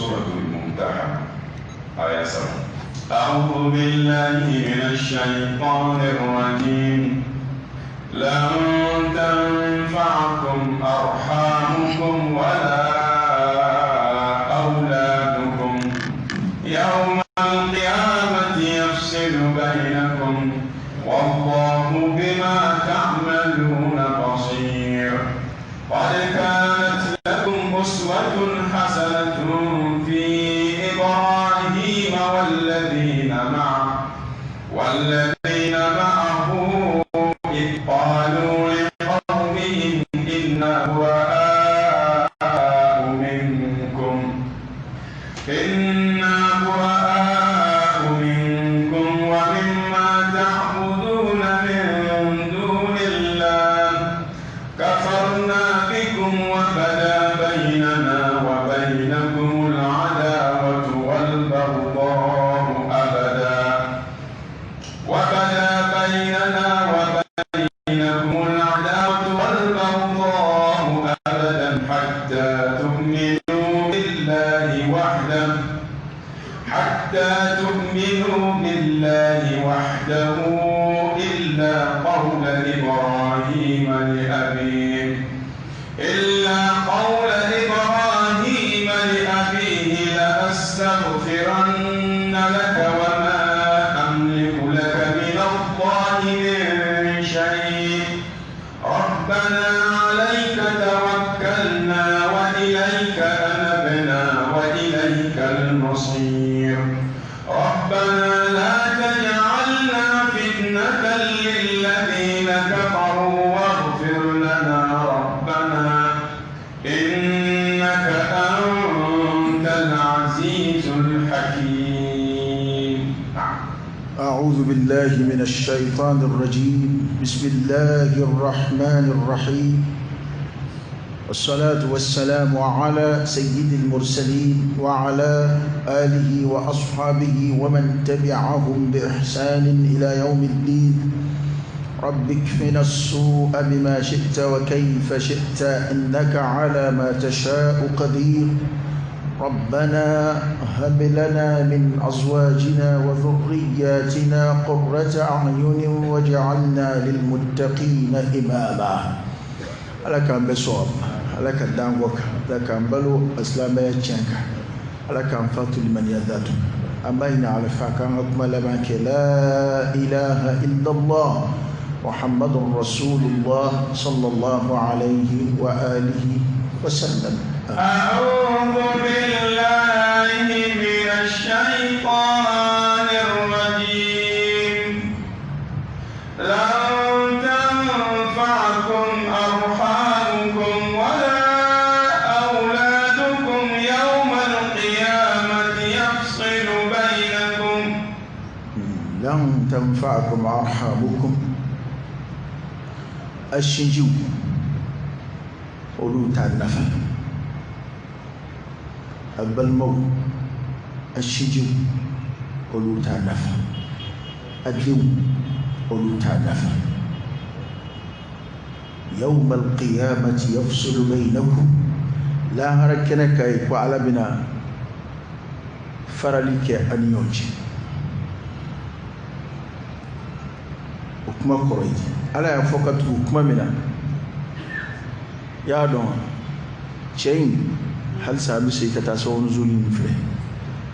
Suratul Mumtahana aya 3. أعوذ بالله من الشيطان الرجيم. لن تنفعكم أرحامكم ولا أولادكم يوم القيامة يفصل بينكم والله بما تعملون بصير. قد كانت لكم أسوة حسنة في إبراهيم والذين معه إذ قالوا لقومهم إنا براء منكم ومما تعبدون من دون الله كفرنا بكم وبدا بيننا وبينكم العداوة والبغضاء أبدا وبدا بيننا وبينكم العداوة والبغضاء أبدا حتى تؤمنوا بالله وحده إلا قول إبراهيم لأبيه لأستغفرن لك وما أملك لك من الله من شيء ربنا عليك توكلنا وإليك أنبنا وإليك المصير. ربنا لا تجعلنا فتنة للذين كفروا واغفر لنا ربنا إنك أنت العزيز الحكيم. أعوذ بالله من الشيطان الرجيم. بسم الله الرحمن الرحيم، والصلاة والسلام على سيد المرسلين وعلى آله وأصحابه ومن تبعهم بإحسان إلى يوم الدين. رب اكفنا السوء بما شئت وكيف شئت إنك على ما تشاء قدير. ربنا هب لنا من أزواجنا وذرياتنا قرة أعين واجعلنا للمتقين إماما. Ala k'an bɛɛ sɔn, Ala ka dan kɔ kan, Ala k'an balo silamɛya tiɲɛ kan, Ala k'an fatu limaniya datu. An b'a ɲini Ala fɛ a k'an ka kuma laban kɛ la ilaha illallah muhammadun rasulullah sallallahu alayhi wa alihi wa sallam. أعوذ بالله من الشيطان الرجيم. لن تنفعكم أرحامكم ولا أولادكم يوم القيامة يفصل بينكم. لن تنفعكم أرحامكم الشنجو olu t'a nafa, a balimaw a sinjiw olu t'a nafa, a denw olu t'a nafa. Yawma alqiyamati yafsulu baynakum, lahara kɛnɛ ka ye ko Ala bɛna farali kɛ a ni ɲɔgɔn cɛ. O kuma kɔrɔ ye Ala y'a fɔ ka tugu kuma min na, y'a dɔn cɛ in halisa an bɛ segin ka taa sababu nuzuli in filɛ.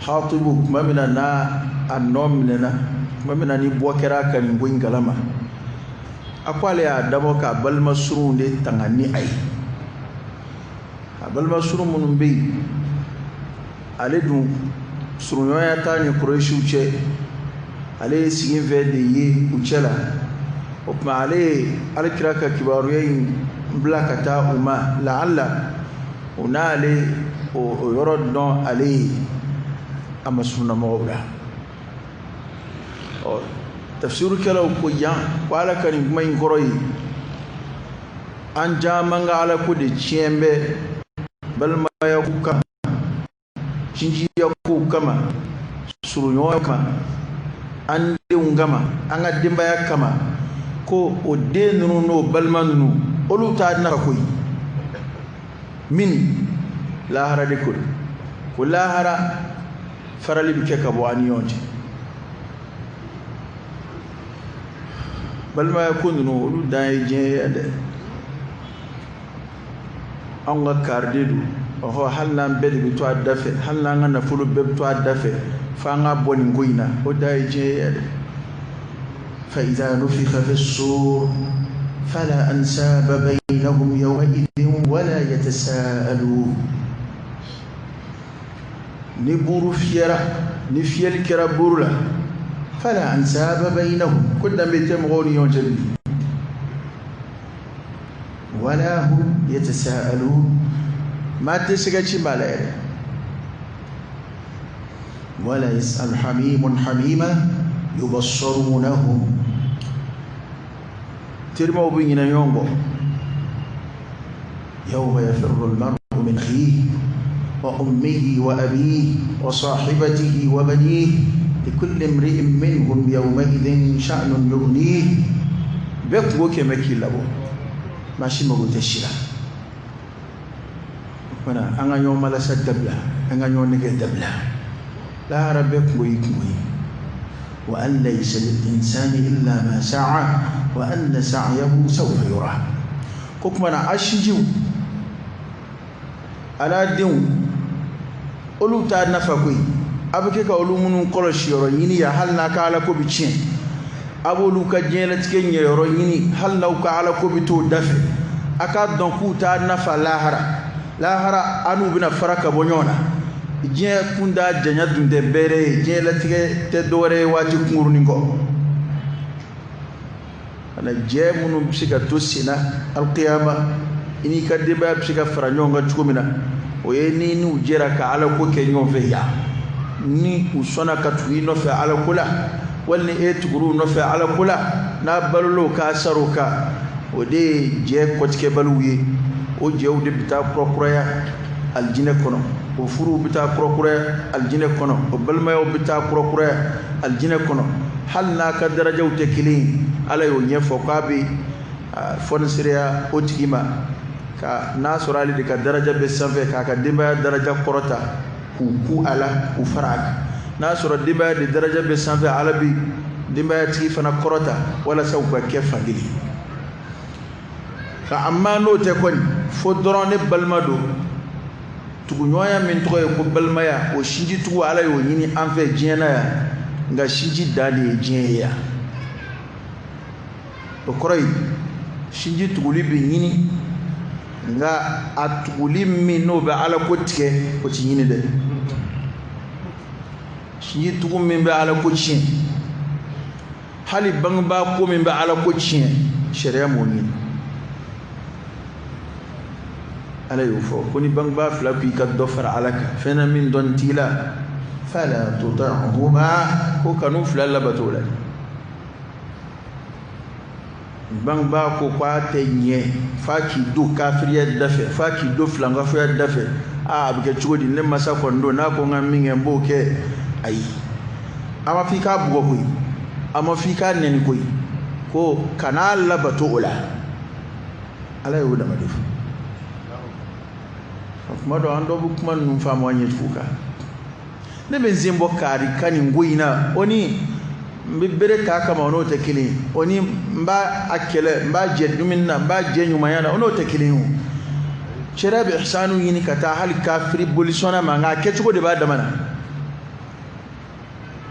Hatibu kuma min na n'a a nɔ minɛna, kuma min na ni bɔ kɛra a kan nin ko in kalama, a ko ale y'a dabɔ k'a balima surunw de tanga ni a ye. A balima surun minnu bɛ yen, ale dun surunɲɔgɔnya t'a ni Kuresiw cɛ, ale ye siginfɛ de ye u cɛ la. O tuma ale ye Alakira ka kibaruya in bila ka taa u ma, laala o n'ale o yɔrɔ dɔn ale ye a ma sunnamɔgɔw la. Ɔ tafsirukɛlaw ko yan ko Ala ka nin kuma in kɔrɔ ye an caman ka Ala ko de tiɲɛ bɛ balimaya ko kama, sinjiya kow kama, surunɲɔgɔn kama, an denw kama, an ka denbaya kama, ko o den ninnu n'o balima ninnu olu t'a nafa koyi, min lahara de ko don. Ko lahara farali bɛ kɛ ka bɔ an ni ɲɔgɔn cɛ. Balimaya ko ninnu, olu dan ye diɲɛ ye dɛ. Anw ka kari de don. Ɔhɔ, hali n'an bɛɛ de bɛ to a da fɛ, hali n'an ka nafolo bɛɛ bɛ to a da fɛ, f'an ka bɔ nin ko in na, o dan ye diɲɛ ye dɛ. فإذا نفخ في الصور فلا أنساب بينهم يومئذ ولا يتساءلون. Ni buru fiyɛra, ni fiyɛli kɛra buru la, فلا أنساب بينهم, ko danbe tɛ mɔgɔw ni ɲɔgɔn cɛ bilen, ولا هم يتساءلون, maa tɛ se ka ci maa la yɛrɛ. ولا يسأل حميم حميما يبصرونهم, terimaw bɛ ɲinɛ ɲɔgɔn kɔ. يوم يفر المرء من أخيه وأمه وأبيه وصاحبته وبنيه لكل امرئ منهم يومئذ شأن يغنيه. Bɛɛ kungo kɛmɛ k'i labɔ, maa si mago tɛ si la. O kumana, an ka ɲɔgɔn malasa dabila, an ka ɲɔgɔn nɛgɛ dabila. Lahara, bɛɛ kungo y'i kungo ye. وأن ليس للإنسان إلا ما سعى وأن سعيه سوف يرى. Ko kumana, a sinjiw a n'a denw, olu t'a nafa koyi. A bɛ kɛ ka olu minnu kɔlɔsi yɔrɔ ɲini yan, hali n'a ka ala ko bɛ tiɲɛ, a b'olu ka diɲɛlatigɛ ɲɛ yɔrɔ ɲini, hali n'aw ka ala ko bɛ t'o dafɛ, a k'a dɔn k'u t'a nafa lahara. Lahara, an n'u bɛna fara ka bɔ ɲɔgɔn na. Diɲɛ kunda janya dun tɛ bɛrɛ ye, diɲɛlatigɛ tɛ dɔwɛrɛ ye waati kunkurunin kɔ. Ana jɛ minnu bɛ se ka to sen na alikiyama, i n'i ka denbaya bɛ se ka fara ɲɔgɔn kan cogo min na, o ye ni n'u jɛra ka ala ko kɛ ɲɔgɔn fɛ yan, ni u sɔnna ka tugu i nɔfɛ ala ko la, wali ni e tugur'u nɔfɛ ala ko la, n'a balol'o k'a sar'o kan, o de ye jɛ kɔtigɛbaliw ye. O jɛw de bɛ taa kurakuraya alijinɛ kɔnɔ, o furuw bɛ taa kurakuraya alijinɛ kɔnɔ, o balimayaw bɛ taa kurakuraya alijinɛ kɔnɔ, hali n'a ka darajaw tɛ kelen ye. Ala y'o ɲɛfɔ k'a bɛ fɔnisereya o tigi ma, ka n'a sɔrɔ ale de ka daraja bɛ sanfɛ, k'a ka denbaya daraja kɔrɔta k'u ku a la, k'u fara a kan. N'a sɔrɔ denbaya de daraja bɛ sanfɛ, Ala bɛ denbayatigi fana kɔrɔta walasa u ka kɛ fankelen. Nka amma n'o tɛ kɔni, fo dɔrɔn ne balima don, tuguɲɔgɔnya min tɔgɔ ye ko balimaya, o sinji tugu, Ala y'o ɲini an fɛ diɲɛ na yan, nka sinji dan de ye diɲɛ ye yan. O kɔrɔ ye sinji tuguli bɛ ɲini, nka a tuguli min n'o bɛ ala ko tigɛ, o ti ɲini dɛ. Sinji tugu min bɛ ala ko tiɲɛ, hali bangebaa ko min bɛ ala ko tiɲɛ, sariya m'o ɲini. Ala y'o fɔ ko ni bangebaa fila ko i ka dɔ fara ala kan, fɛn na min dɔn t'i la, فلا تطعهما, ko kan'u fila labato o la. Bangebaa ko k'a tɛ ɲɛ f'a k'i don kafiriya da fɛ, f'a k'i don filankafoya da fɛ, aa, a bɛ kɛ cogo di? Ne masa kɔni don, n'a ko n ka min kɛ, n b'o kɛ. Ayi, a ma f'i k'a bugɔ koyi, a ma f'i k'a nɛni koyi, ko kan'a labato o la. Ala y'o dama de fɔ. Kuma dɔ, an dɔ bɛ kuma ninnu faamu an ɲɛcogo kan. Ne bɛ n sen bɔ kaari ka nin ko in na, o ni n bɛ bere ta kama, o n'o tɛ kelen ye. O ni n b'a a kɛlɛ, n b'a jɛ dumuni na, n b'a jɛ ɲumanya na, o n'o tɛ kelen ye. O sariya bɛ ihsanu ɲini ka taa hali kafiri bolisɔnna ma, nka a kɛcogo de b'a dama na.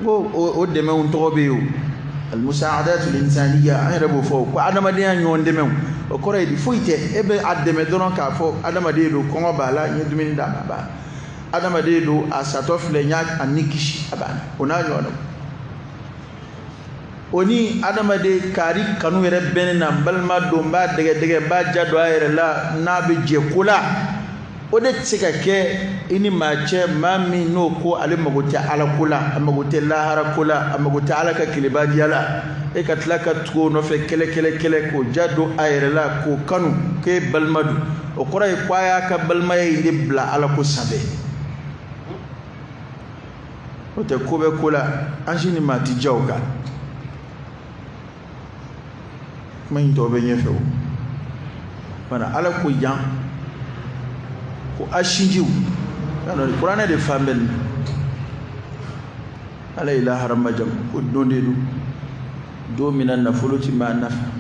N ko o dɛmɛw tɔgɔ bɛ yen, o المساعدات الإنسانية, an yɛrɛ b'o fɔ ko adamadenya ɲɔgɔn dɛmɛw. O kɔrɔ ye di? Foyi tɛ, e bɛ a dɛmɛ dɔrɔn k'a fɔ adamaden don, kɔngɔ b'a la, n ye dumuni d'a ma, a banna. Adamaden don, a satɔ filɛ, n y'a a ni kisi, a banna. O n'a ɲɔgɔnnaw. O ni adamaden kaari kanu yɛrɛ bɛ ne na, n balima don, n b'a dɛgɛ dɛgɛ, n b'a ja don a yɛrɛ la, n'a bɛ jɛ ko la, o de tɛ se ka kɛ i ni maa cɛ, maa min n'o ko ale mago tɛ ala ko la, a mago tɛ lahara ko la, a mago tɛ ala ka kelebadiya la. E ka tila ka tugu o nɔfɛ kɛlɛ kɛlɛ kɛlɛ, k'o ja don a yɛrɛ la, k'o kanu k'e balima don, o kɔrɔ ye ko a y'a ka balimaya in de bila ala ko sanfɛ. O tɛ ko bɛ ko la, an si ni maa ti ja o kan. Kuma in tɔ bɛ ɲɛfɛ. O fana, ala ko yan ko a sinjiw Kuranɛ de fan bɛ nin Ala ye lahara majamu ko don de don, don min na nafolo ti maa nafa,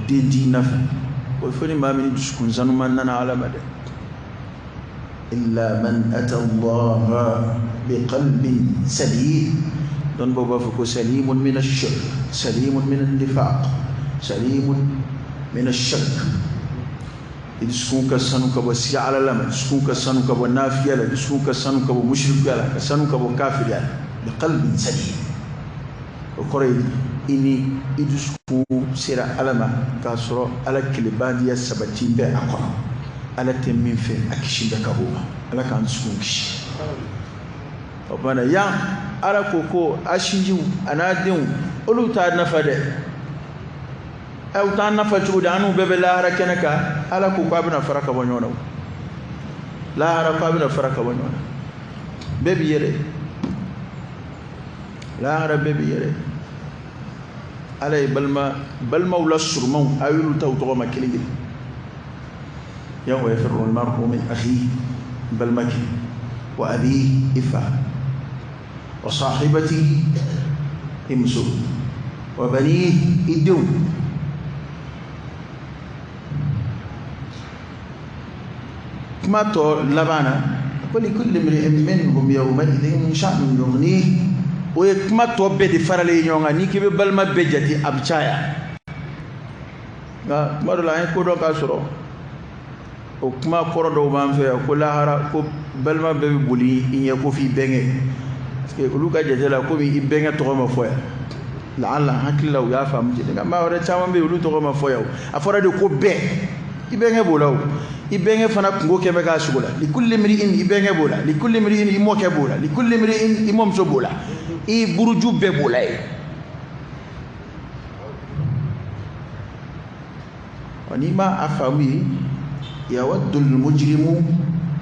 den t'i nafa, o fo ni maa min dusukun sanuman nana Ala ma dɛ. Illa man ata Allah bi qalbin salim. Dɔnnibaw b'a fɔ ko salimun min ash-shirk, salimun min an-nifaq, salimun min ash-shakk. I dusukun ka sanu ka bɔ siga Ala la ma, dusukun ka sanu ka bɔ nafiya la, dusukun ka sanu ka bɔ mushrikuya la, ka sanu ka bɔ kafiriya la. Bi qalbin salim, o kɔrɔ ye i ni i dusukun sera Ala ma k'a sɔrɔ Ala kelebadiya sabati bɛ a kɔnɔ, Ala tɛ min fɛ a kisi bɛ ka bɔ o ma. Ala k'an dusukun kisi. O bana yan Ala ko ko a sinjiw a n'a denw olu t'a nafa dɛ. U t'an nafa cogo di? An n'u bɛɛ bɛ lahara kɛnɛ kan. Ala ko k'a bɛna fara ka bɔ ɲɔgɔn na, lahara k'a bɛna fara ka bɔ ɲɔgɔn na, bɛɛ b'i yɛrɛ, lahara bɛɛ b'i yɛrɛ. Ala ye balimaw la surumanw a y'olu ta u tɔgɔ ma kelen kelen. Yawma yafirru al-mar'u min akhihi, balimakɛ, wa abihi, i fa, wa sahibatihi, i muso, wa banihi, i denw. Kuma tɔ laban na ko likulli imri'in minhum yawma'idhin sha'nun yughnihi. O ye kuma tɔ bɛɛ de faralen ye ɲɔgɔn kan. N'i k'i bɛ balima bɛɛ jate a bɛ caya, nka kuma dɔ la an ye ko dɔ k'a sɔrɔ o kuma kɔrɔ dɔw b'an fɛ yan ko lahara ko balima bɛɛ bɛ boli i ɲɛ ko f'i bɛnkɛ, parce que olu ka jate la komi i bɛnkɛ tɔgɔ ma fɔ yan, laala hakili la u y'a faamu ten. Nka maa wɛrɛ caman bɛ yen olu tɔgɔ ma fɔ yan, a fɔra de ko bɛɛ, i bɛnkɛ b'o la o, i bɛnkɛ fana kungo kɛ bɛ k'a sogo la. Likulli imri'in, i bɛnkɛ b'o la, likulli imri'in, i mɔkɛ b'o la, likulli imri'in, i mɔmuso b'o la, i buruju bɛɛ b'o la yen. Ɔ n'i ma a faamu ye, yawaddul mujrimu,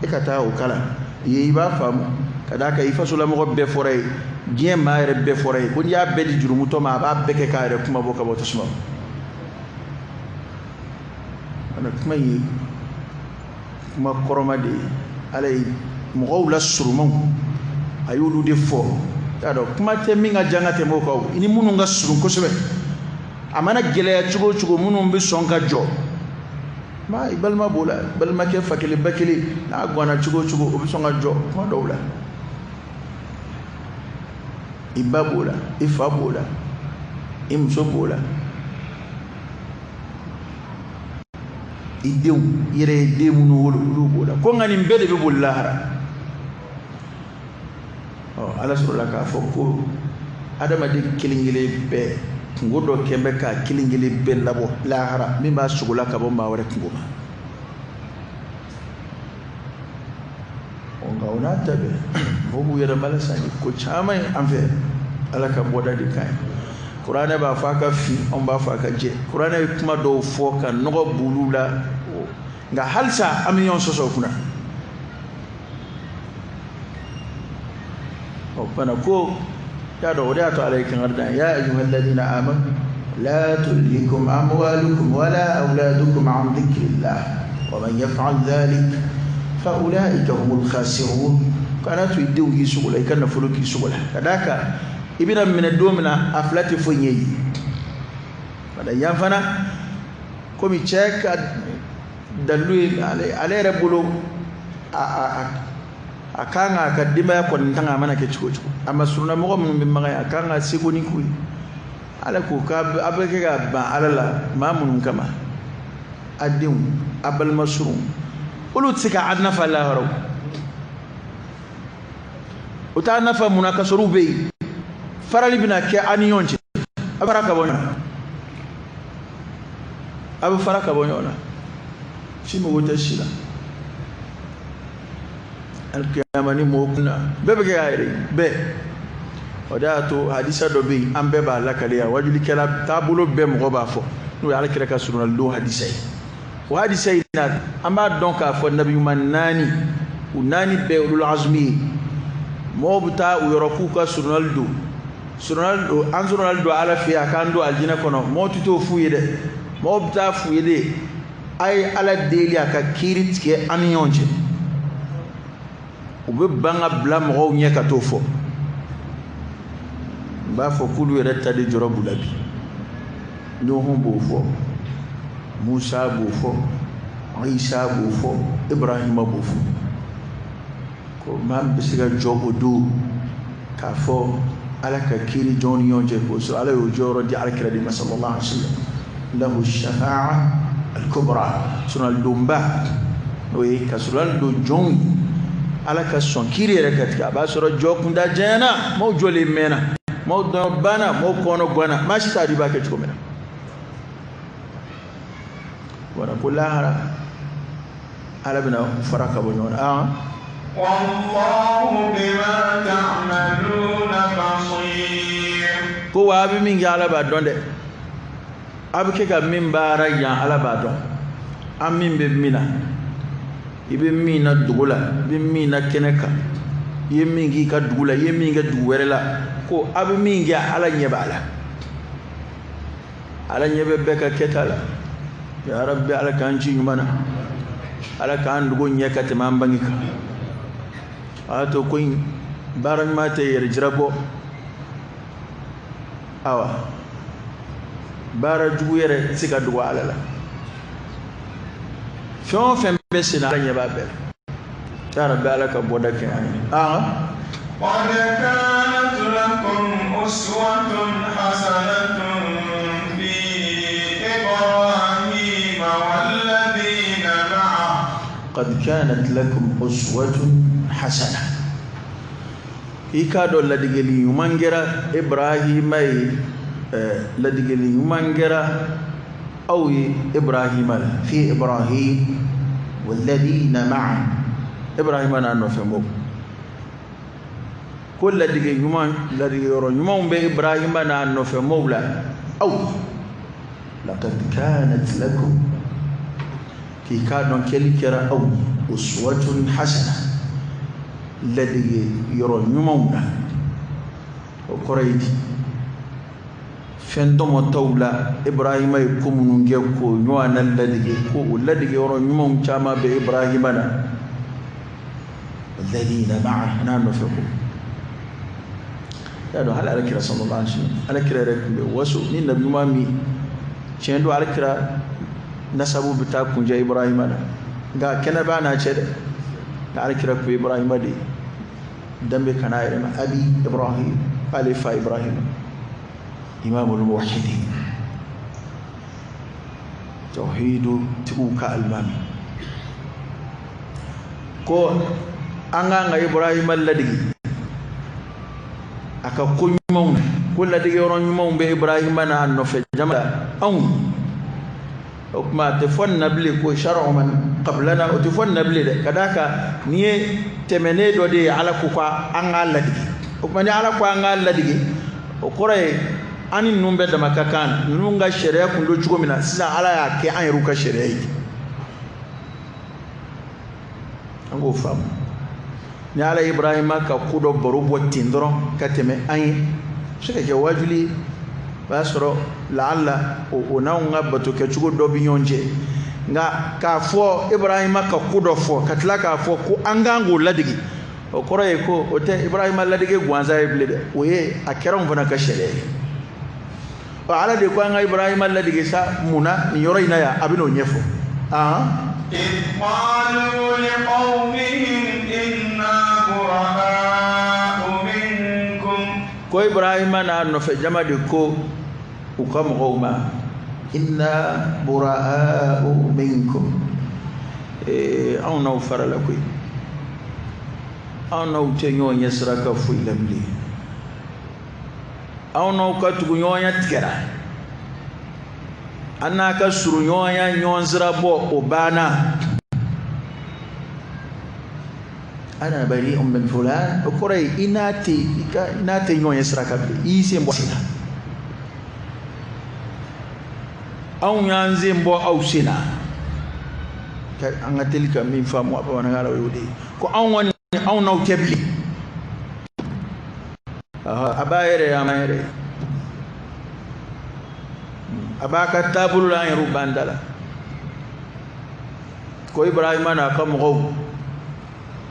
e ka taa o kalan ye, i b'a faamu ka d'a kan i fasolamɔgɔ bɛɛ fɔra ye, diɲɛ maa yɛrɛ bɛɛ fɔra ye ko n'i y'a bɛɛ di jurumutɔ ma a b'a bɛɛ kɛ k'a yɛrɛ kuma bɔ ka bɔ tasuma ma. Kuma in ye kuma kɔrɔma de ye. Ala ye mɔgɔw la surumanw a y'olu de fɔ. Y'a dɔn kuma tɛ min ka jan ka tɛmɛ o kan o, i ni minnu ka surun kosɛbɛ, a mana gɛlɛya cogo o cogo minnu bɛ sɔn ka jɔ, ma i balima b'o la, balimakɛ fa kelen ba kelen n'a ganna cogo o cogo o bɛ sɔn ka jɔ kuma dɔw la, i ba b'o la, i fa b'o la, i muso b'o la, i denw, i yɛrɛ ye den minnu wolo olu b'o la. Ko nka nin bɛɛ de bɛ boli lahara. Ɔ Ala sɔrɔla k'a fɔ ko adamaden kelen kelen bɛɛ kungo dɔ kɛn bɛ k'a kelen kelen bɛɛ labɔ lahara min b'a sogo la ka bɔ maa wɛrɛ kungo ma. Ɔ nka o n'a ta bɛɛ mɔgɔw b'u yɛrɛ malasa ni ko caman ye an fɛ. Ala ka bɔda de ka ɲi. Kuranɛ b'a fɔ a ka fin, anw b'a fɔ a ka jɛ. Kuranɛ ye kuma dɔw fɔ ka nɔgɔ b'olu la, nka halisa an bɛ ɲɔgɔn sɔsɔ o kunna. O fana ko y'a dɔn o de y'a to Ala ye kangari da ya ayyuhalladhina amanu la tulhikum amwalukum wala awladukum an dhikrillah wa man yaf'al dhalik fa ulaika humul khasirun. Kana to i denw k'i sogo la, i ka nafolo k'i sogo la, ka d'a kan i bɛna minɛ don min na a fila tɛ foyi ɲɛ ye. Wala yan fana komi cɛ ka dalilu ye ale yɛrɛ bolo a kan k'a ka denbaya kɔni tanga a mana kɛ cogo o cogo, a ma surunna mɔgɔ minnu bɛ maga a kan ka seko ni k'u ye. Ala ko k'a bɛ kɛ ka ban Ala la maa minnu kama, a denw, a balima surunw, olu tɛ se ka nafa lahara o. O t'a nafa mun na ka sɔrɔ u bɛ yen. Farali bɛna kɛ an ni ɲɔgɔn cɛ, a bɛ fara ka bɔ ɲɔgɔn na, a bɛ fara ka bɔ ɲɔgɔn na, si mago tɛ si la. Alikiyama ni mɔgɔ kunna bɛɛ bɛ kɛ k'a yɛrɛ ye bɛɛ. O de y'a to hadisa dɔ bɛ yen an bɛɛ b'a lakale yan, wajulikɛla taabolo bɛɛ mɔgɔ b'a fɔ, n'o ye Alakira ka surunalidon hadisa ye. O hadisa in na an b'a dɔn k'a fɔ nabi ɲuman naani, u naani bɛɛ ulul azumi ye. Mɔgɔw bɛ taa u yɔrɔ k'u ka surunali don, surunali don, an surunali don Ala fɛ yen a k'an don alijinɛ kɔnɔ. Mɔgɔw tɛ t'o f'u ye dɛ, mɔgɔw bɛ taa f'u ye de A ye Ala deli a ka kiiri tigɛ an ni ɲɔgɔn cɛ. U bɛ ban ka bila mɔgɔw ɲɛ ka t'o fɔ. N b'a fɔ k'olu yɛrɛ ta de jɔrɔ b'u la bi. Nuhu b'o fɔ, Musa b'o fɔ, Isa b'o fɔ, Ibrahima b'o fɔ. Ko maa min bɛ se ka jɔ o don k'a fɔ Ala ka kiiri jɔnw ni ɲɔgɔn cɛ, k'o sɔrɔ Ala y'o jɔyɔrɔ di Alakira de ma sallallahu alaihi wa sallam. Lahu shafa'a al-kubra, surunalidonba, n'o ye ka surunali don jɔnw ye, Ala ka sɔn kiiri yɛrɛ ka tigɛ. A b'a sɔrɔ jɔ kunda janyana, maaw jɔlen mɛnna, maaw dɔn banna, maaw kɔnɔ ganna, maa si t'a dɔn i b'a kɛ cogo min na. Wala ko lahara Ala bɛna fara ka bɔ ɲɔgɔn na. Wallahu bima ta'maluna basir. Ko wa a bɛ min kɛ Ala b'a dɔn dɛ. A bɛ kɛ ka min baara yan Ala b'a dɔn. An min bɛ min na, i bɛ min na dogo la, i bɛ min na kɛnɛ kan, i ye min k'i ka dugu la, i ye min kɛ dugu wɛrɛ la, ko a bɛ min kɛ Ala ɲɛ b'a la. Ala ɲɛ bɛ bɛɛ ka kɛta la. Ya Rabbi, Ala k'an ci ɲuman na, Ala k'an dogo ɲɛ ka tɛmɛ an bange kan. A y'a to ko in baara ɲuman tɛ yɛrɛ jira bɔ. Awa, baara jugu yɛrɛ tɛ se ka dogo Ala la. Fɛn o fɛn bɛ sen na, Ala ɲɛ b'a bɛɛ la. Ya Rabbi, Ala ka bɔda kɛ an ye. قد كانت لكم أسوة حسنة في إبراهيم والذين معه. قد كانت لكم أسوة حسنة. I k'a dɔn ladigeli ɲuman kɛra Ibrahima ye, ladigeli ɲuman kɛra aw ye Ibrahima la. Fi Ibrahim walladina ma'a. Ibrahima n'a nɔfɛ mɔgɔw. Ko ladige ɲuman, ladige yɔrɔ ɲumanw bɛ Ibrahima n'a nɔfɛ mɔgɔw la. Aw laqad kanat lakum, k'i k'a dɔn kɛli kɛra aw ye uswatun hasana, ladige yɔrɔ ɲumanw na. O kɔrɔ ye di, fɛn tɔmɔtɔw la Ibrahima ye ko minnu kɛ k'o ɲɔgɔnna ladige, ko o ladige yɔrɔ ɲumanw caman bɛ Ibrahima na. Alladhina ma'a, n'a nɔfɛ ko. Y'a dɔn hali Alakira sallallahu alaihi wasallam, Alakira yɛrɛ tun bɛ waso ni nabi ɲuman min tiɲɛ don, Alakira nasabu bɛ taa kunjɛ Ibrahima na, nka kɛnɛ b'a n'a cɛ dɛ. Nka Alakira tun ye Ibrahima de ye, danbe kana a yɛrɛ ma, abi Ibrahim, k'ale fa Ibrahima, imamul muwahhidin, tawhidu tigiw ka alimami. Ko an k'an ka Ibrahima ladege a ka ko ɲumanw na, ko ladege yɔrɔ ɲumanw bɛ Ibrahima n'a nɔfɛ jama la anw. O tuma a tɛ fɔ nin na bilen ko shar'u man qablana, o tɛ fɔ nin na bilen dɛ, ka d'a kan nin ye tɛmɛnen dɔ de ye. Ala ko k'an k'a ladege. O tuma ni Ala ko an k'a ladege, o kɔrɔ ye an ni ninnu bɛɛ dama ka kan, ninnu ka sariya kun don cogo min na, sisan Ala y'a kɛ an yɛrɛw ka sariya ye. An k'o faamu. Ni Ala ye Ibrahima ka ko dɔ baro bɔ ten dɔrɔn ka tɛmɛ an ye, a bɛ se ka kɛ wajuli ye. O y'a sɔrɔ laala o n'anw ka bato kɛcogo dɔ bɛ ɲɔgɔn cɛ, nka k'a fɔ Ibrahima ka ko dɔ fɔ ka tila k'a fɔ ko an kan k'o ladege, o kɔrɔ ye ko o tɛ Ibrahima ladege gansan ye bilen dɛ, o ye a kɛra anw fana ka sariya ye. Ɔ, Ala de ko an ka Ibrahima ladege sa, mun na nin yɔrɔ in na yan, a bɛ n'o ɲɛfɔ. إذ قالوا لقومهم إنا براء منكم. Ko Ibrahima n'a nɔfɛ jama de ko u ka mɔgɔw ma, inna bura'u minkum, anw n'aw farala koyi, anw n'aw tɛ ɲɔgɔn ɲɛ sira ka foyi la bilen, anw n'aw ka tuguɲɔgɔnya tigɛra, an n'a ka surunɲɔgɔnya ɲɔgɔn sira bɔ o banna. Ana bari'un min fulan, o kɔrɔ ye i n'a tɛ, i ka i n'a tɛ ɲɔgɔn ye sira kan bilen, i y'i sen bɔ sen na. Anw y'an sen bɔ aw sen na. An ka teli ka min faamu a bamanankan la, o y'o de ye, ko anw kɔni anw n'aw tɛ bilen. A b'a yɛrɛ ye, a m'an yɛrɛ ye, a b'a ka taabolo la, an yɛrɛw b'an da la. Ko Ibrahima n'a ka mɔgɔw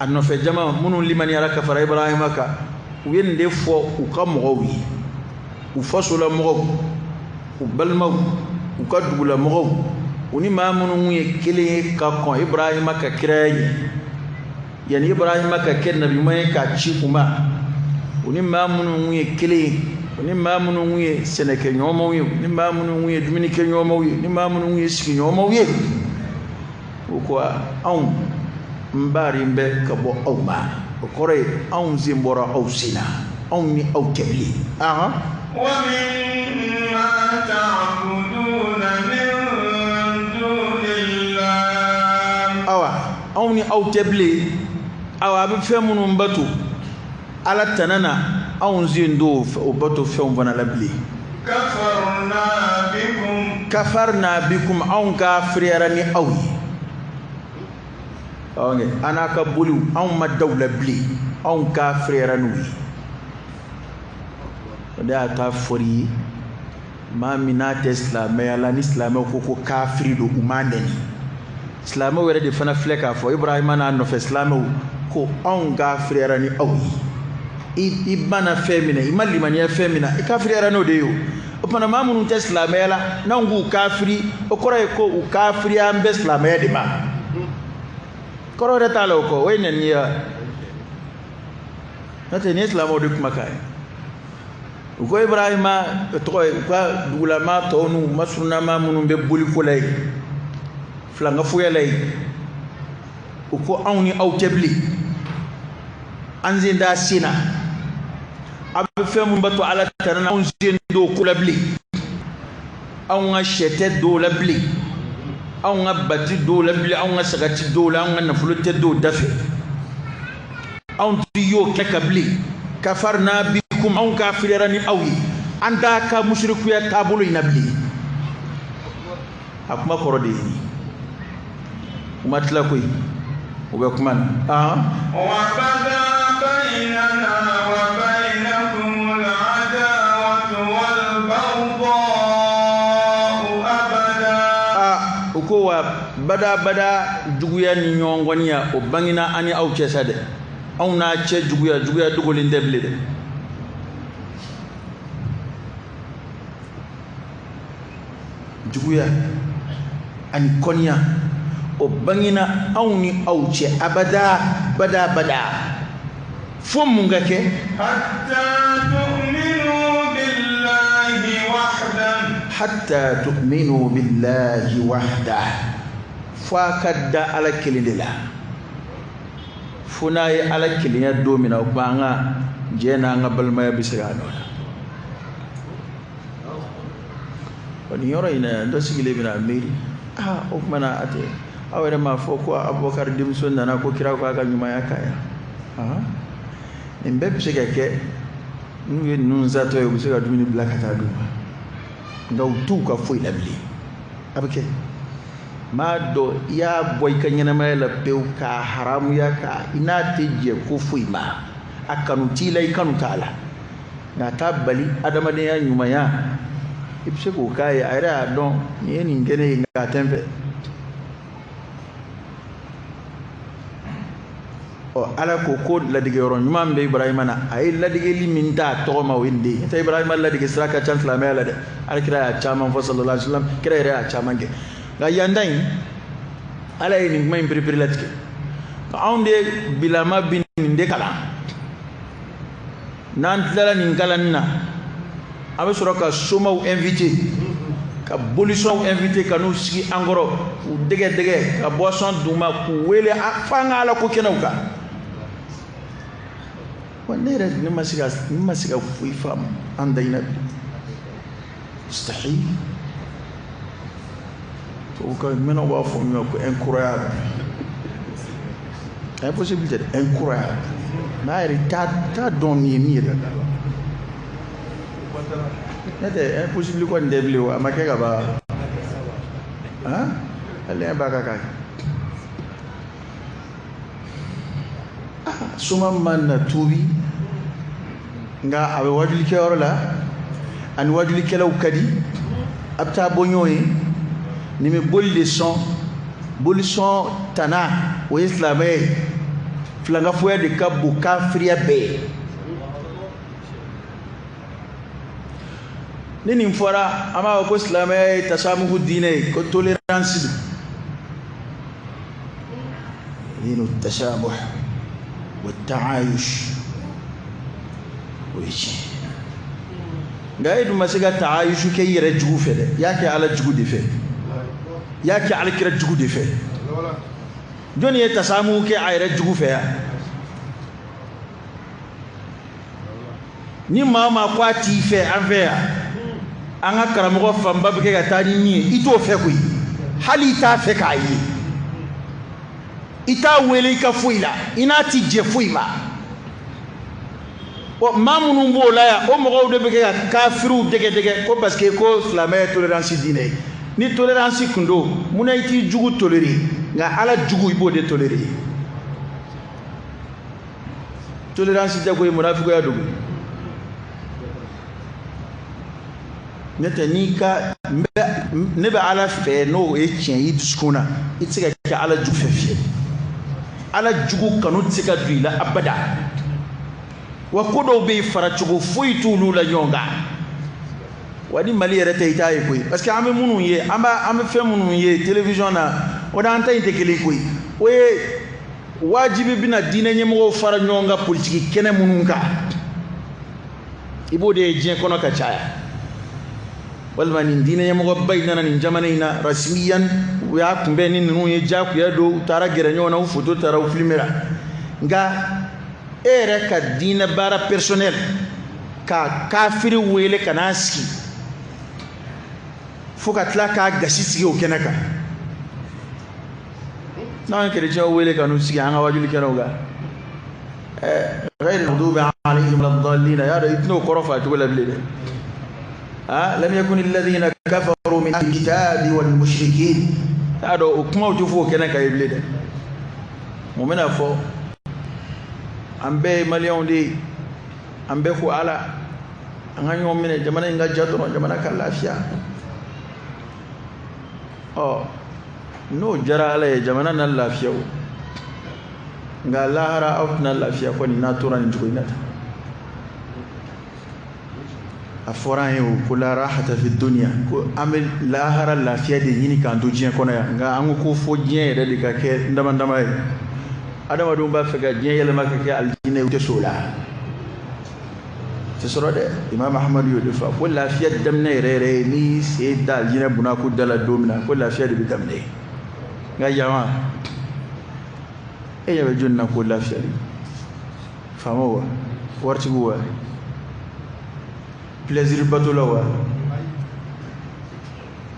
a nɔfɛ jama minnu limaniyara ka fara Ibrahima kan, u ye nin de fɔ u ka mɔgɔw ye, u fasola mɔgɔw, u balimaw, u ka dugula mɔgɔw, u ni maa minnu ye kelen ye ka kɔn Ibrahima ka kiraya ɲɛ, yanni Ibrahima ka kɛ nabiɲuman ye k'a ci u ma, u ni maa minnu ye kelen ye, u ni maa minnu ye sɛnɛkɛɲɔgɔnmaw ye, u ni maa minnu ye dumunikɛɲɔgɔnmaw ye, u ni maa minnu ye sigiɲɔgɔnmaw ye, o ko anw n baaren bɛ ka bɔ aw ma. O kɔrɔ ye anw sen bɔra aw sen na, anw ni aw tɛ bilen. ومما تعبدون من دون الله. Awa, anw ni aw tɛ bilen. Awa, a bɛ fɛn minnu bato Ala tana na, anw sen t'o o bato fɛnw fana la bilen. كفرنا بكم. Kafarna bikum, anw kafiriyara ni aw ye. An n'a ka boliw, anw ma daw la bilen, anw kafiriyara n'u ye. O de y'a to a fɔr'i ye, maa min n'a tɛ silamɛya la, ni silamɛw ko ko kafiri don, u m'a nɛni. Silamɛw yɛrɛ de fana filɛ k'a fɔ Ibrahima n'a nɔfɛ silamɛw ko anw kafiriyara ni aw ye. I banna fɛn min na, i ma limaniya fɛn min na, i kafiriyara n'o de ye. O o fana, maa minnu tɛ silamɛya la, n'anw k'u kafiri, o kɔrɔ ye ko u kafiriya an bɛ silamɛya de ma. Kɔrɔ wɛrɛ t'a la o kɔ, o ye nɛni ye wa? N'o tɛ nin ye silamɛw de kumakan ye. U ko Ibrahima tɔgɔ ye, u ka dugulamaa tɔw n'u masurunnamaa minnu bɛ boliko la yen, filankafoya la yen, u ko anw ni aw tɛ bilen, an sen t'a sen na, a bɛ fɛn min bato Ala tana na, anw sen t'o ko la bilen, anw ka sɛ tɛ don o la bilen, anw ka ba ti don o la bilen, anw ka saga ti don o la, anw ka nafolo tɛ don o da fɛ, anw ti y'o kɛ ka bilen. Kafarna bikum, anw kafiriyara ni aw ye, an t'a ka musirikuya taabolo in na bilen. A kuma kɔrɔ de ye nin ye. U ma tila koyi, u bɛ kuma na. وبدا بيننا وبينكم العداوة والبغضاء أبدا. U ko wa bada bada juguya ni ɲɔgɔngɔniya o bangena an ni aw cɛ sa dɛ, anw n'a cɛ juguya, juguya dogolen tɛ bilen dɛ. Juguya ani kɔniya o bangena anw ni aw cɛ abada bada bada, fo mun ka kɛ? حتى تؤمنوا بالله وحده. Hatta tu'minu billahi wahda, fo a ka da Ala kelen de la. Fo n'a ye Ala kelenya don min na, o tuma an ka jɛ n'an ka balimaya bɛ se k'a nɔ la. Nin yɔrɔ in na yan, dɔ sigilen bɛna miiri, o tuma na a tɛ aw yɛrɛ m'a fɔ ko Abubakar denmuso nana ko kira ko a ka ɲumanya k'a ye. Nin bɛɛ bɛ se ka kɛ n'u ye ninnu satɔ ye, u bɛ se ka dumuni bila ka taa d'u ma, nka u t'u ka foyi la bilen. A bɛ kɛ maa dɔ i y'a bɔ i ka ɲɛnamaya la pewu k'a haramuya, k'a i n'a tɛ jɛ ko foyi ma, a kanu t'i la, i kanu t'a la, nka a t'a bali adamadenya ɲumanya i bɛ se k'o k'a ye. A yɛrɛ y'a dɔn nin ye nin kɛ ne ye, nka a tɛ n fɛ. Ala ko ko ladigeyɔrɔ ɲuman bɛ Ibrahima na, a ye ladigeli min ta a tɔgɔ ma, o ye nin de ye. N'o tɛ Ibrahima ladege sira ka ca silamɛya la dɛ, Ala kira y'a caman fɔ sallallahu alaihi wasallam, kira yɛrɛ y'a caman kɛ. Nka yan ta in, Ala ye nin kuma in perepere latigɛ. Anw de bilama bi nin de kalan, n'an tilala nin kalanni na, an bɛ sɔrɔ ka somaw invité, ka bolisɔnw invité, ka n'u sigi an kɔrɔ, k'u dɛgɛ dɛgɛ, ka boisson d'u ma, k'u wele f'an ka Ala ko kɛnɛw kan. Wa ne yɛrɛ ne ma se ka, ne ma se ka foyi faamu an da in na bi. Mustahil. Tubabukan jumɛn b'a fɔ min ma ko incroyable? Impossible tɛ dɛ, incroyable. Mais a yɛrɛ t'a dɔn nin ye min ye dɛ. Ne tɛ impossible kɔni tɛ bilen o, a ma kɛ ka ban. Han? Hali ne b'a ka k'a kɛ. Soma ma na tuubi, nka a bɛ wajulikɛyɔrɔ la, ani wajulikɛlaw ka di, a bɛ taa bɔ ɲɔgɔn ye, nin bɛ boli de sɔn, Bolisɔn tana o ye silamɛya ye, filankafoya de ka bon kafiriya bɛɛ ye. Ni nin fɔra, an b'a fɔ ko silamɛya ye tasamuhu diinɛ ye, ko tolérance don. Diinu tasamuh wa taayush, o ye tiɲɛ. Nka e dun ma se ka taayusu kɛ i yɛrɛ jugu fɛ dɛ, i y'a kɛ Ala jugu de fɛ, i y'a kɛ Alakira jugu de fɛ. Jɔnni ye tasamu kɛ a yɛrɛ jugu fɛ yan? Ni maa o maa ko a t'i fɛ an fɛ yan, an ka karamɔgɔ fanba bɛ kɛ ka taa ni min ye, i t'o fɛ koyi, hali i t'a fɛ k'a ye, i t'a wele i ka foyi la, i n'a ti jɛ foyi ma. Ɔ, maa minnu b'o la yan, o mɔgɔw de bɛ kɛ ka kafiriw dɛgɛdɛgɛ ko parce que ko silamɛya ye tolérance diinɛ ye. Ni tolérance kun don, munna i t'i jugu toléré, nka Ala jugu i b'o de toléré? Tolérance tɛ koyi, munafikuya don. N'o tɛ, n'i ka ne bɛ Ala fɛ, n'o ye tiɲɛ ye i dusukun na, i tɛ se ka kɛ Ala jugu fɛ fiyewu. Ala jugu kanu tɛ se ka don i la abada. Wa ko dɔw bɛ yen, faracogo foyi t'olu la ɲɔgɔn kan. Wa ni Mali yɛrɛ tɛ, i t'a ye koyi, parce que an bɛ minnu ye, an b'a an bɛ fɛn minnu ye télévision na, o n'an ta in tɛ kelen koyi. O ye wajibi bɛna diinɛ ɲɛmɔgɔw fara ɲɔgɔn kan politiki kɛnɛ minnu kan, i b'o de ye diɲɛ kɔnɔ ka caya. Walima nin diinɛ ɲɛmɔgɔba in nana nin jamana in na rasimiyan, u y'a kunbɛn ni ninnu ye, diyagoya don, u taara gɛrɛ ɲɔgɔn na, u foto taara, u filimera. Nka e yɛrɛ ka diinɛ baara personnel, ka kafiri wele ka n'a sigi fo ka tila k'a gasi sigi o kɛnɛ kan. N'an ye kerecɛnw wele ka n'u sigi an ka wajuli kɛnɛw kan, غير المغضوب عليهم ولا الضالين, y'a dɔn i tɛn'o kɔrɔ fɔ a cogo la bilen dɛ. Ah, لم يكن الذين كفروا من أهل الكتاب والمشركين, y'a dɔn o kumaw tɛ fɔ o kɛnɛ kan ye bilen dɛ. Mun bɛna fɔ? An bɛɛ ye maliyɛnw de ye, an bɛɛ ko Ala, an ka ɲɔgɔn minɛ, jamana in ka ja dɔrɔn, jamana ka lafiya. Ɔ, n'o diyara Ala ye, jamana na lafiya o, nka lahara aw tɛna lafiya kɔni n'a tora nin cogo in na tan. A fɔra an ye o ko la rahata fi dunya, ko an bɛ lahara lafiya de ɲini k'an to diɲɛ kɔnɔ yan. Nka an ko ko fo diɲɛ yɛrɛ de ka kɛ dama dama ye. Adamadenw b'a fɛ ka diɲɛ yɛlɛma ka kɛ alijinɛ ye, u tɛ s'o la, tɛ sɔrɔ dɛ. Imam Ahmadu y'o de fɔ ko lafiya daminɛ yɛrɛ yɛrɛ ye n'i sen da alijinɛ bunakun da la don min na, ko lafiya de bɛ daminɛ. Nka jama, e ɲɛ bɛ jɔnni na ko lafiyali? Faamaw wa, waritigiw wa, plaisir bato la wa?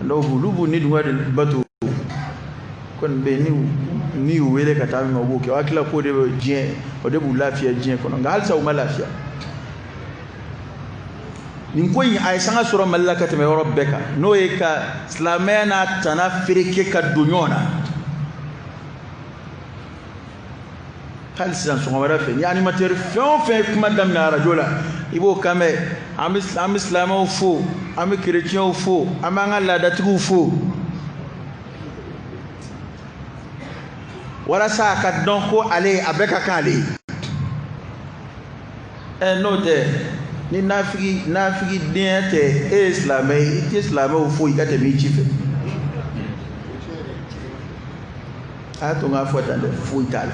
Dɔw b'u, olu b'u ni dungɔ de bato kɔni bɛ yen. Ni y'u wele ka taa min ma, u b'o kɛ. O hakili la k'o de bɛ diɲɛ, o de b'u lafiya diɲɛ kɔnɔ. Nka halisa u ma lafiya. Nin ko in, a ye sanga sɔrɔ Mali la ka tɛmɛ yɔrɔ bɛɛ kan, n'o ye ka silamɛya n'a tana fereke ka don ɲɔgɔn na. Hali sisan sɔgɔmada fɛ, ni animateur fɛn o fɛn ye kuma daminɛ arajo la, i b'o kan mɛn: an bɛ silamɛw fo, an bɛ kerecɛnw fo, an b'an ka laadatigiw fo, walasa a ka dɔn ko ale a bɛɛ ka kan ale ye. Ɛ, n'o tɛ, ni nafigi denya tɛ, e ye silamɛ ye, i tɛ silamɛw fo i ka tɛmɛ i ci fɛ. A y'a to n k'a fɔ tan dɛ, foyi t'a la,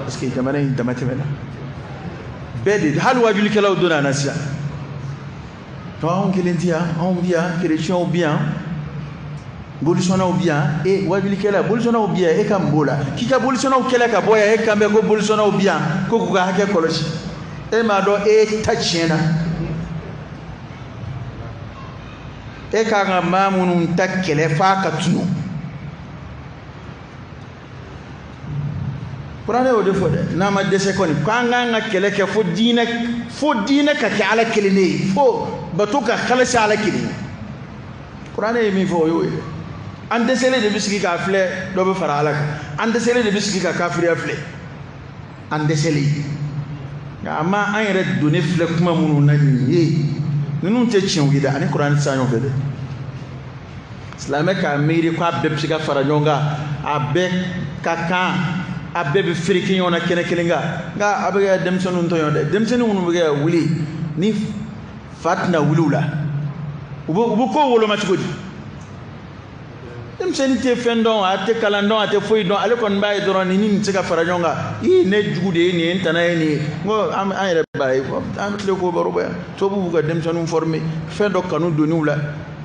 parce que jamana in dama tɛmɛna bɛɛ de. Hali wajulikɛlaw donna a na sisan. Donc anw kelen tɛ yan, anw bi yan, kerecɛnw bi yan, bolisɔnnaw bi yan. E wajulikɛla, bolisɔnnaw bi yan, e ka mun b'o la k'i ka bolisɔnnaw kɛlɛ ka bɔ yan? E kan bɛ ko bolisɔnnaw bi yan, ko k'u ka hakɛ kɔlɔsi. E m'a dɔn e ta tiɲɛna. E kan ka maa minnu ta kɛlɛ f'a ka tunu. Kuranɛ y'o de fɔ dɛ. N'an ma dɛsɛ kɔni, k'an k'an ka kɛlɛ kɛ fo diinɛ ka kɛ Ala kelen de ye, fo bato ka kalasi Ala kelen ye. Kuranɛ ye min fɔ, o y'o ye. An dɛsɛlen de bɛ sigi k'a filɛ, dɔ bɛ fara Ala kan. An dɛsɛlen de bɛ sigi ka kafiriya filɛ, an dɛsɛlen. Nka a ma an yɛrɛ donnen filɛ kuma minnu na nin ye, ninnu tɛ tiɲɛw ye dɛ, ani kuranɛ tɛ taa ɲɔgɔn fɛ dɛ. Silamɛ k'a miiri k'a bɛɛ bɛ se ka fara ɲɔgɔn kan, a bɛɛ ka kan, a bɛɛ bɛ fereke ɲɔgɔn na kɛnɛ kelen kan. Nka a bɛ kɛ denmisɛnninw tɔɲɔ dɛ. Denmisɛnnin minnu bɛ kɛ wuli ni fa tɛna wuli u la, u bɛ ko woloma cogo di? Denmisɛnnin tɛ fɛn dɔn, a tɛ kalan dɔn, a tɛ foyi dɔn, ale kɔni b'a ye dɔrɔn nin ni nin tɛ se ka fara ɲɔgɔn kan. Ii, ne jugu de ye nin ye, n tana ye nin ye. N ko an yɛrɛ b'a ye, an bɛ tile k'o baro bɔ yan. Tubabuw b'u ka denmisɛnninw former, fɛn dɔ kanu donn'u la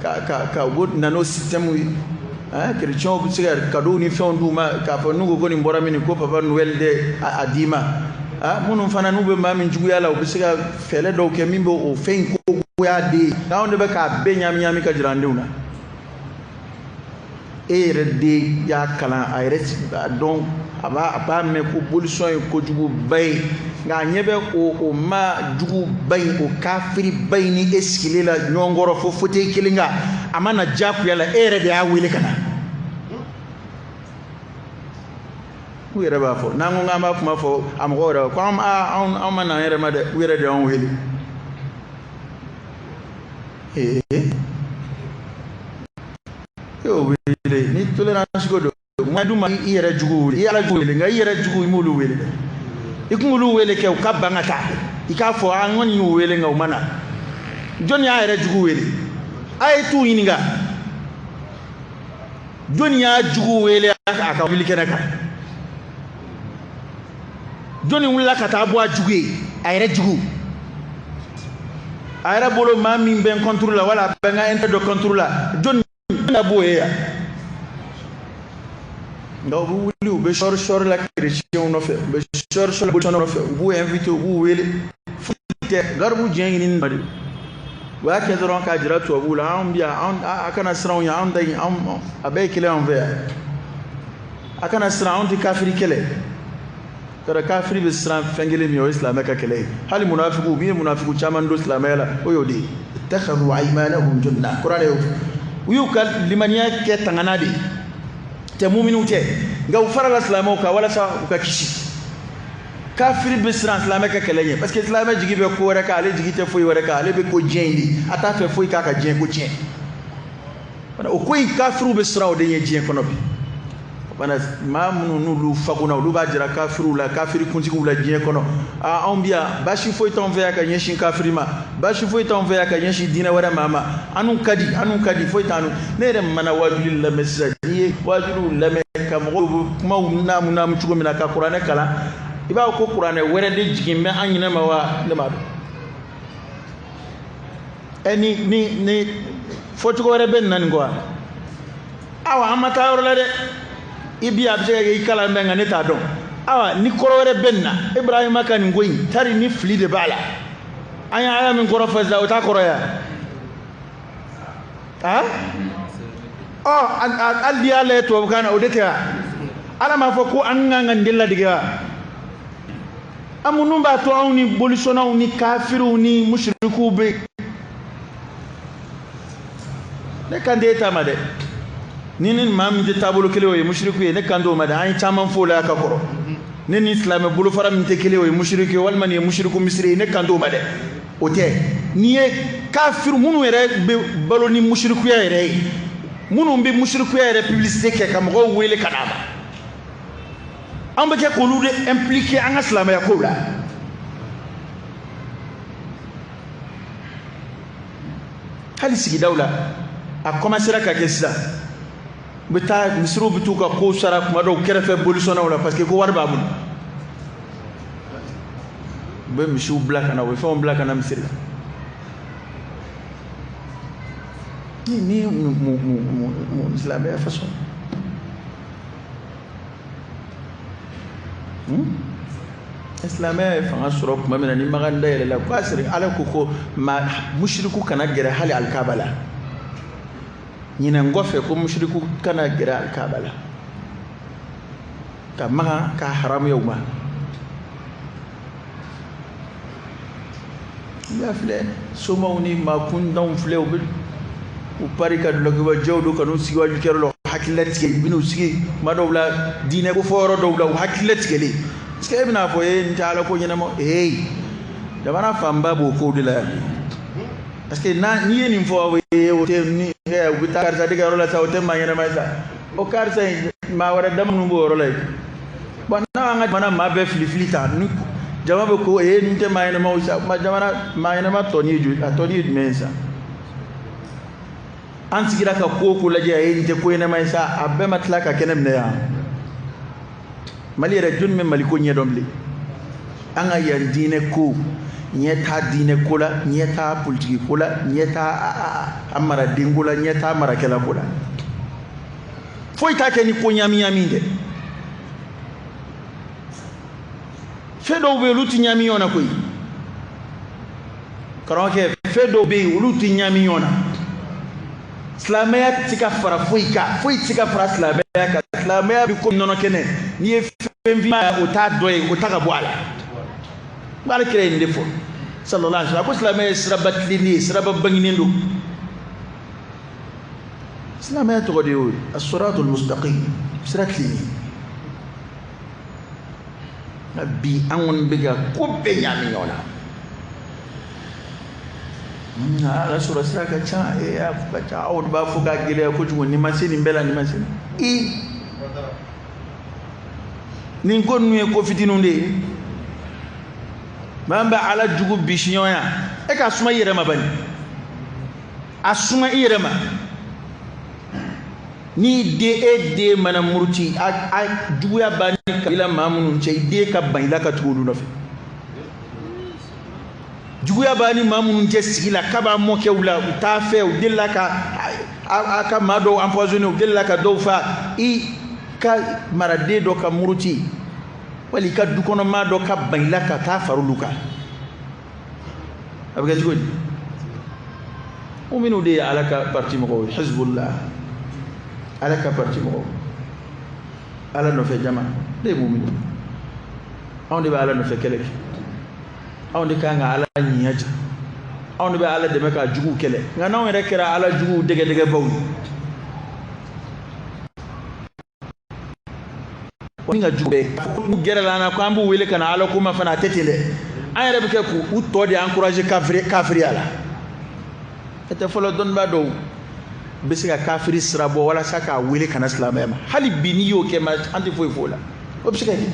ka u bɛ na n'o système ye. Chrétiens bɛ se ka cadeau ni fɛnw d'u ma k'a fɔ n'u ko ko nin bɔra min, ko Papa Noël de a d'i ma. Minnu fana n'u bɛ maa min juguya la, u bɛ se ka fɛɛrɛ dɔw kɛ min bɛ o fɛn in ko goya den ye. Anw de bɛ k'a bɛɛ ɲami ɲami ka jira an denw na. E yɛrɛ den y'a kalan, a yɛrɛ b'a dɔn, a b'a mɛn ko bolisɔn ye kojuguba ye, nka a ɲɛ bɛ o maa juguba in, o kafiriba in ni e sigilen la ɲɔgɔn kɔrɔ fo fauteuil kelen kan, a ma na diyagoya la, e yɛrɛ de y'a wele ka na. U yɛrɛ b'a fɔ, n'an ko k'an b'a kuma fɔ a mɔgɔw yɛrɛ ko anw ma na an yɛrɛ ma dɛ, u yɛrɛ de y'anw wele. Ee, e y'o wele ni tolérance ko don, ma dun ma i yɛrɛ jugu wele, i Ala jugu wele, nka i yɛrɛ jugu i m'olu wele dɛ. I kun k'olu wele kɛ u ka ban ka taa, i k'a fɔ an kɔni y'u wele nka u ma na. Jɔnni y'a yɛrɛ jugu wele? A ye t'u ɲininka. Jɔnni y'a jugu wele a ka wuli kɛnɛ kan? Jɔnni wulila ka taa bɔ a jugu ye, a yɛrɛ jugu? A yɛrɛ bolo maa min bɛ n contre la, wala a bɛ n ka intérêt dɔ contre la, jɔnni na b'o ye yan? Nka u bɛ wuli, u bɛ sɔri sɔri la chrétiens nɔfɛ, u bɛ sɔri sɔri la bolisɔnnaw nɔfɛ, u b'u invité, u b'u wele. Foyi tɛ, garibu diɲɛ ɲini de. U y'a kɛ dɔrɔn k'a jira tubabuw la, anw bi yan, anw a kana siran anw ɲɛ, anw ta in, anw a bɛɛ ye kelen anw fɛ yan. A kana siran, anw tɛ kafiri kɛlɛ. Kɛra kafiri bɛ siran fɛn kelen min ye, o ye silamɛ ka kɛlɛ ye. Hali munafigiw, min ye munafigiw caman don silamɛya la, o y'o de ye. Ittakhadhu aymanahum junna, kuranɛ y'o fɔ. U y'u ka limaniya kɛ tangana de ye, tɛ muminiw tɛ, nka u farala silamɛw kan walasa u ka kisi. Kafiri bɛ siran silamɛ ka kɛlɛ ɲɛ, parce que silamɛ jigi bɛ ko wɛrɛ kan, ale jigi tɛ foyi wɛrɛ kan, ale bɛ ko diɲɛ in de, a t'a fɛ foyi k'a ka diɲɛ ko tiɲɛ. O ko in kafiriw bɛ siran o de ɲɛ diɲɛ kɔnɔ bi. Bana maa minnu n'olu fagunna, olu b'a jira kafiriw la, kafiri kuntigiw la diɲɛ kɔnɔ. Aa, anw bi yan, baasi foyi t'anw fɛ yan ka ɲɛsin kafiri ma, baasi foyi t'anw fɛ yan ka ɲɛsin diinɛ wɛrɛ maa ma, an n'u ka di, an n'u ka di, foyi t'an n'u. Ne yɛrɛ mana waajuli lamɛn sisan, n'i ye waajuliw lamɛn ka mɔgɔw bɛ kumaw naamu naamu cogo min na ka kuranɛ kalan, i b'a fɔ ko kuranɛ wɛrɛ de jigin bɛ an ɲinɛ ma wa? Ne m'a dɔn. Ɛ, ni fɔcogo wɛrɛ bɛ nin na nin kɔ wa? Awa, an ma taa yɔrɔ la dɛ. I bi a bɛ se ka kɛ i kalan bɛ, nka ne t'a dɔn. Awa, ni kɔrɔ wɛrɛ bɛ nin na, Ibrahima ka nin ko in tari ni fili de b'a la. An ye aya min kɔrɔ fɔ sisan, o t'a kɔrɔ ye wa? Ɔ, hali n'i y'a lajɛ tubabukan na, o de tɛ wa? Ala m'a fɔ ko an kan ka nin de ladege wa? An minnu b'a to anw ni bolisɔnnaw ni kafiriw ni musirikuw bɛ. Ne kan tɛ e ta ma dɛ. Ni ni maa min tɛ taabolo kelen, o ye musiriku ye, ne kan t'o ma dɛ. An ye caman f'o la ka kɔrɔ. Ne ni silamɛ bolofara min tɛ kelen, o ye musiriku ye, walima nin ye musiriku misiri ye, ne kan t'o ma dɛ. O tɛ. N'i ye kafiri minnu yɛrɛ bɛ balo ni musirikuya yɛrɛ ye, minnu bɛ musirikuya yɛrɛ publicité kɛ ka mɔgɔw wele ka na a ma, an bɛ kɛ k'olu de impliquer an ka silamɛya kow la. Hali sigidaw la, a commencera ka kɛ sisan. U bɛ taa misiriw bɛ t'u ka kow sara kuma dɔw kɛrɛfɛ bolisɔnnaw la, parce que ko wari b'a bolo. U bɛ misiw bila ka na, u bɛ fɛnw bila ka na misiri la. Ni mu silamɛya façon. Silamɛya ye fanga sɔrɔ tuma min na, ni Makan dayɛlɛla, k'a sɔrɔ Ala ko ko ma musiriku kana gɛrɛ hali alikaba la. Ɲinɛ kɔfɛ ko musiriku kana gɛrɛ alikaba la. Ka Makan k'a haramuya u ma. I y'a filɛ, somaw ni maakuntanw filɛ, u bɛ u pari ka dulɔkibajɛw don ka n'u sigi wajulikɛyɔrɔ la, u hakili latigɛ, u bɛn'u sigi kuma dɔw la diinɛ ko fɔ yɔrɔ dɔw la, u hakili latigɛlen. Parce que e bɛna fɔ e n tɛ Ala ko ɲɛnama, ee jamana fanba b'o kow de la yan. Parce que n'a n'i ye nin fɔ o ye o tɛ ni ɛ u bɛ taa karisa de ka yɔrɔ la sa, o tɛ maa ɲɛnama ye sa. O karisa in, maa wɛrɛ dama minnu b'o yɔrɔ la yen. Bon, n'an ka jamana maa bɛɛ fili fili ta ni jama bɛ ko ee nin tɛ maa ɲɛnama ye sa, ma jamana maa ɲɛnama tɔ ni ye joli, a tɔ ni ye jumɛn ye sa? An sigira ka ko o ko lajɛ, ee nin tɛ ko ɲɛnama ye sa, a bɛɛ ma tila ka kɛnɛ minɛ yan. Mali yɛrɛ, jɔnni bɛ Mali ko ɲɛdɔn bilen? An ka yan diinɛ ko ɲɛ t'a diinɛ ko la, ɲɛ t'a politiki ko la, ɲɛ t'a a maraden ko la, ɲɛ t'a marakɛla ko la. Foyi t'a kɛ ni ko ɲami ɲami dɛ. Fɛn dɔw bɛ yen, olu tɛ ɲami ɲɔgɔn na koyi. Karamɔgɔkɛ, fɛn dɔw bɛ yen, olu tɛ ɲami ɲɔgɔn na. Silamɛya tɛ se ka fara foyi kan, foyi tɛ se ka fara silamɛya kan. Silamɛya bɛ komi nɔnɔ kɛnɛ, n'i ye fɛn finman ye, o t'a dɔ ye, o ta ka bɔ a la. Ala kira ye nin de fɔ sallallahu alaihi wasallam, a ko silamɛya ye siraba tilennen ye, siraba bangenen don. Silamɛya tɔgɔ de y'o ye, as-siratul mustaqim, sira tilennen. Nka bi an kɔni bɛ ka ko bɛɛ ɲaami ɲɔgɔn na. Ala sɔrɔ sira ka ca, ee a ka ca, aw de b'a fɔ k'a gɛlɛya kojugu, nin ma se nin bɛɛ la, nin ma se nin. Nin ko ninnu ye ko fitininw de ye. Maa min bɛ Ala jugu bisi ɲɔgɔn ya, e k'a suma i yɛrɛ ma bani, a suma i yɛrɛ ma. N'i den, e den mana muruti, a juguya b'a ni kabila maa minnu cɛ, i den ka ban i la ka tugu olu nɔfɛ. Juguya b'a ni maa minnu cɛ sigi la, k'a b'a mɔkɛw la, u t'a fɛ, u delila ka a ka maa dɔw empoisonné, u delila ka dɔw fa. I ka maraden dɔ ka muruti, wali i ka du kɔnɔ maa dɔ ka ban i la ka taa fara olu kan, a bɛ kɛ cogo di? O minnu de ye Ala ka parti mɔgɔw ye, Hizbullah, Ala ka parti mɔgɔw, Ala nɔfɛ jama ne ye muminu. Anw de bɛ Ala nɔfɛ kɛlɛ kɛ, anw de kan ka Ala ɲiya ja, anw de bɛ Ala dɛmɛ k'a juguw kɛlɛ. Nka n'anw yɛrɛ kɛra Ala juguw dɛgɛdɛgɛbaw ye, min ka jugu bɛɛ, n'u gɛrɛla an na ko an b'u wele ka na Ala ko ma fana, a tɛ ten dɛ. An yɛrɛ bɛ kɛ k'u tɔ de encourager kafiriya la. E tɛ fɔlɔ, dɔnnibaa dɔw bɛ se ka kafiri sira bɔ walasa k'a wele ka na silamɛya ma. Hali bi n'i y'o kɛ, ma an tɛ foyi f'o la, o bɛ se ka kɛ.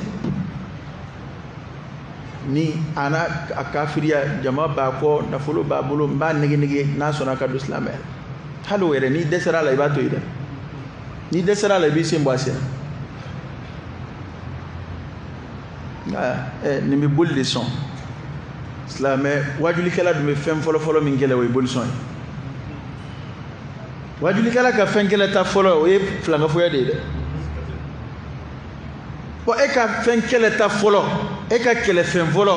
Ni a n'a a kafiriya, jama b'a kɔ, nafolo b'a bolo, n b'a nege nege, n'a sɔnna ka don silamɛya la. Hali o yɛrɛ, n'i dɛsɛra a la, i b'a to yen dɛ. N'i dɛsɛra a la, i b'i sen bɔ a sen na. Nka nin bɛ boli de sɔn. Silamɛ wajulikɛla dun bɛ fɛn fɔlɔfɔlɔ min kɛlɛ, o ye boli sɔn ye. Wajulikɛla ka fɛn kɛlɛ ta fɔlɔ, o ye filankafoya de ye dɛ. Bon, e ka fɛn kɛlɛ ta fɔlɔ, e ka kɛlɛfɛn fɔlɔ,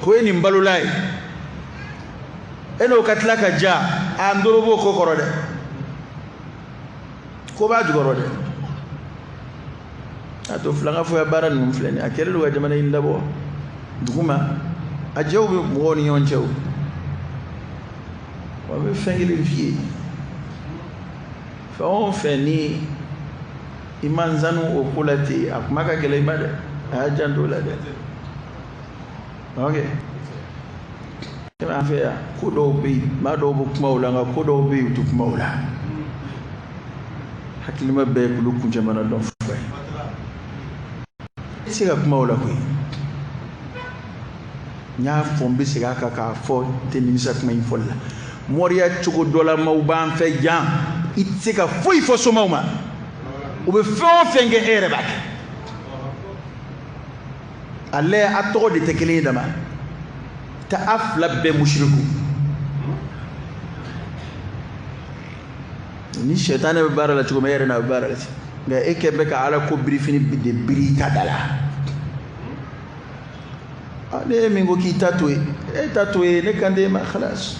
o ye nin balola ye. E n'o ka tila ka ja, a n doro b'o ko kɔrɔ dɛ, ko b'a jukɔrɔ dɛ. A to filankafoya baara ninnu filɛ nin ye, a kɛlen don ka jamana in labɔ dugu ma, a jɛw bɛ mɔgɔw ni ɲɔgɔn cɛ o. Wa n bɛ fɛn kelen f'i ye, fɛn o fɛn ni i ma nzanu o ko la ten, a kuma ka gɛlɛn i ma dɛ, a y'a janto o la dɛ. Ok, an fɛ yan, ko dɔw bɛ yen, maa dɔw bɛ kuma o la, nka ko dɔw bɛ yen, u tɛ kuma o la. Hakilima bɛɛ ye kulu kuncɛmana dɔn fɔ ye, i tɛ se ka kuma o la koyi. N y'a fɔ, n bɛ segin a kan k'a fɔ, n tɛ nimisa kuma in fɔli la. Mɔriya cogo dɔ la, maaw b'an fɛ yan, i tɛ se ka foyi fɔ somaw ma. U bɛ fɛn o fɛn kɛ, e yɛrɛ b'a kɛ. Ale a tɔgɔ de tɛ kelen ye dama ta, a fila bɛɛ musiriku. Ni sɛtanɛ bɛ baara la cogo min, e yɛrɛ n'a bɛ baara la ten. Nka e kɛ bɛ ka Ala ko birifini de biri i ta da la. Ne ye min ko k'i ta to yen, e ta to yen, ne kan t'e ma, khalas.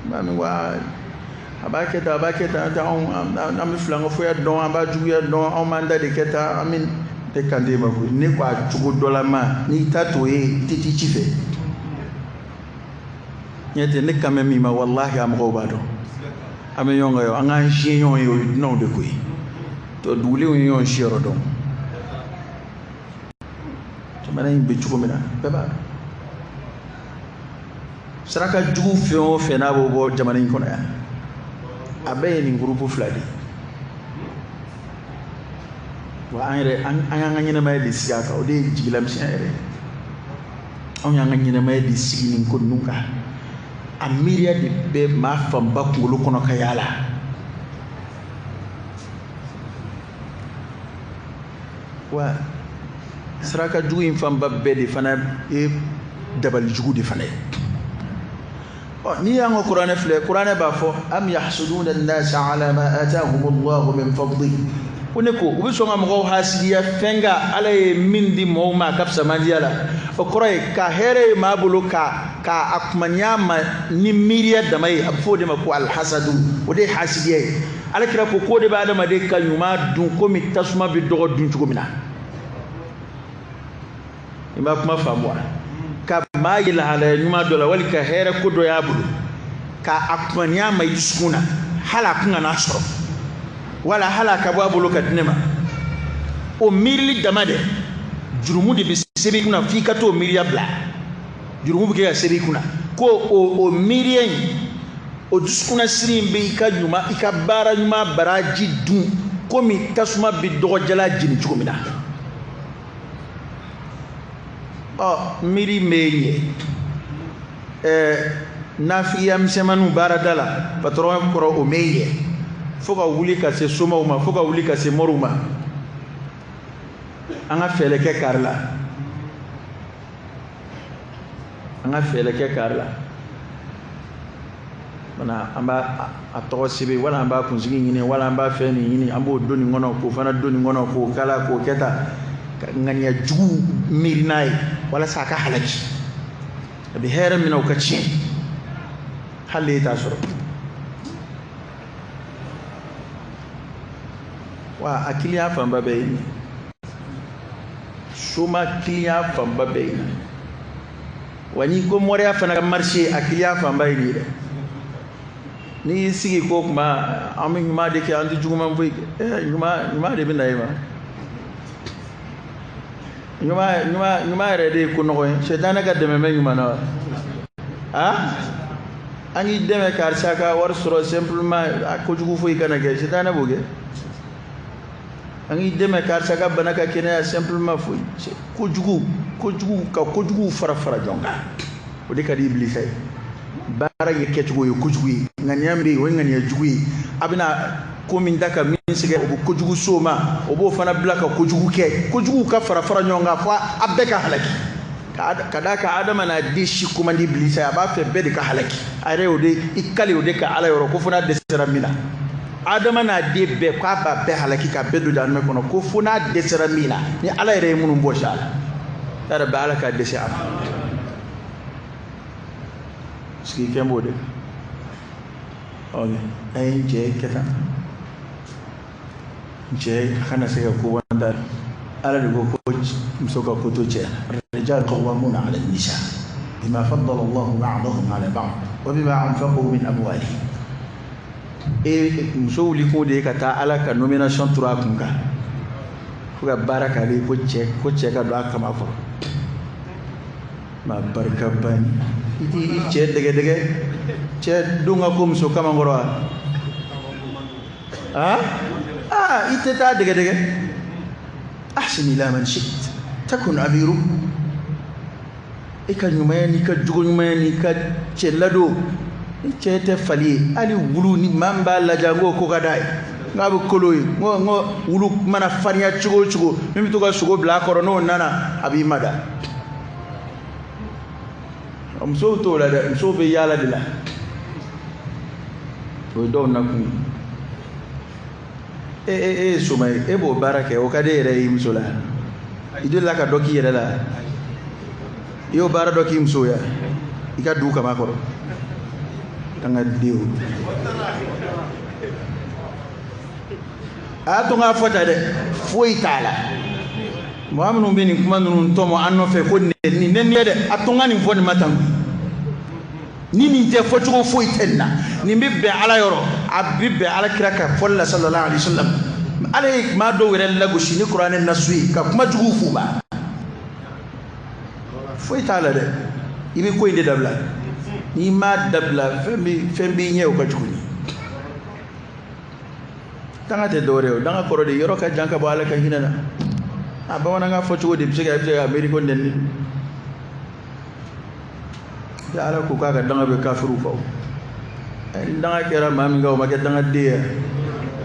Maa min ko a b'a kɛ tan, a b'a kɛ tan, anw an bɛ filankafoya dɔn, an b'a juguya dɔn, anw b'an ta de kɛ tan, an bɛ ne kan t'e ma koyi. Ne ko a cogo dɔ la ma, n'i ta to yen, i tɛ t'i ci fɛ. Ɲɛ tɛ ne kan bɛ min ma, walahi a mɔgɔw b'a dɔn. An bɛ ɲɔgɔn kan ye, an k'an si ɲɔgɔn ye, o ye dunanw de ko ye. To dugulenw ye ɲɔgɔn siyɔrɔ dɔn. Jamana in bɛ cogo min na, bɛɛ b'a dɔn. Saraka jugu fɛn o fɛn n'a b'o bɔ jamana in kɔnɔ yan, a bɛɛ ye nin gurupu fila de ye. Wa an yɛrɛ an y'an ka ɲɛnamaya de sigi a kan, o de ye jigilamisɛnya yɛrɛ ye. Anw y'an ka ɲɛnamaya de sigi nin ko ninnu kan. A miiriya de bɛ maa fanba kunkolo kɔnɔ ka yaala. Wa saraka jugu in fanba bɛɛ de fana ye dabali jugu de fana ye. Ɔ, n'i y'an ka kuranɛ filɛ, kuranɛ b'a fɔ am yahsuduna an-nasa ala ma atahum Allahu min fadlihi. Ko ne ko u bɛ sɔn ka mɔgɔw hasidiya fɛn kan Ala ye min di mɔgɔw ma a ka fisamandiya la. O kɔrɔ ye ka hɛrɛ ye maa bolo ka a kumaniya ma ni miiriya dama ye, a bɛ fɔ o de ma ko alhasadu, o de ye hasidiya ye. Ala kira ko k'o de bɛ adamaden ka ɲuman dun komi tasuma bɛ dɔgɔ dun cogo min na. I b'a kuma faamu wa? Ka maa ye lahalaya ɲuman dɔ la wali ka hɛrɛ ko dɔ y'a bolo ka a kumaniya ma i dusukun na, hali a kun kana sɔrɔ wala hali a ka bɔ a bolo ka di ne ma, o miirili dama dɛ, jurumu de bɛ sɛbɛn i kunna f'i ka t'o miiriya bila. Jurumu bɛ kɛ ka sɛbɛn i kunna ko o miiriya in, o dusukunnasiri in bɛ i ka ɲuman, i ka baara ɲuman baraji dun komi tasuma bɛ dɔgɔjala jeni cogo min na. Ɔ, miiri m'e ɲɛ, nafigiya misɛnmaninw baarada la patɔrɔn kɔrɔ, o m'e ɲɛ, fo ka wuli ka se somaw ma, fo ka wuli ka se moriw ma. An ka fɛɛrɛ kɛ kari la, an ka fɛɛrɛ kɛ kari la. Wala an b'a a tɔgɔ sɛbɛn, wala an b'a kunsigi ɲini, wala an b'a fɛn nin ɲini, an b'o don nin kɔnɔ, k'o fana don nin kɔnɔ, k'o kala, k'o kɛ tan, ka ŋaniya jugu miiri n'a ye walasa a ka halaki. A bɛ hɛrɛ min na o ka tiɲɛ, hali e t'a sɔrɔ. Wa a kiliyan fanba bɛɛ ye nin ye, soma kiliyan fanba bɛɛ ye nin ye. Wa n'i ko moriya fana ka marché, a kiliyan fanba ye nin ye dɛ. N'i y'i sigi ko kuma an bɛ ɲuman de kɛ, an tɛ juguman foyi kɛ, ɲuman de bɛ na e ma. Ɲuman yɛrɛ de ye ko nɔgɔ ye. Sɛtanɛ ka dɛmɛ bɛ ɲuman na wa? An k'i dɛmɛ karisa ka wari sɔrɔ simplement, a kojugu foyi kana kɛ, sɛtanɛ b'o kɛ. An k'i dɛmɛ karisa ka bana ka kɛnɛya simplement, foyi kojugu ka kojugu fara fara ɲɔgɔn kan, o de ka di ibilisa ye. Baara ye kɛcogo ye kojugu ye, ŋaniya min bɛ yen o ye ŋaniya jugu ye. A bɛna ko min da ka min sɛgɛ, o bɛ kojugu s'o ma, o b'o fana bila ka kojugu kɛ, kojugu ka fara fara ɲɔgɔn kan fo a bɛɛ ka halaki. Ka d'a kan Adama n'a den si ko man di ibilisa ye, a b'a fɛ bɛɛ de ka halaki. A yɛrɛ y'o de i kale o de ka Ala yɔrɔ ko fo n'a dɛsɛra min na. Adama n'a den bɛɛ k'a b'a bɛɛ halaki ka bɛɛ don jahanama kɔnɔ, ko fo n'a dɛsɛra min na, ni Ala yɛrɛ ye minnu bɔsi a la, yɛrɛ bɛ Ala ka dɛsɛ a ma. Sigi fɛn b'o de kan. Ok, a ye n cɛ kɛ tan, n cɛ a kana se ka ko bɔ n ta. Ala de ko ko muso ka ko to cɛ la. Rijal qawwamuna ala nisa bima faddala Allahu ba'dahum ala ba'd wa bima anfaqu min amwalihim. E muso wuli kun de ye ka taa Ala ka nomination turu a kun kan, fo ka baara k'ale ye ko cɛ ka don a kama kɔrɔ. Ma barika ban, i t'i cɛ dɛgɛ dɛgɛ, cɛ don ka ko muso kama kɔrɔ wa? I tɛ taa dɛgɛ dɛgɛ. Ahsin ila man shi'ta takun amiru. I ka ɲumanya n'i ka jogo ɲumanya n'i ka cɛ ladon, ni cɛ tɛ fali ye, hali wulu ni maa min b'a lajɛ, n k'o ko ka d'a ye, n k'a bɛ kolo ye, n ko wulu mana farinya cogo o cogo, min bɛ to ka sogo bila a kɔrɔ, n'o nana a b'i mada. Musow t'o la dɛ, musow bɛ yaala de la, o ye dɔw nakun ye. E ye soma ye, e b'o baara kɛ, o ka di e yɛrɛ ye i muso la? I delila ka dɔ k'i yɛrɛ la? I y'o baara dɔ k'i muso ya? I ka du kama kɔrɔ, an ka denw. A y'a to n k'a fɔ tan dɛ, foyi t'a la. Mɔgɔ minnu bɛ nin kuma ninnu tɔmɔ an nɔfɛ ko nin nin ye dɛ, a to n ka nin fɔ nin ma tan. Ni nin tɛ fɔcogo foyi tɛ nin na, nin bɛ bɛn Ala yɔrɔ, a bɛ bɛn Ala kira ka fɔli la sallallahu alaihi wasallam. Ala ye maa dɔw yɛrɛ lagosi ni kuranɛ nasu ye ka kuma jugu f'u ma. Foyi t'a la dɛ, i bɛ ko in de dabila. N'i m'a dabila, fɛn b'i ɲɛ, o ka jugu ni danga tɛ dɔwɛrɛ ye. O danga kɔrɔ de, yɔrɔ ka jan ka bɔ Ala ka hinɛ na. A bamanankan fɔ cogo de bɛ se ka, i bɛ se ka miiri ko nɛni tɛ. Ala ko k'a ka danga bɛ kafiriw kan. Ni danga kɛra maa min kan, o ma kɛ dangaden ye.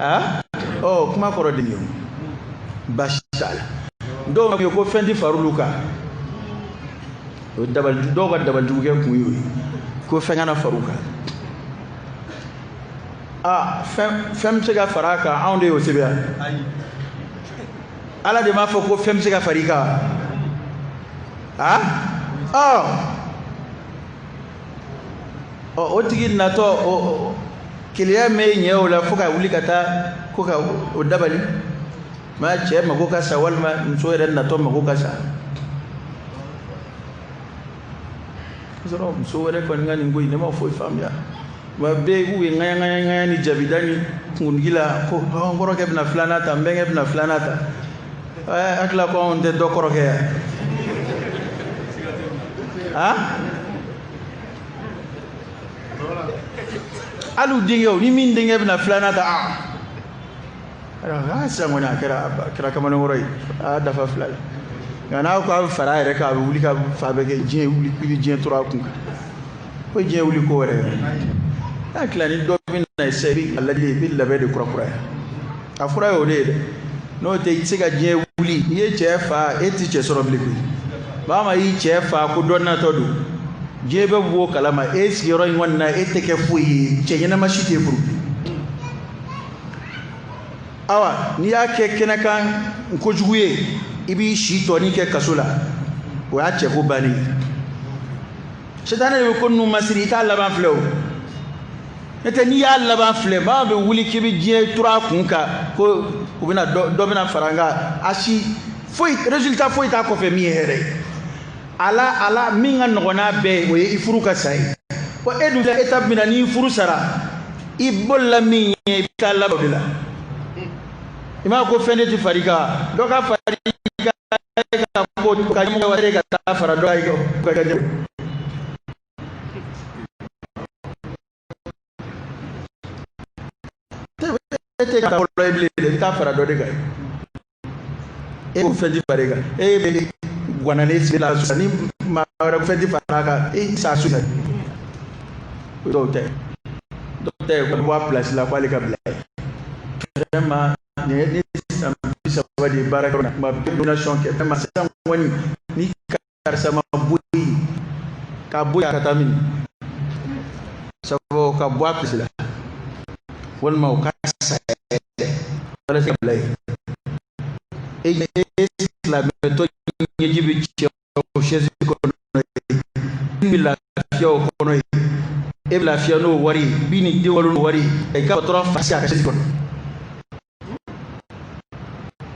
A ɔ kuma kɔrɔ de ye o, baasi t'a la. Dɔw b'a fɔ ko fɛn tɛ far'olu kan. O dabali, dɔw ka dabalijugukɛ kun y'o ye, ko fɛn kana far'u kan. Aa, fɛn bɛ se ka fara a kan, anw de y'o sɛbɛn. Ala de m'a fɔ ko fɛn bɛ se ka fara i kan. A ɔ ɔ o tigi natɔ, o keleya m'e ɲɛ o la fo ka wuli ka taa ko ka o dabali. Maa cɛ mako ka sa, walima muso yɛrɛ natɔ mako ka sa. Sɔrɔ muso wɛrɛ kɔni ka nin ko in, ne ma foyi faamuya. Wa bɛɛ k'u ye ŋaɲa ŋaɲa ŋaɲa ni jabida ni kuntigi la, ko n kɔrɔkɛ bɛna filanan ta, n bɛnkɛ bɛna filanan ta. Hakili la ko anw tɛ dɔ kɔrɔkɛ yan. A hali u denkɛw ni min denkɛ bɛna filanan ta, aa, sisan kɔni a kɛra kamalenkɔrɔ ye, a y'a dafa fila la. Nka n'a ko a bɛ fara a yɛrɛ kan, a bɛ wuli ka fa bɛ kɛ diɲɛ wuli, i bɛ diɲɛ tora a kun kan, ko diɲɛ wuli ko wɛrɛ yɛrɛ. N'a tila ni dɔ bɛ na sisan, i bɛ a lajɛ, i bɛ labɛn de kurakuraya. A fura ye o de ye dɛ. N'o tɛ, i tɛ se ka diɲɛ wuli. N'i ye cɛ fa, e tɛ cɛ sɔrɔ bilen koyi. Maa ma y'i cɛ fa ko dɔ natɔ don, diɲɛ bɛ bɔ o kalama. E sigiyɔrɔ in kɔni na, e tɛ kɛ foyi ye, cɛ ɲɛnama si tɛ furu bilen. Awa, n'i y'a kɛ kɛnɛ kan kojugu ye, i b'i si tɔnin kɛ kaso la, o y'a cɛko bannen ye. Sitanɛ de bɛ ko ninnu masiri, i t'a laban filɛ. O n'o tɛ, n'i y'a laban filɛ, maa bɛ wuli k'i bɛ diɲɛ turu a kun kan ko u bɛna dɔ bɛna fara n kan. A si foyi résultat foyi t'a kɔfɛ min ye hɛrɛ ye. Ala min ka nɔgɔn n'a bɛɛ ye, o ye i furu ka sa ye. Wa e dun filɛ étape min na, n'i furu sara, i bolila min ɲɛ, i bɛ taa laban o de la. I m'a ko fɛn de tɛ far'i kan, dɔ ka far'i kan, e ka ko ka ɲɛmɔgɔ wɛrɛ ka taa fara dɔ kan ka ɲɛmɔgɔ. E tɛ ka fɔlɔ ye bilen dɛ, i bɛ taa fara dɔ de kan. E ko fɛn tɛ far'i kan, e bɛ guwanalen sigi la ni maa wɛrɛ fɛn tɛ fara a kan, e sa su. Dɔw tɛ ko bɔ a place la k'ale ka bila yen. Vraiment, nin ye ne san 30 de ye baara kɛ, kuma bɛɛ nomination kɛ. Vraiment, sisan kɔni, ni karisa ma bɔ yen, ka bɔ yen ka taa min sabu ka bɔ a place la, walima o ka sa yɛrɛ walasa ka bila yen. E silamɛtɔ ɲɛji bɛ cɛ o chaise kɔnɔ yen, i bɛ lafiya o kɔnɔ yen, e bɛ lafiya n'o wari ye, bi ni den walo n'o wari ye, i ka patron fa sigi a ka chaise kɔnɔ.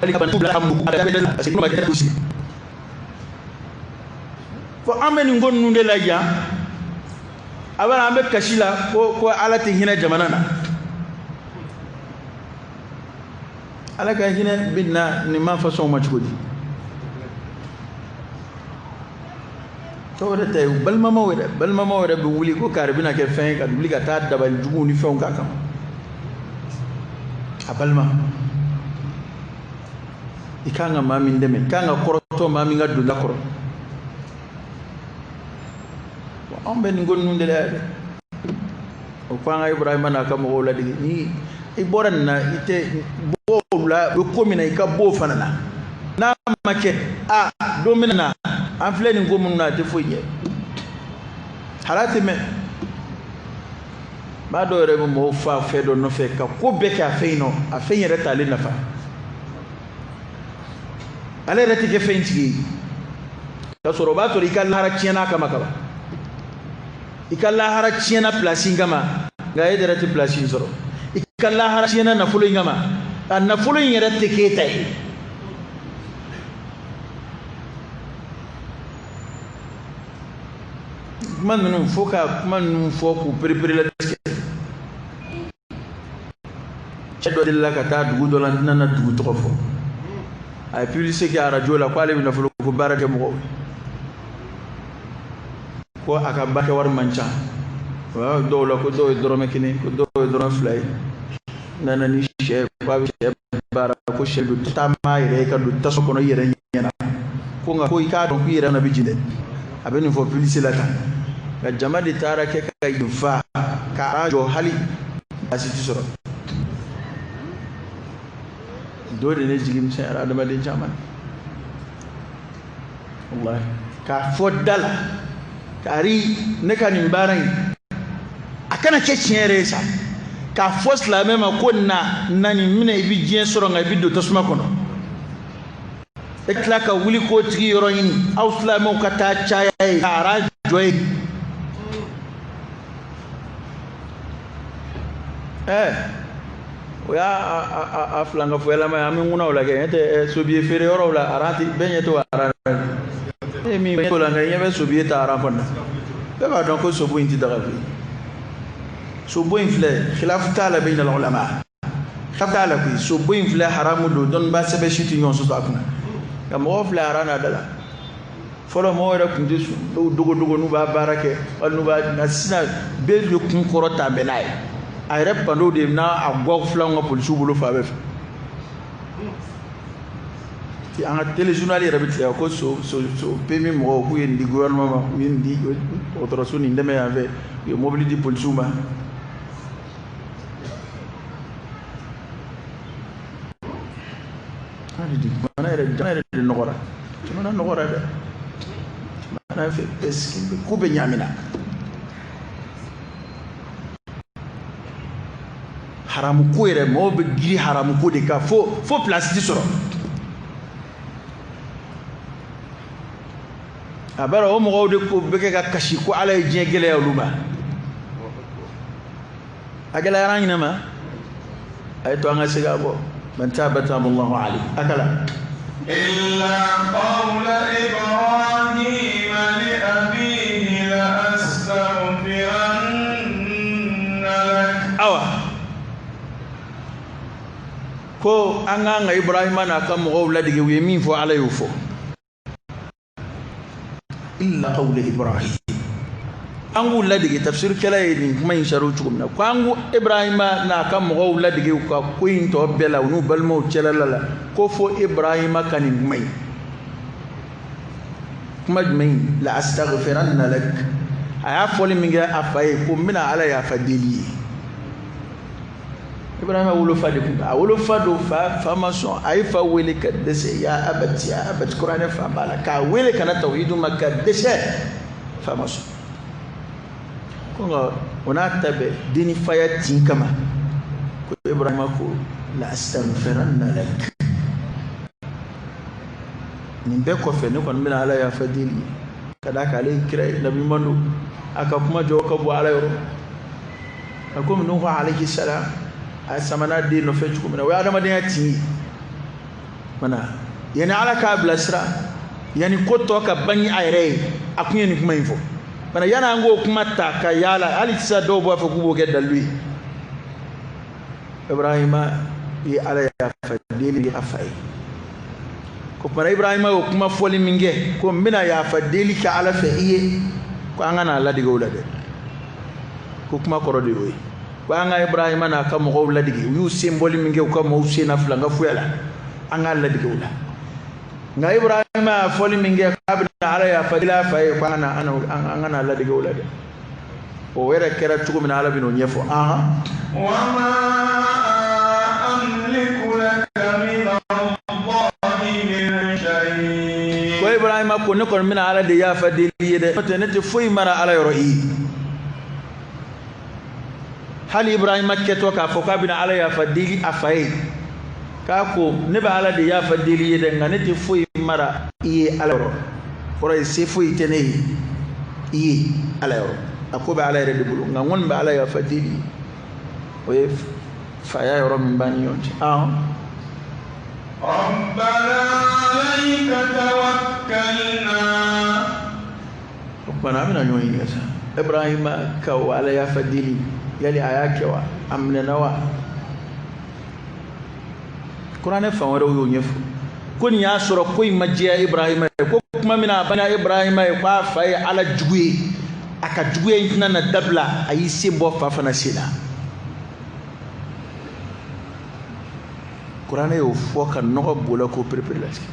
Hali ka bila ka mugu parce que n'o ma kɛ sigi. Fo an bɛ nin ko ninnu de la yan, a b'a an bɛ kasi la ko Ala tɛ hinɛ jamana na. Ala ka hinɛ bɛ na nin ma façon ma cogo di? Dɔw yɛrɛ ta ye balimamaw yɛrɛ, balimamaw yɛrɛ bɛ wuli ko kari bɛna kɛ fɛn ye, ka wuli ka taa dabali juguw ni fɛnw k'a kama. A balima, i kan ka maa min dɛmɛ, i kan ka kɔrɔtɔ maa min ka donda kɔrɔ. Anw bɛ nin ko ninnu de la yan dɛ. O ko an ka Ibrahima n'a ka mɔgɔw ladege. Ni i bɔra nin na, i tɛ bɔ o la, u bɛ ko min na, i ka bɔ o fana na. N'a ma kɛ, a don bɛna na, an filɛ nin ko minnu na, a tɛ foyi ɲɛ, hala tɛ mɛn. Maa dɔw yɛrɛ bɛ mɔgɔw fa fɛn dɔ nɔfɛ ka ko bɛɛ kɛ a fɛn in nɔ, a fɛn yɛrɛ t'ale nafa, ale yɛrɛ tɛ kɛ fɛn in tigi ye. K'a sɔrɔ o b'a sɔrɔ i ka lahara tiɲɛna a kama kaban, i ka lahara tiɲɛna place in kama, nka e yɛrɛ tɛ place in sɔrɔ. I ka lahara tiɲɛna nafolo in kama, a nafolo in yɛrɛ tɛ k'e ta ye. Kuma ninnu fo ka kuma ninnu fɔ k'u pereperelatigɛ. Cɛ dɔ delila ka taa dugu dɔ la, n tɛna na dugu tɔgɔ fɔ. A ye publicité kɛ arajo la ko ale bɛ nafolo ko baara kɛ mɔgɔw ye, ko a ka baarakɛ wari man ca. Dɔw la ko dɔw ye dɔrɔmɛ kelen, ko dɔw ye dɔrɔmɛ fila ye. Nana ni sɛ, ko a bɛ sɛ baara, ko sɛ don taama yɛrɛ ye ka don tasuma kɔnɔ i yɛrɛ ɲɛna, ko nka ko i k'a dɔn k'i yɛrɛ na bɛ jeni dɛ. A bɛ nin fɔ publicité la tan, nka jama de taara kɛ ka yen fa k'a jɔ, hali baasi ti sɔrɔ. Dɔ de ne jigi misɛnyara adamaden caman na wallahi, k'a fɔ da la kari ne ka nin baara in a kana kɛ tiɲɛ yɛrɛ ye sa, k'a fɔ silamɛ ma ko na na nin minɛ, i bɛ diɲɛ sɔrɔ nka i bɛ don tasuma kɔnɔ. E tila ka wuli k'o tigi yɔrɔ ɲini, aw silamɛw ka taa caya ye ka ara jɔ ye. O y'a a filankafoyalama ye, an bɛ ŋuna o la kɛ, n'o tɛ sobiye feere yɔrɔw la aran ti bɛɛ ɲɛ t'o aran na. E min t'o la, nka i ɲɛ bɛ sobiye ta aran fana na, bɛɛ b'a dɔn ko sobo in ti daga koyi. Sobo in filɛ, khilafu t'a la bayna al-ulama, khilafu t'a la koyi. Sobo in filɛ, haramu don, dɔnnibaa sɛbɛ si tɛ ɲɔgɔn sɔsɔ a kunna. Nka mɔgɔw filɛ aran n'a da la. Fɔlɔ mɔgɔw yɛrɛ tun tɛ dogo dogo n'u b'a baara kɛ, wali n'u b'a, nka sisan bɛɛ de kun kɔrɔ ta bɛn n'a ye. A yɛrɛ panneau de n'a a gɔ filanw ka polisiw bolo fan bɛɛ fɛ. An ka téléjournal yɛrɛ bɛ tigɛ ko so so so PMI mɔgɔw k'u ye nin di gouvernement ma, u ye nin di dɔgɔtɔrɔso nin dɛmɛ yan fɛ, u ye mobili di polisiw ma. Hali di jamana yɛrɛ, jamana yɛrɛ de nɔgɔra, jamana nɔgɔra dɛ, jamana fɛ bɛɛ sigi ko bɛ ɲaamina. Haramu ko yɛrɛ, mɔgɔw bɛ giri haramu ko de kan fo place ti sɔrɔ. A b'a dɔn o mɔgɔw de ko bɛ kɛ ka kasi ko Ala ye diɲɛ gɛlɛya olu ma. A gɛlɛyara an ɲinɛ ma, a ye to an ka segin a kɔ. Man taba taba Allahu alayhi. Akala إلا قول إبراهيم لأبيه لأستغفرن لك. Awa, ko an k'an ka Ibrahima n'a ka mɔgɔw ladege, u ye min fɔ Ala y'o fɔ. Illa qawla Ibrahim, an k'u ladege. Tafsirikɛla ye nin kuma in sariw cogo min na, ko an ko Ibrahima n'a ka mɔgɔw ladege u ka ko in tɔ bɛɛ la, u n'u balimaw cɛla la, ko fo Ibrahima ka nin kuma in. Kuma jumɛn in? La astaghfiranna lak. A y'a fɔli min kɛ a fa ye ko n bɛna Ala yafa deli ye. Ibrahima wolofa de kun, a wolofa don, fa ma sɔn. A ye fa wele ka dɛsɛ, ya abati, ya abati, kuranɛ fan b'a la k'a wele ka na tawhidu ma ka dɛsɛ, fa ma sɔn. Ko nka o n'a ta bɛɛ, denni faya tin kama, ko Ibrahima ko la astaghfiranna lak, nin bɛɛ kɔfɛ ne kɔni bɛna Ala yafa deli ye, ka d'a kan ale ye kira ye, nabi ɲuman don, a ka kuma jɔ ka bɔ Ala yɔrɔ. A komi Nuhu alayhi salam a samana den nɔfɛ cogo min na, o ye adamadenya tin ye. Mana yanni Ala k'a bilasira, yanni ko tɔ ka bange a yɛrɛ ye, a kun ye nin kuma in fɔ. Mana yanni an k'o kuma ta ka yaala, hali sisan dɔw b'a fɔ k'u b'o kɛ dalilu ye. Ibrahima ye Ala yafa deli a fa ye. Ko kumana Ibrahima y'o kuma fɔli min kɛ ko n bɛna yafa deli kɛ Ala fɛ i ye, ko an ka n'a ladege o la dɛ, ko kuma kɔrɔ de y'o ye. Ko an ka Ibrahima n'a ka mɔgɔw ladege, u y'u sen bɔli min kɛ u ka mɔgɔw sen na filankafoya la, an k'a ladege o la. Nka Ibrahima y'a fɔli min kɛ k'a bɛna Ala yafa deli a fa ye, ko an ka n'a ladege o la dɛ. O yɛrɛ kɛra cogo min na, Ala bɛn'o ɲɛfɔ. Ahan. وما أملك لك من الله من شيء. Ko Ibrahima ko ne kɔni bɛna Ala de yafa deli ye dɛ, n'o tɛ ne tɛ foyi mara Ala yɔrɔ i ye. Hali Ibrahima kɛtɔ k'a fɔ k'a bɛna Ala yafa deli a fa ye, k'a ko ne bɛ Ala de yafa deli ye dɛ, nka ne tɛ foyi mara i ye Ala yɔrɔ. Kɔrɔ ye se foyi tɛ ne ye i ye Ala yɔrɔ, a ko bɛ Ala yɛrɛ de bolo, nka n kɔni bɛ Ala yafa deli ye. O ye faya yɔrɔ min b'an ni ɲɔgɔn cɛ. Ahɔn. ربنا عليك توكلنا. O kumana an bɛna ɲɔgɔn ɲininka sa, Ibrahima ka o Ala yafa deli, yali a y'a kɛ wa? A minɛna wa? Kuranɛ fan wɛrɛw y'o ɲɛfɔ ko nin y'a sɔrɔ ko in ma diya Ibrahima ye, ko kuma min na a banna Ibrahima ye k'a fa ye Ala jugu ye, A ka juguya in tɛna na dabila, a y'i sen bɔ fa fana sen na. Kuranɛ y'o fɔ ka nɔgɔ b'o la k'o perepere latigɛ.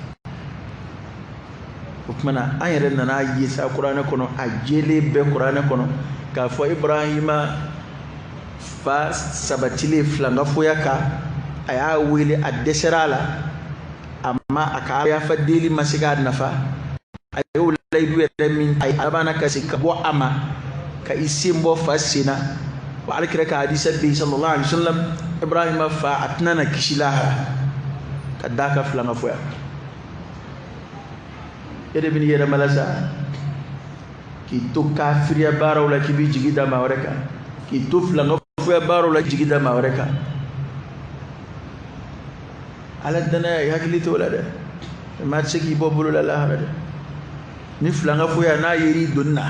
O tuma na an yɛrɛ nana ye sa kuranɛ kɔnɔ, a jɛlen bɛ kuranɛ kɔnɔ k'a fɔ Ibrahima fa sabatilen filankafoya kan, a y'a wele, a dɛsɛra a la, a ma a ka yafa deli ma se k'a nafa, a y'o layidu yɛrɛ min a labanna ka segin ka bɔ a ma ka i sen bɔ fa sen na. Wa alakira ka hadisa bɛ yen sallallahu alaihi wa sallam, Ibrahima fa a tɛna na kisi lahara ka d'a ka filankafoya. E de bɛ n'i yɛrɛ malasa k'i to kafiriya baaraw la k'i b'i jigi da maa wɛrɛ kan, k'i to filankafoya baaraw la jigi da maa wɛrɛ kan. Ala danaya i hakili t'o la dɛ, maa tɛ se k'i bɔ bolo la lahara dɛ. Ni filankafoya n'a yer'i doni na,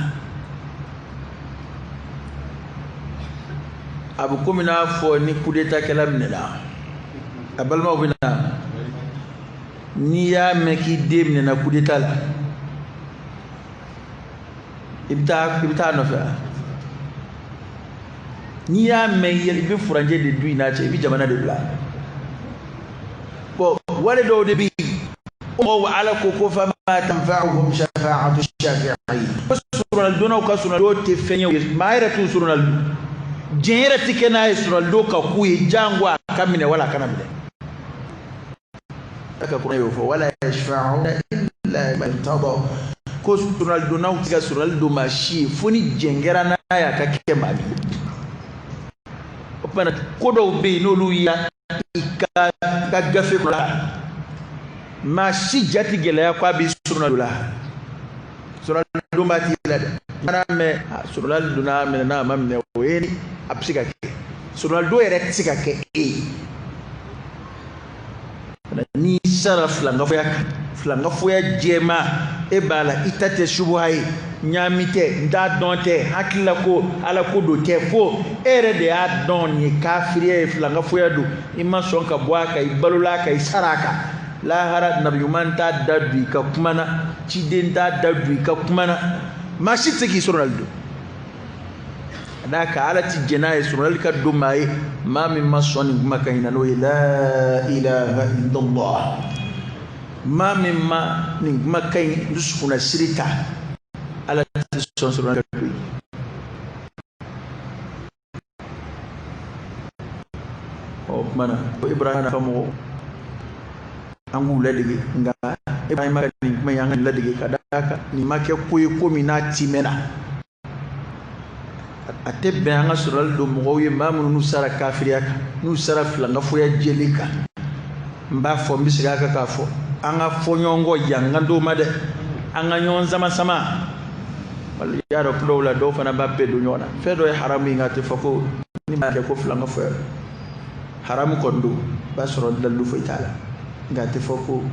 a bɛ komi n'a fɔ ni kudeta kɛla minɛna, a balimaw bɛ na. N'i y'a mɛn k'i den minɛna kudeta la, i bɛ taa a nɔfɛ wa? N'i y'a mɛn i bɛ furancɛ de don i n'a cɛ, i bɛ jamana de bila. Bɔn wale dɔw de bɛ yen, o mɔgɔw Ala ko ko fama tanfa'uhum shafa'atu shafi'in, ko surunalidonnaw ka surunalidon tɛ fɛn ye, maa yɛrɛ t'u surunalidon, diɲɛ yɛrɛ tɛ kɛ n'a ye surunalidon ka k'u ye, jango a ka minɛ wala a kana minɛ. Ala ka kuranɛ y'o fɔ, wala yashfa'una illa liman irtada, ko surunalidonnaw tɛ ka surunali don maa si ye fo ni jɛn kɛra n'a ye a ka kɛ maa min ye. O tuma na ko dɔw bɛ yen n'olu y'a i ka gafe kɔnɔ la, maa si ja tɛ gɛlɛya ko a b'i surunali la, surunalidon b'a t'i la dɛ. Mana mɛn surunali donna a minɛ n'a ma minɛ, o ye ni a bɛ se ka kɛ, surunalidon yɛrɛ tɛ se ka kɛ e ye. N'i sara filankafoya kan, filankafoya jɛma e b'a la, i ta tɛ subuha ye, ɲaami tɛ, n t'a dɔn tɛ, hakilila ko ala ko don tɛ, fo e yɛrɛ de y'a dɔn nin ye kafiriya ye, filankafoya don, i ma sɔn ka bɔ a kan, i balola a kan, i sara a kan. Lahara nabi ɲuman t'a da don i ka kuma na, ciden t'a da don i ka kuma na, maa si tɛ se k'i sɔrɔ don. Ka d'a kan ala ti jɛn n'a ye surunali ka don maa ye, maa min ma sɔn nin kuma kan in na, n'o ye la ilaha illallah, maa min ma nin kuma kan in dusukunnasiri ta, ala ti sɔn surunali ka don ye. Ɔ tuma na ko Ibrahima fa mɔgɔw an k'u ladege, nka Ibrahima ka nin kuma in an ka nin ladege ka d'a kan nin ma kɛ ko ye ko min n'a timɛna. A tɛ bɛn an ka surunali don mɔgɔw ye maa minnu n'u sara kafiriya kan, n'u sara filankafoya jɛlen kan. N b'a fɔ, n bɛ segin a kan k'a fɔ, an ka fɔ ɲɔgɔn kɔ yan kan d'o ma dɛ, an ka ɲɔgɔn sama sama. Wali y'a dɔn dɔw la, dɔw fana b'a bɛɛ don ɲɔgɔn na. Fɛn dɔ ye haramu ye, nka a tɛ fɔ ko ni maa kɛ ko filankafoya haramu kɔni don, i b'a sɔrɔ dalilu foyi t'a la, nka a tɛ fɔ ko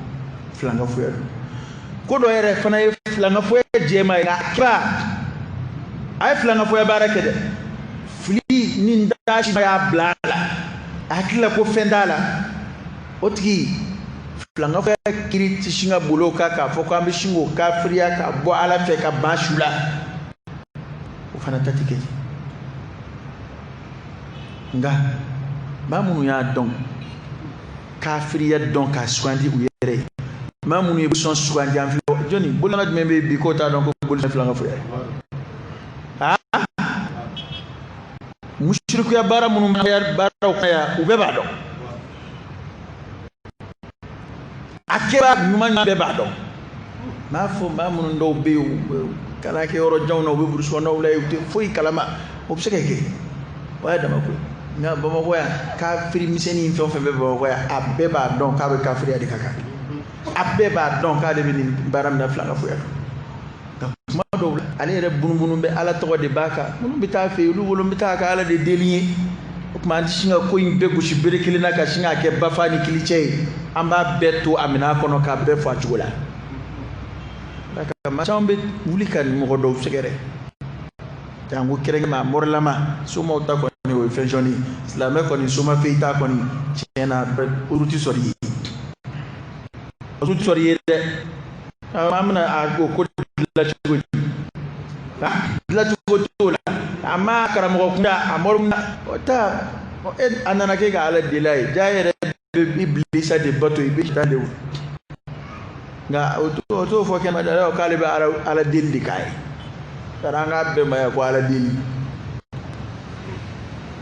filankafoya don. Ko dɔ yɛrɛ fana ye filankafoya jɛma ye, nka kiba a ye filankafoya baara kɛ dɛ, fili ni daasi y'a bila a la, a hakili la ko fɛn t'a la, o tigi filankafoya kiri tɛ sin ka boli o kan k'a fɔ k'an bɛ sin k'o kafiriya ka bɔ ala fɛ ka ban su la, o fana ta tɛ kɛ. Nka maa minnu y'a dɔn kafiriya dɔn k'a sugandi u yɛrɛ ye, maa minnu ye sɔn sugandi, an filɛ jɔnni bolila jumɛn bɛ yen bi k'o t'a dɔn ko boli filankafoya ye? Aa, musirikuya baara minnu bɛ baaraw kɔnɔ yan, u bɛɛ b'a dɔn, a kɛra ɲuman bɛɛ b'a dɔn. N b'a fɔ maa minnu dɔw bɛ yen kalan kɛ yɔrɔ janw na, u bɛ burusi kɔnɔnaw la yen, u tɛ foyi kalama, o bɛ se ka kɛ, o y'a dama ko ye. Nka Bamakɔ yan, kafiri misɛnnin fɛn o fɛn bɛ Bamakɔ yan, a bɛɛ b'a dɔn k'a bɛ kafiriya de ka kan, a bɛɛ b'a dɔn k'ale bɛ nin baara min na filankafoya don. Nka kuma dɔw la, ale yɛrɛ bunubunu bɛ ala tɔgɔ de b'a kan, minnu bɛ taa fɛ yen, olu bolo n bɛ taa ka ala de deli ye. O tuma an tɛ sin ka ko in bɛɛ gosi bere kelen na ka sin k'a kɛ bafa ni kilicɛ ye, an b'a bɛɛ to a minɛn kɔnɔ k'a bɛɛ fɔ a cogo la. Maa caman bɛ wuli ka mɔgɔ dɔw sɛgɛrɛ, janko kɛrɛnkɛrɛn mɔrilama, somaw ta kɔni o ye fɛn sɔnni ye, silamɛ kɔni soma fɛ i ta kɔni tiɲɛ na olu tɛ sɔrɔ i ye, olu tɛ sɔrɔ i ye dɛ. An bɛna a o ko dilan cogo di? Dilancogo t'o la, a ma karamɔgɔ kunda, a mori kunda, o ta a nana k'e ka Ala deli a ye, ja e yɛrɛ bɛ ibilisa de bato, i bɛ taa de nka o t'o fɔ kɛnɛma dɛ, k'ale bɛ Ala deli de k'a ye. Tari an k'a bɛɛ ma yan ko Ala deli,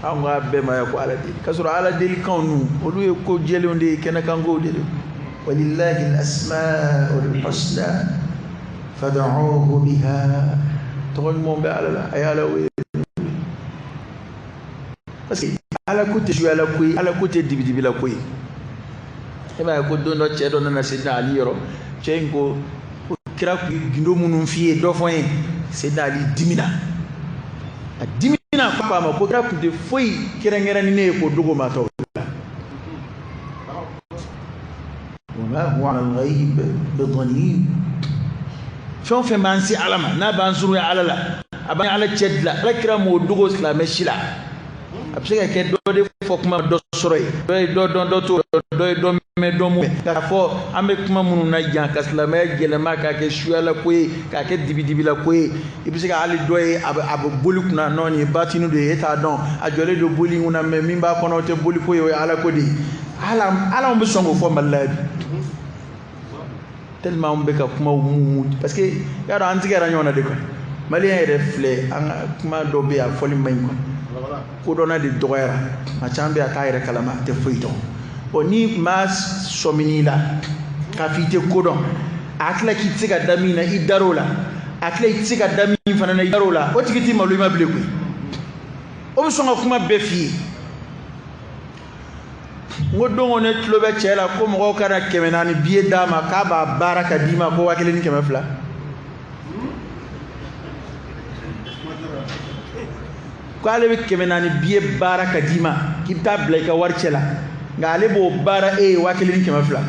an k'a bɛɛ ma yan ko Ala deli, k'a sɔrɔ Ala deli kanw ninnu olu ye ko jɛlenw de ye, kɛnɛkankow de don. Walillahi al-asma'ul husna fad'uhu biha, tɔgɔ ɲumanw bɛ Ala la, a ye Ala wele. Parce que Ala ko tɛ suyala ko ye, Ala ko tɛ dibidibila ko ye. E b'a ye ko don dɔ cɛ dɔ nana Seydina Ali yɔrɔ, cɛ in ko kira kun ye gindo minnu f'i ye dɔ fɔ n ye. Seydina Ali dimina, a dimina ko a ma ko kira kun tɛ foyi kɛrɛnkɛrɛn ni ne ye k'o dogo maa tɔw la. Wa ma huwa ala al-ghayb bidanin. Fɛn o fɛn b'an se Ala ma, n'a b'an surunya Ala la, a b'an Ala cɛ dilan, Ala kira m'o dogo silamɛ si la. A bɛ se ka kɛ dɔ de fɔ kuma dɔ sɔrɔ yen, dɔ ye dɔ dɔn, dɔ t'o dɔn, dɔ ye dɔ mɛn, dɔ m'o mɛn. K'a fɔ an bɛ kuma minnu na yan ka silamɛya yɛlɛma k'a kɛ suyala ko ye, k'a kɛ dibidibila ko ye, i bɛ se ka hali dɔ ye a bɛ boli kunna, nɔ nin ye batini de ye, e t'a dɔn, a jɔlen don boli kunna, mɛ min b'a kɔnɔ o tɛ boli ko ye, o ye Ala ko de ye. Hali anw bɛ sɔn k'o fɔ Mali la bi, tellement anw bɛ ka kumaw mumu, parce que y'a dɔn an tigɛra ɲɔgɔn na de quoi. Maliyɛn yɛrɛ filɛ, an ka kuma dɔ bɛ yen a fɔli man ɲi quoi. Kodɔnna de dɔgɔyara, maa caman bɛ yen a t'a yɛrɛ kalama, a tɛ foyi dɔn. Bon, ni maa sɔmin'i la k'a fɔ i tɛ ko dɔn, a tila k'i tɛ se ka da min na i dar'o la, a tila i tɛ se ka da min fana na i dar'o la, o tigi t'i malo i ma bilen koyi. O bɛ sɔn ka kuma bɛɛ f'i ye. N ko don ko ne tulo bɛ cɛ la ko mɔgɔw ka na 400 biye d'a ma k'a b'a baara ka d'i ma ko 1200. K'ale bɛ 400 biye baara ka d'i ma k'i bɛ taa bila i ka wari cɛ la, nka ale b'o baara e ye 1200.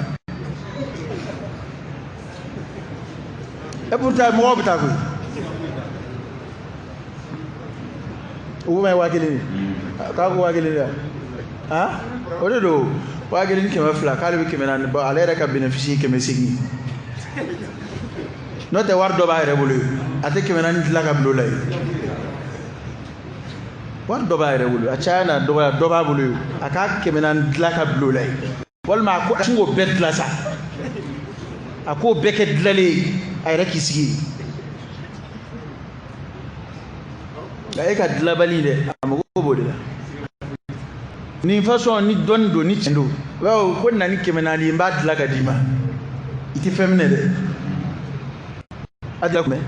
Et pourtant mɔgɔw bɛ taa koyi. O ko ma ye 1000 ye, k'a ko 1000 de wa? O de don, 1200, k'ale bɛ 400 bɔ, ale yɛrɛ ka bénéfice ye 800. N'o tɛ wari dɔ b'a yɛrɛ bolo ye, a tɛ 400 dilan ka bila o la ye. Wari dɔ b'a yɛrɛ bolo, a caya n'a dɔgɔya dɔ b'a bolo ye, a k'a 400 dilan ka bila o la ye. Walima a ko a sin k'o bɛɛ dilan sa, a k'o bɛɛ kɛ dilalen ye, a yɛrɛ k'i sigi yen. Nka e ka dilanbali dɛ, a mago b'o de la. Nin façon ni dɔnni don, ni tiɲɛ don, bawo ko na ni 400 ye, n b'a dilan ka d'i ma, i tɛ fɛn minɛ dɛ. A dilan kun bɛ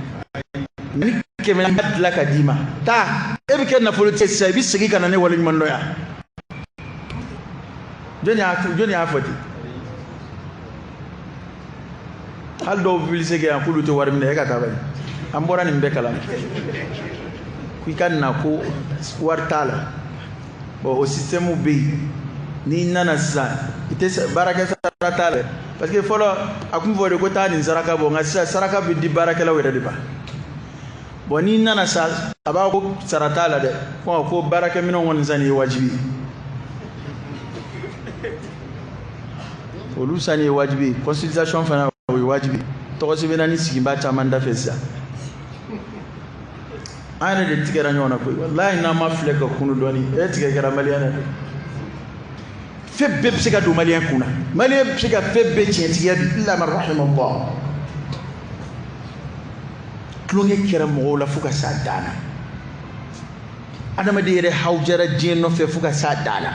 ni 400 b'a dilan ka d'i ma, taa e bɛ kɛ nafolotigi ye sisan, i bɛ segin ka na ne waleɲuman dɔn yan. Jɔnni y'a fɔ ten? Hali dɔw publicité kɛ yan k'olu tɛ wari minɛ, e ka taa bani. An bɔra nin bɛɛ kalama k'i ka na ko wari t'a la. Bon, o système bɛ yen, n'i nana sisan i tɛ baarakɛ sara t'a la, parce que fɔlɔ a kun fɔ de ko taa nin saraka bɔ, nka sisan saraka bɛ di baarakɛlaw yɛrɛ de ma. Bon, n'i nana sa, a b'a ko sara t'a la dɛ, ko baarakɛminɛnw kɔni sanni ye wajibi ye, olu sanni ye wajibi ye, consultation fana o ye wajibi ye. Tɔgɔ sɛbɛnna ni siginba caman da fɛ sisan, an yɛrɛ de tigɛra ɲɔgɔn na koyi. Walayi n'an ma filɛ ka kunu dɔɔni, e tigɛ kɛra maliyɛn na dɛ. Fɛn bɛɛ bɛ se ka don maliyɛn kun na, maliyɛn bɛ se ka fɛn bɛɛ tiɲɛtigiya bi, illa man rahimallah. Tulonkɛ kɛra mɔgɔw la fo ka s'a dan na, adamaden yɛrɛ hawujara diɲɛ nɔfɛ fo ka s'a dan na.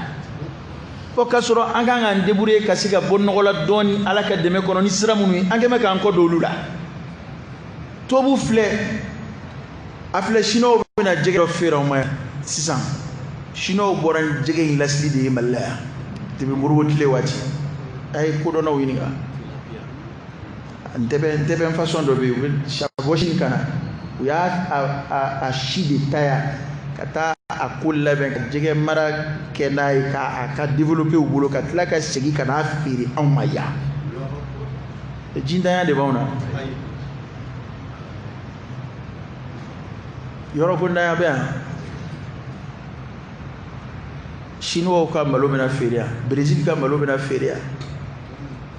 Fo k'a sɔrɔ an kan k'an débrouiller ka se ka bɔ nɔgɔ la dɔɔni Ala ka dɛmɛ kɔnɔ ni sira minnu ye, an kɛn bɛ k'an kɔ don olu la. Tubabu filɛ, a filɛ, siniwaw bɛna jɛgɛ dɔ feere anw ma yan sisan. Siniwaw bɔra ni jɛgɛ in lasili de ye Mali la yan depuis Modibo tile waati. A ye kodɔnnaw ɲininka. Ntɛbɛn façon dɔ bɛ yen, u bɛ bɔ Chine ka na, u y'a a si de ta yan ka taa a ko labɛn ka jɛgɛ mara kɛ n'a ye k'a ka développer u bolo, ka tila ka segin ka n'a feere anw ma yan. Jintanya de b'anw na, yɔrɔ ko ntanya bɛ yan. Chinois ka malo bɛna feere yan, Brésil ka malo bɛna feere yan,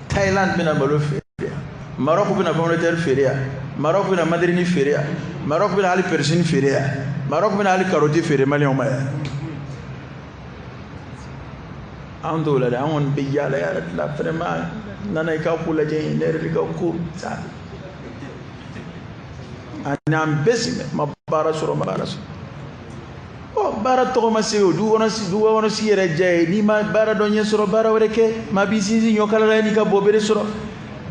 Thaïlande bɛna malo feere yan, Maroc bɛna pomme de terre feere yan, Maroc bɛna mandarine feere yan. Maroc bɛna hali persin feere yan, Maroc bɛna hali karɔti feere maliyɛnw ma yan. An t'o la dɛ, an kɔni bɛ yaala yaala de la. Vraiment, nana i ka ko lajɛ, ne yɛrɛ de ka ko sa ani an bɛɛ sigi ma baara sɔrɔ, ma baara sɔrɔ. Ɔ, baara tɔgɔ ma se o du kɔnɔ, du kɔnɔ sigi yɛrɛ diya ye. N'i ma baara dɔ ɲɛ sɔrɔ, baara wɛrɛ kɛ. Maa b'i sinsin ɲɔkala la n'i ka bɔ bere sɔrɔ.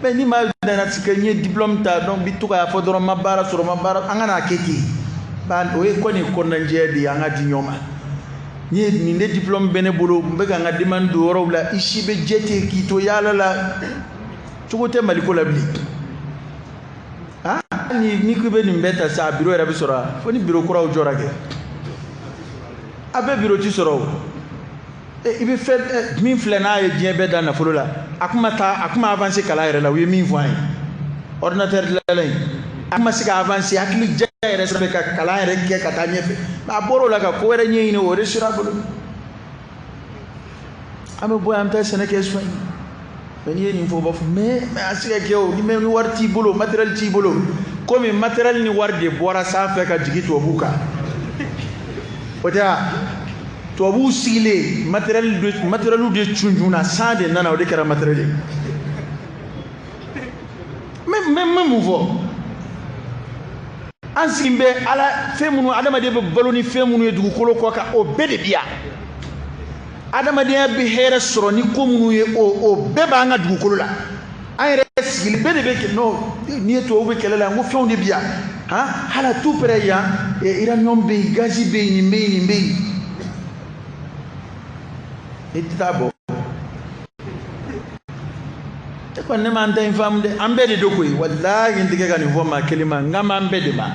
Mais ni maa nana kɛ n ye diplôme ta, donc bi to k'a fɔ dɔrɔn ma baara sɔrɔ, ma baara. An ka n'a kɛ ten, o ye kɔni kɔnɔnajɛya de ye. An ka di ɲɔgɔn ma. Ni ye nin de diplôme bɛ ne bolo, n bɛ ka n ka demande don yɔrɔw la. I si bɛ jɛ ten k'i to yaala la, cogo tɛ Maliko la bilen. Ah, ni k'i bɛ nin bɛɛ ta sa, bureau yɛrɛ bɛ sɔrɔ fo ni bureau kuraw jɔra kɛ. A bɛɛ bureau ti sɔrɔ o. I bɛ fɛn min filɛ n'a ye diɲɛ bɛɛ da nafolo la, a kuma taa, a kuma avancer kalan yɛrɛ la. U ye min fɔ an ye, ordinateur dilanla in, a kuma se ka avancer, hakili jɛ yɛrɛ sira fɛ ka kalan yɛrɛ kɛ ka taa ɲɛfɛ. A bɔr'o la ka ko wɛrɛ ɲɛɲini, o de sira bolo. An bɛ bɔ yan, an bɛ taa sɛnɛ kɛ Espagne. Mais n'i ye nin fɔ, u b'a fɔ mais a se ka kɛ o. Ni wari t'i bolo, matériel t'i bolo, komi matériel ni wari de bɔra sanfɛ ka jigin tubabuw kan, o tɛ wa? Tubabuw sigilen, matériel de matériel de cunjunna, san de nana, o de kɛra matériel ye. Mais n bɛ mun fɔ? An sigilen bɛ ala fɛn minnu, adamaden bɛ balo ni fɛn minnu ye dugukolo kɔ kan, o bɛɛ de bi yan. Adamadenya bɛ hɛrɛ sɔrɔ ni ko minnu ye, o bɛɛ b'an ka dugukolo la. An yɛrɛ sigilen bɛɛ de bɛ kɛ. Non, n'i ye tubabu bɛ kɛlɛ la, n ko fɛnw de bi yan. Han, hali a tout près yan, uranium bɛ yen, gazi bɛ yen, nin bɛ yen, nin bɛ yen. I tɛ taa bɔ. E kɔni, ne m'an ta in faamu dɛ. An bɛɛ de don koyi. Walahi, n tɛ kɛ ka nin fɔ maa kelen ma, n kan b'an bɛɛ de ma.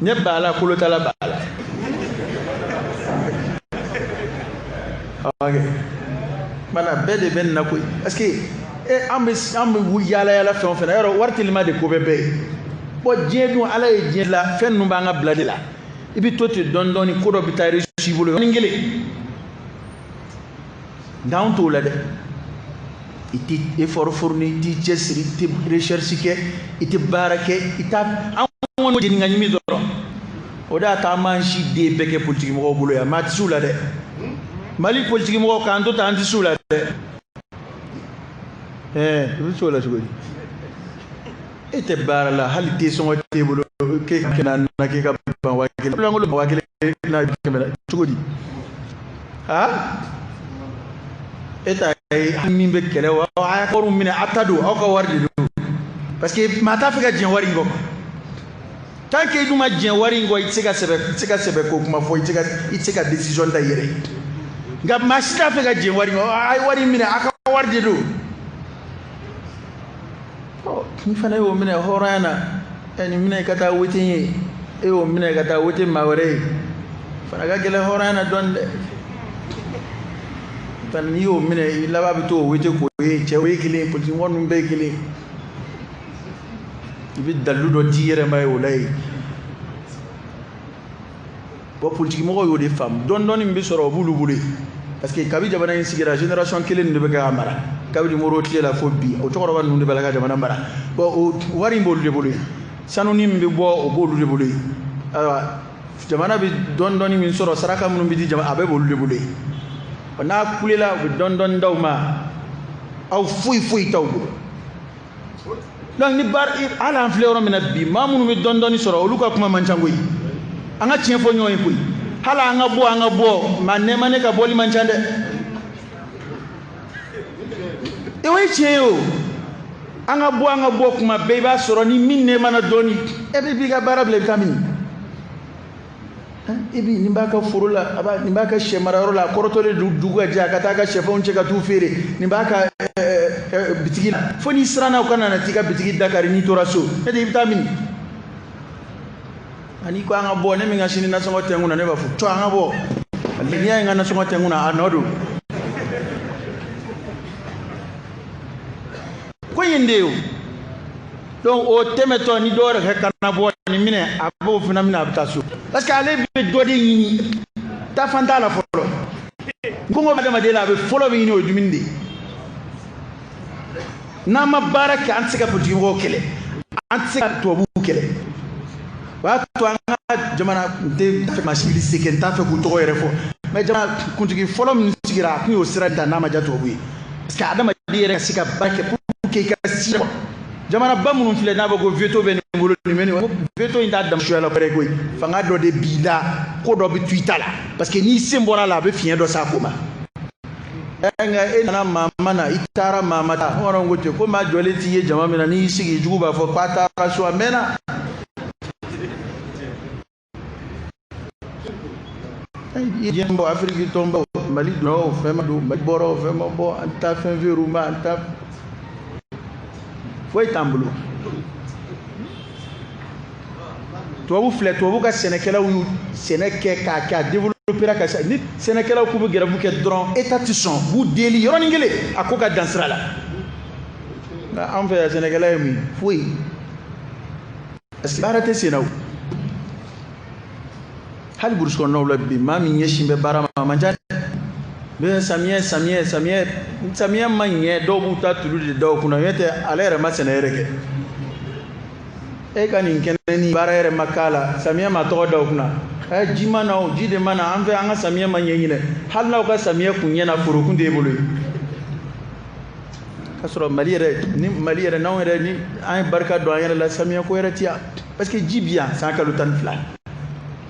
Ne b'a la, kolotala b'a la. Ok, mana bɛɛ de bɛ nin na koyi, parce que an bɛ yaala yaala fɛn o fɛn na, yɔrɔ wari telima de ko bɛ bɛɛ ye. Bon, diɲɛ dun, Ala ye diɲɛ la, fɛn ninnu b'an ka bila de la. I bɛ to ten dɔɔni dɔɔni, ko dɔ bɛ taa réussi i bolo yɔrɔnin kelen. Nka anw t'o la dɛ. I tɛ effort fourni, i t'i cɛsiri, i tɛ recherche kɛ, i tɛ baara kɛ, i t'a. An kɔni jeni ka ɲimi dɔrɔn. O de y'a to an b'an si den bɛɛ kɛ politiki mɔgɔw bolo yan. Maa tɛ s'u la dɛ. Mali politiki mɔgɔw k'an to tan, an tɛ s'u la dɛ. Ɛɛ, i bɛ s'o la cogo di? E tɛ baara la, hali te sɔngɔ t'e bolo k'e ka kɛnɛ na, k'e ka ban 5000 lankolon, 1000 na kɛmɛ cogo di? Ha, e ta ye hali min bɛ kɛlɛ wa, a y'a wariw minɛ, a ta don, aw ka wari de don, parce que maa t'a fɛ ka diɲɛ wari in kɔ. Tant que i dun ma diɲɛ wari in kɔ, i tɛ se ka sɛbɛ, i tɛ se ka sɛbɛ ko kuma fɔ, i tɛ se ka décision ta i yɛrɛ ye. Nka maa si t'a fɛ ka diɲɛ wari in kɔ. A ye wari in minɛ, a ka wari de don. Ɔ, ni fana y'o minɛ hɔrɔnya na, ɛ, nin minɛ ka taa wote ye, e y'o minɛ ka taa wote maa wɛrɛ ye, fana ka gɛlɛn hɔrɔnya na dɔɔni dɛ. Fana n'i y'o minɛ, i laban bɛ t'o wote k'o ye. Cɛ, o ye kelen, politique mɔgɔ ninnu bɛɛ ye kelen. I bɛ dalilu dɔ di i yɛrɛ ma ye o la yen. Bon, politique mɔgɔw y'o de faamu. Dɔɔni dɔɔni min bɛ sɔrɔ, o b'olu bolo yen, parce que kabi jamana in sigira, génération kelen de bɛ k'a mara. Kabini Modibo tile la fo bi, o cɛkɔrɔba ninnu de bɛ la ka jamana mara. Bon, o wari in b'olu de bolo yen, sanuni min bɛ bɔ, o b'olu de bolo yen. Ayiwa, jamana bɛ dɔɔni dɔɔni min sɔrɔ, saraka minnu bɛ di jamana, a bɛɛ b'olu de bolo yen. N'a kulela, u bɛ dɔɔni dɔɔni d'aw ma. Aw foyi foyi t'aw bolo. Donc ni baara, hali an filɛ yɔrɔ min na bi, maa minnu bɛ dɔɔni dɔɔni sɔrɔ, olu ka kuma man ca koyi. An ka tiɲɛ fɔ ɲɔgɔn ye koyi. Hali an ka bɔ, an ka bɔ, maa nɛɛma ne ka bɔli man ca dɛ. E, o ye tiɲɛ ye o. An ka bɔ, an ka bɔ kuma bɛɛ, i b'a sɔrɔ ni min nɛɛmana dɔɔni, e bɛ b'i ka baara bila, i bɛ taa min? I bi nin b'a ka foro la, a b'a nin b'a ka sɛ marayɔrɔ la, a kɔrɔtɔlen don, dugu ka jɛ, a ka taa a ka sɛfɛnw cɛ ka t'u feere. Nin b'a ka bitigi la, fo n'i siranna u kana na t'i ka bitigi dakari n'i tora so. Ne tɛ, i bɛ taa min? Ani ko an ka bɔ, ne min ka sini nasɔngɔ tɛ n kunna, ne b'a fɔ to an ka bɔ. N'i y'a ye n ka nasɔngɔ tɛ n kunna, a nɔ don ko in de ye o. Donc o tɛmɛtɔ ni dɔw yɛrɛ ka kana bɔ nin minɛ, a b'o fana minɛ, a bɛ taa so, parce que ale bɛ dɔ de ɲini, taafan t'a la fɔlɔ. Kɔngɔ bɛ adamaden la, a bɛ fɔlɔ min ɲini, o ye dumuni de ye. N'an ma baara kɛ, an tɛ se ka politikimɔgɔw kɛlɛ, an tɛ se ka tubabuw kɛlɛ. O y'a to an ka jamana n tɛ fɛ ma publicité kɛ, n t'a fɛ k'u tɔgɔ yɛrɛ fɔ, mais jamana kuntigi fɔlɔ min sigira, a tun y'o sira ta n'a ma diya tubabu ye, parce que adamaden yɛrɛ ka se ka baara kɛ pour que i ka si. Jamanaba minnu filɛ n'a fɔ ko veto bɛ nin bolo, nin bɛ nin veto in t'a dama suya la wɛrɛ koyi. Fanga dɔ de b'i la, ko dɔ bɛ to i ta la, parce que n'i sen bɔra a la, a bɛ fiɲɛ dɔ s'a ko ma. Nka e nana maa ma na, i taara maa ma taa. Bamananw ko ten ko maa jɔlen t'i ye jama min na, n'i y'i sigi, jugu b'a fɔ k'a taara so, a mɛnna. Diɲɛ bɔ Afiriki tɔnbaw, Mali donna o, fɛn ma don, Mali bɔra o, fɛn ma bɔ, an ta fɛn feere ma, an ta foyi t'an bolo. Tubabu filɛ, tubabu ka sɛnɛkɛlaw y'u sɛnɛ kɛ k'a kɛ, a développera ka se ni sɛnɛkɛlaw k'u bɛ grève kɛ dɔrɔn, État ti sɔn, b'u deli yɔrɔnin kelen, a ko ka dan sira la. Nka an fɛ yan, sɛnɛkɛla ye mun ye? Foyi, parce que baara tɛ sen na. O hali burusi kɔnɔnaw la bi, maa min ɲɛsin bɛ baara ma, a man ca dɛ. Bɛ samiyɛ samiyɛ samiyɛ samiyɛ ma ɲɛ, dɔw b'u ta tulu de da o kunna, n'o tɛ ale yɛrɛ ma sɛnɛ yɛrɛ kɛ. E ka nin kɛnɛ ni baara yɛrɛ ma k'a la, samiyɛ ma tɔgɔ da o kunna. Ɛ, ji ma na o, ji de ma na an fɛ, an ka samiyɛ ma ɲɛ ɲinɛ. Hali n'aw ka samiyɛ kun ɲɛna, forokun t'e bolo ye. K'a sɔrɔ Mali yɛrɛ ni Mali yɛrɛ n'anw yɛrɛ ni an ye barika don an yɛrɛ la, samiyɛ ko yɛrɛ ti yan, parce que ji bi yan san kalo 12.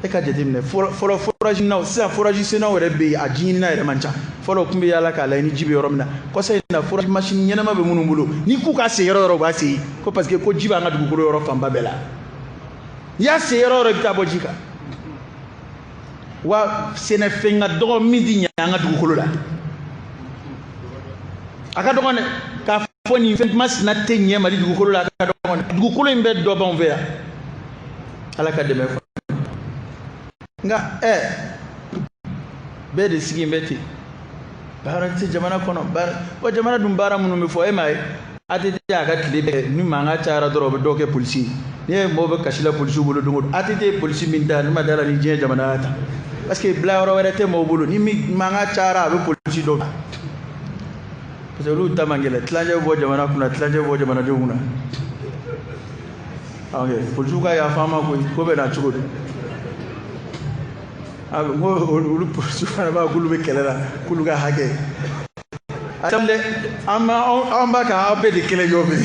E ka jateminɛ fɔlɔ forage naw, sisan forage sennaw yɛrɛ bɛ yen, a ji ɲinina yɛrɛ man ca. Fɔlɔ tun bɛ yaala k'a lajɛ ni ji bɛ yɔrɔ min na. Kɔsa in na, forage machine ɲɛnama bɛ minnu bolo, n'i k'u k'a sen yɔrɔ yɔrɔ, u b'a sen, ko parce que ko ji b'an ka dugukolo yɔrɔ fanba bɛɛ la. N'i y'a sen yɔrɔ yɔrɔ, i bɛ taa bɔ ji kan. Wa sɛnɛfɛn ka dɔgɔ min ti ɲɛ an ka dugukolo la, a ka dɔgɔn dɛ. K'a fɔ nin fɛn masina tɛ ɲɛ Mali dugukolo la, a ka dɔgɔn dɛ. Dugukolo in bɛ dɔ b'anw fɛ yan, Ala ka dɛmɛ fɔ. Nka bɛɛ de sigi bɛ ten, baara tɛ jamana kɔnɔ. Baara wa jamana dun, baara minnu bɛ fɔ, e m'a ye ATT y'a ka tile bɛɛ ni mankan cayara dɔrɔn, o bɛ dɔw kɛ polisi ye. N'i ye mɔgɔw bɛ kasi la polisiw bolo don o don, ATT ye polisi min ta, ne ma da la ni diɲɛ jamana y'a ta, parce que bila yɔrɔ wɛrɛ tɛ mɔgɔw bolo. Ni mankan cayara, a bɛ polisi dɔw ta, parce que olu ta man gɛlɛn, tilancɛ bɛ bɔ jamana kunna, tilancɛ bɛ bɔ jamanadenw kunna. Ok, polisiw ka yafa an ma koyi, ko bɛ na cogo di? N ko olu polisiw fana b'a k'olu bɛ kɛlɛ la, k'olu ka hakɛ dɛ. An b'a an b'a kan, aw bɛɛ de kɛlɛ ɲɔgɔn fɛ.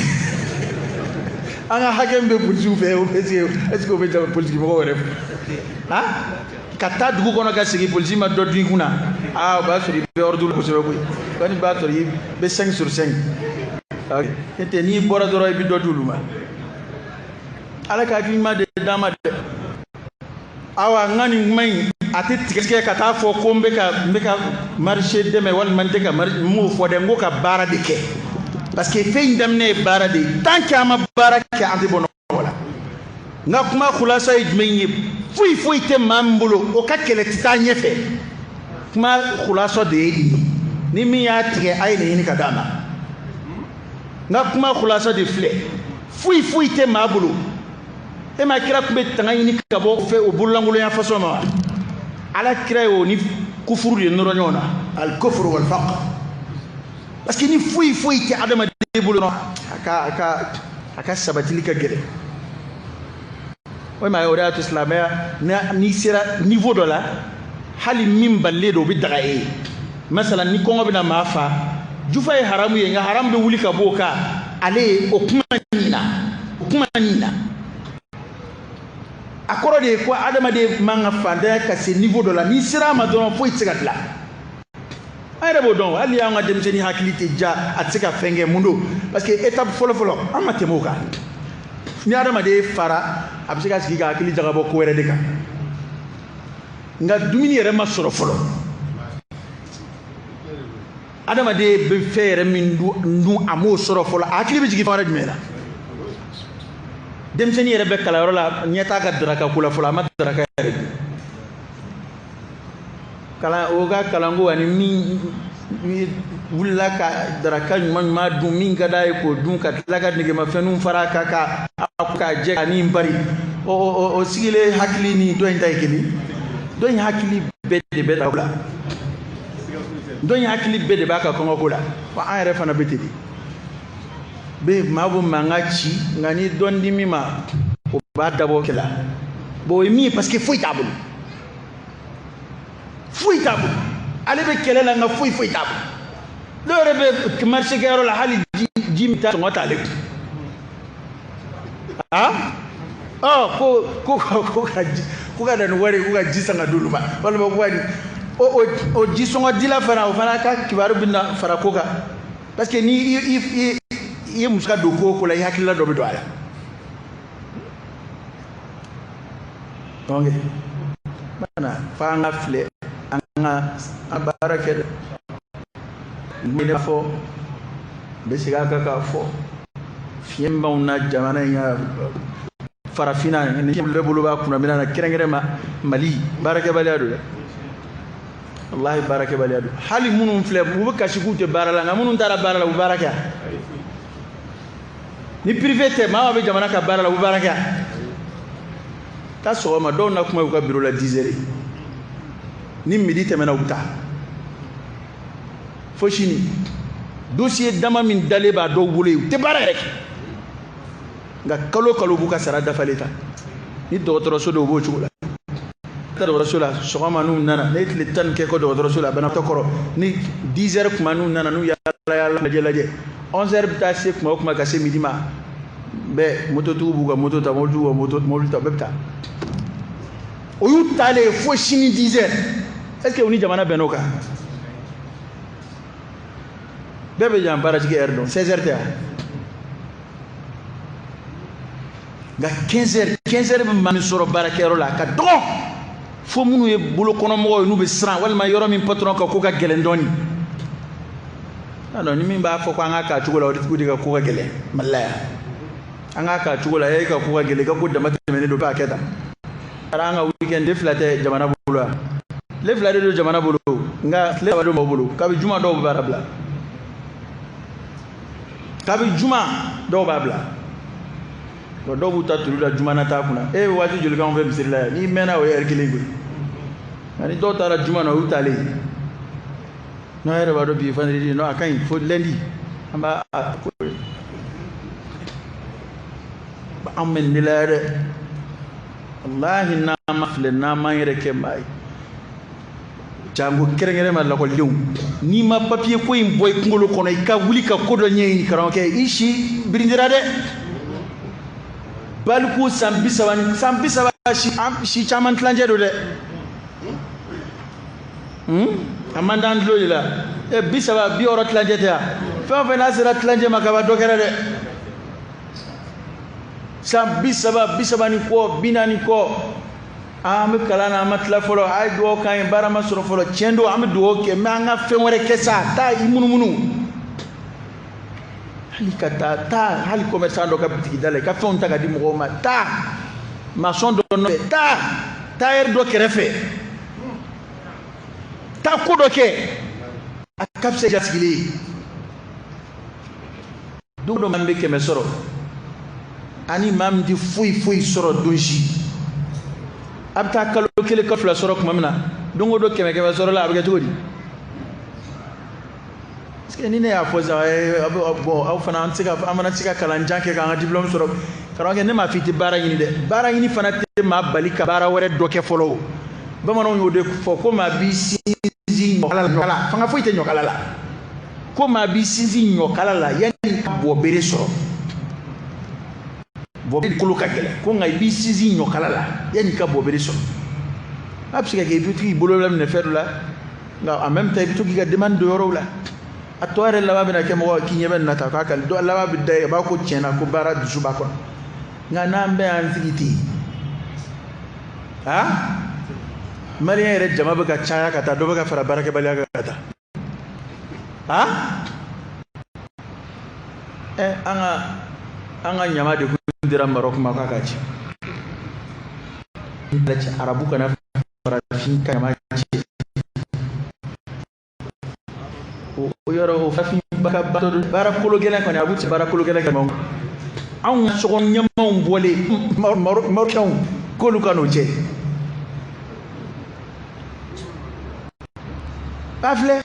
An ka hakɛ min bɛ polisiw fɛ, o bɛ est ce que o bɛ jama politiki mɔgɔw yɛrɛ fɛ? Han, ka taa dugu kɔnɔ ka segin, polisi ma dɔ dun i kunna, aa, o b'a sɔrɔ i bɛ ordre kosɛbɛ koyi. Kɔni b'a sɔrɔ i bɛ 5 sur 5. N'o tɛ, n'i bɔra dɔrɔn, i bɛ dɔ di olu ma. Ala ka hakili ɲuman de d'an ma dɛ. Awa, n ka nin kuma in, a tɛ tigɛ tigɛ ka taa fɔ ko n bɛ ka marché dɛmɛ walima n tɛ ka marché. N m'o fɔ dɛ, n ko ka baara de kɛ, parce que fɛn in daminɛ ye baara de ye. Tant que an ma baara kɛ, an tɛ bɔ nɔgɔ la. N ka kuma kulasa ye jumɛn ye? Foyi foyi tɛ maa min bolo, o ka kɛlɛ tɛ taa ɲɛfɛ. Kuma kulasa de ye nin ye. Ni min y'a tigɛ, a ye nin ɲini ka d'a ma. N ka kuma kulasa de filɛ: foyi foyi tɛ maa bolo. E ma kira tun bɛ tanga ɲini ka bɔ fɛ o bololankolonya fasɔn ma wa? Ala kira ye o ni kufuru de nɔrɔ ɲɔgɔn na, الكفر والفقر. Parce que ni foyi foyi tɛ adamaden bolo, a ka sabatili ka gɛlɛn. O ma ye, o de y'a to silamɛya, n'i sera niveau dɔ la, hali min balilen don, o bɛ daga e ye. Masalan, ni kɔngɔ bɛna maa fa, jufa ye haramu ye, nka haramu bɛ wuli ka bɔ o kan. Ale ye o kuma nin na, o kuma nin na, a kɔrɔ de ye ko adamaden man ka fantanya ka se niveau dɔ la. N'i sera a ma dɔrɔn, foyi tɛ se ka dilan. An yɛrɛ b'o dɔn. Hali y'an ka denmisɛnnin hakili tɛ ja, a tɛ se ka fɛn kɛ. Mun don? Parce que étape fɔlɔ fɔlɔ, an ma tɛmɛ o kan. Ni adamaden fara, a bɛ se ka sigi ka hakili jagabɔ ko wɛrɛ de kan, nka dumuni yɛrɛ ma sɔrɔ fɔlɔ. Adamaden bɛ fɛn yɛrɛ min dun, a m'o sɔrɔ fɔlɔ, a hakili bɛ jigin fɛn wɛrɛ jumɛn na? Denmisɛnnin yɛrɛ bɛ kalanyɔrɔ la, ɲɛ t'a ka daraka ko la fɔlɔ, a ma daraka yɛrɛ dun. Kalan, o ka kalanko ani min wulila ka daraka ɲuman ɲuman dun, min ka d'a ye k'o dun, ka tila ka negemafɛnninw fara a kan ka k'a jɛ ka nin bari, o sigilen hakili ni dɔ in ta ye kelen. Dɔ in hakili bɛɛ de bɛ la, dɔ in hakili bɛɛ de b'a ka kɔngɔko la. Wa an yɛrɛ fana bɛ ten de, bɛ maa bɛ mankan ci, nka ni dɔn di min ma, o b'a dabɔ kɛlɛ. Bon, o ye min ye, parce que foyi t'a bolo, foyi t'a bolo. Ale bɛ kɛlɛ la, nka foyi foyi t'a bolo. Dɔw yɛrɛ bɛ marché kɛyɔrɔ la, hali ji ji min ta sɔngɔ t'ale kun. Ah, ɔ ko ka ji, ko ka na ni wari ye, ko ka ji san ka d'olu ma, walima ko ka nin o ji sɔngɔ dila fana, o fana ka kibaru bɛna fara ko kan, parce que ni i ye musaka don ko o ko la, i hakilila dɔ bɛ don a la. Donc mana f'an ka filɛ, an ka an baara kɛ dɛ. N bɛ fɔ, n bɛ segin a kan k'a fɔ, fiɲɛ min b'anw na jamana in ka farafinna ni bɛɛ bolo b'a kunna min na, kɛrɛnkɛrɛn ma Mali, baarakɛbaliya don dɛ. Walahi, baarakɛbaliya don. Hali minnu filɛ, u bɛ kasi k'u tɛ baara la, nka minnu taara baara la, u bɛ baara kɛ. Ni privé tɛ, maa bɛ jamana ka baara la, u bɛ baara kɛ. Taa sɔgɔma, dɔw na kuma u ka bureau la 10 heures, ni midi tɛmɛna, u bɛ taa fo sini. Dossier dama min dalen b'a dɔw bolo yen, u tɛ baara yɛrɛ kɛ, nka kalo kalo b'u ka sara dafalen ta. Ni dɔgɔtɔrɔso don, u b'o cogo la. Taa dɔgɔtɔrɔso la sɔgɔma, n'u nana, ne ye tile 10 kɛ ko dɔgɔtɔrɔso la banabaatɔ kɔrɔ, ni 10 heures kuma n'u nana, n'u yaala yaala lajɛ lajɛ, 11 heures bɛ taa se kuma o kuma ka se midi ma, bɛɛ mototigiw b'u ka moto ta, mobilitigiw b'u ka moto mobili ta, bɛɛ bɛ taa. O y'u taalen ye fo sini 10 heures. Est ce que u ni jamana bɛnn'o kan? Bɛɛ bɛ yan baaratigi heure dɔn, 16 heures tɛ yan, nka 15 heures, 15 heures bɛ maa min sɔrɔ baarakɛyɔrɔ la, a ka dɔgɔ, fo minnu ye bolokɔnɔmɔgɔw ye, n'u bɛ siran, walima yɔrɔ min patron ka ko ka gɛlɛn dɔɔni. Ni min b'a fɔ ko an k'a k'a cogo la, o de ka ko ka gɛlɛn Mali la yan. An k'a k'a cogo la, e ka ko ka gɛlɛn, i ka ko dama tɛmɛnen don, b'a kɛ tan. An ka weekend tile 2 tɛ jamana bolo yan, tile 2 de don jamana bolo, nka tile 3 don maaw bolo. Kabi juma, dɔw bɛ baara bila. Kabi juma, dɔw b'a bila. Dɔw b'u ta turu da juma na taa kunna. E bɛ waati joli k'anw fɛ misiri la yan? N'i mɛnna, o ye ɛri kelen koyi. Nka ni dɔw taara juma na, o y'u taalen ye. N'o yɛrɛ b'a dɔn bi ye vendredi, non, a ka ɲi fo lundi. An b'a ko anw bɛ nin de la dɛ. Walahi, n'an ma filɛ, n'an m'an yɛrɛ kɛ maa ye, jango kɛrɛnkɛrɛn ma lakɔlidenw, n'i ma papiye ko in bɔ i kunkolo kɔnɔ, i ka wuli ka ko dɔ ɲɛɲini, karamɔgɔkɛ, i si birindira dɛ. Baliku san 30 ni san 30, si si caman tilancɛ don dɛ. A man d'an tulo de la. E 30, 60 tilancɛ tɛ yan. Fɛn o fɛn n'a sera tilancɛ ma kaban, dɔ kɛra dɛ. San 30, 30 ni kɔ, 40 kɔ, an bɛ kalan na, an ma tila fɔlɔ. A ye dugawu k'an ye, baara ma sɔrɔ fɔlɔ. Tiɲɛ don, an bɛ dugawu kɛ, mɛ an ka fɛn wɛrɛ kɛ sa. Taa i munumunu, hali ka taa taa hali commerçant dɔ ka bitigi da la, i ka fɛnw ta ka di mɔgɔw ma. Taa maçon dɔ nɔfɛ, taa tailleur dɔ kɛrɛfɛ, taa ko dɔ kɛ, a ka fisa i sigilen ye. Don dɔ, maa min bɛ 100 sɔrɔ ani maa min tɛ foyi foyi sɔrɔ don si, a bɛ taa kalo 1, kalo 2 sɔrɔ tuma min na, don o don 100 100 sɔrɔ la, a bɛ kɛ cogo di? Parce que ni ne y'a fɔ sisan, bon, aw fana, an tɛ se ka, an fana tɛ se ka kalan jan kɛ k'an ka diplôme sɔrɔ. Karamɔgɔkɛ, ne m'a fɔ i tɛ baara ɲini dɛ. Baara ɲini fana tɛ maa bali ka baara wɛrɛ dɔ kɛ fɔlɔ. O bamananw y'o de fɔ ko maa b'i sinsin ɲɔkala la, fanga foyi tɛ ɲɔkala la, ko maa b'i sinsin ɲɔkala la yanni ka bɔ bere sɔrɔ. Bɔ bere kolo ka gɛlɛn ko, nka i b'i sinsin ɲɔkala la yanni ka bɔ bere sɔrɔ. A bɛ se ka kɛ i bɛ to k'i bolo laminɛ fɛn dɔ la, nka en même temps i bɛ to k'i ka demande don yɔrɔw la. A tɔ yɛrɛ laban bɛna kɛ mɔgɔ k'i ɲɛ bɛ nin na tan, k'a ka dɔ laban bɛ da, a b'a ko tiɲɛna ko baara dusu b'a kɔnɔ. Nka n'an bɛɛ y'an sigi ten, ha, maliyɛn yɛrɛ jama bɛ ka caya ka taa, dɔ bɛ ka fara baarakɛbaliya kan ka taa. Ha, ɛ an ka ɲama de kun dira Marɔku ma k'a ka ci arabu kana farafin ka ɲama ci. O yɔrɔ, o farafin ka baara kolo gɛlɛn kɔni, a b'u baara kolo gɛlɛn kɛ. Anw ka sokɔnɔ ɲamaw bɔlen, Marɔkɛnw k'olu ka n'o cɛ ba filɛ.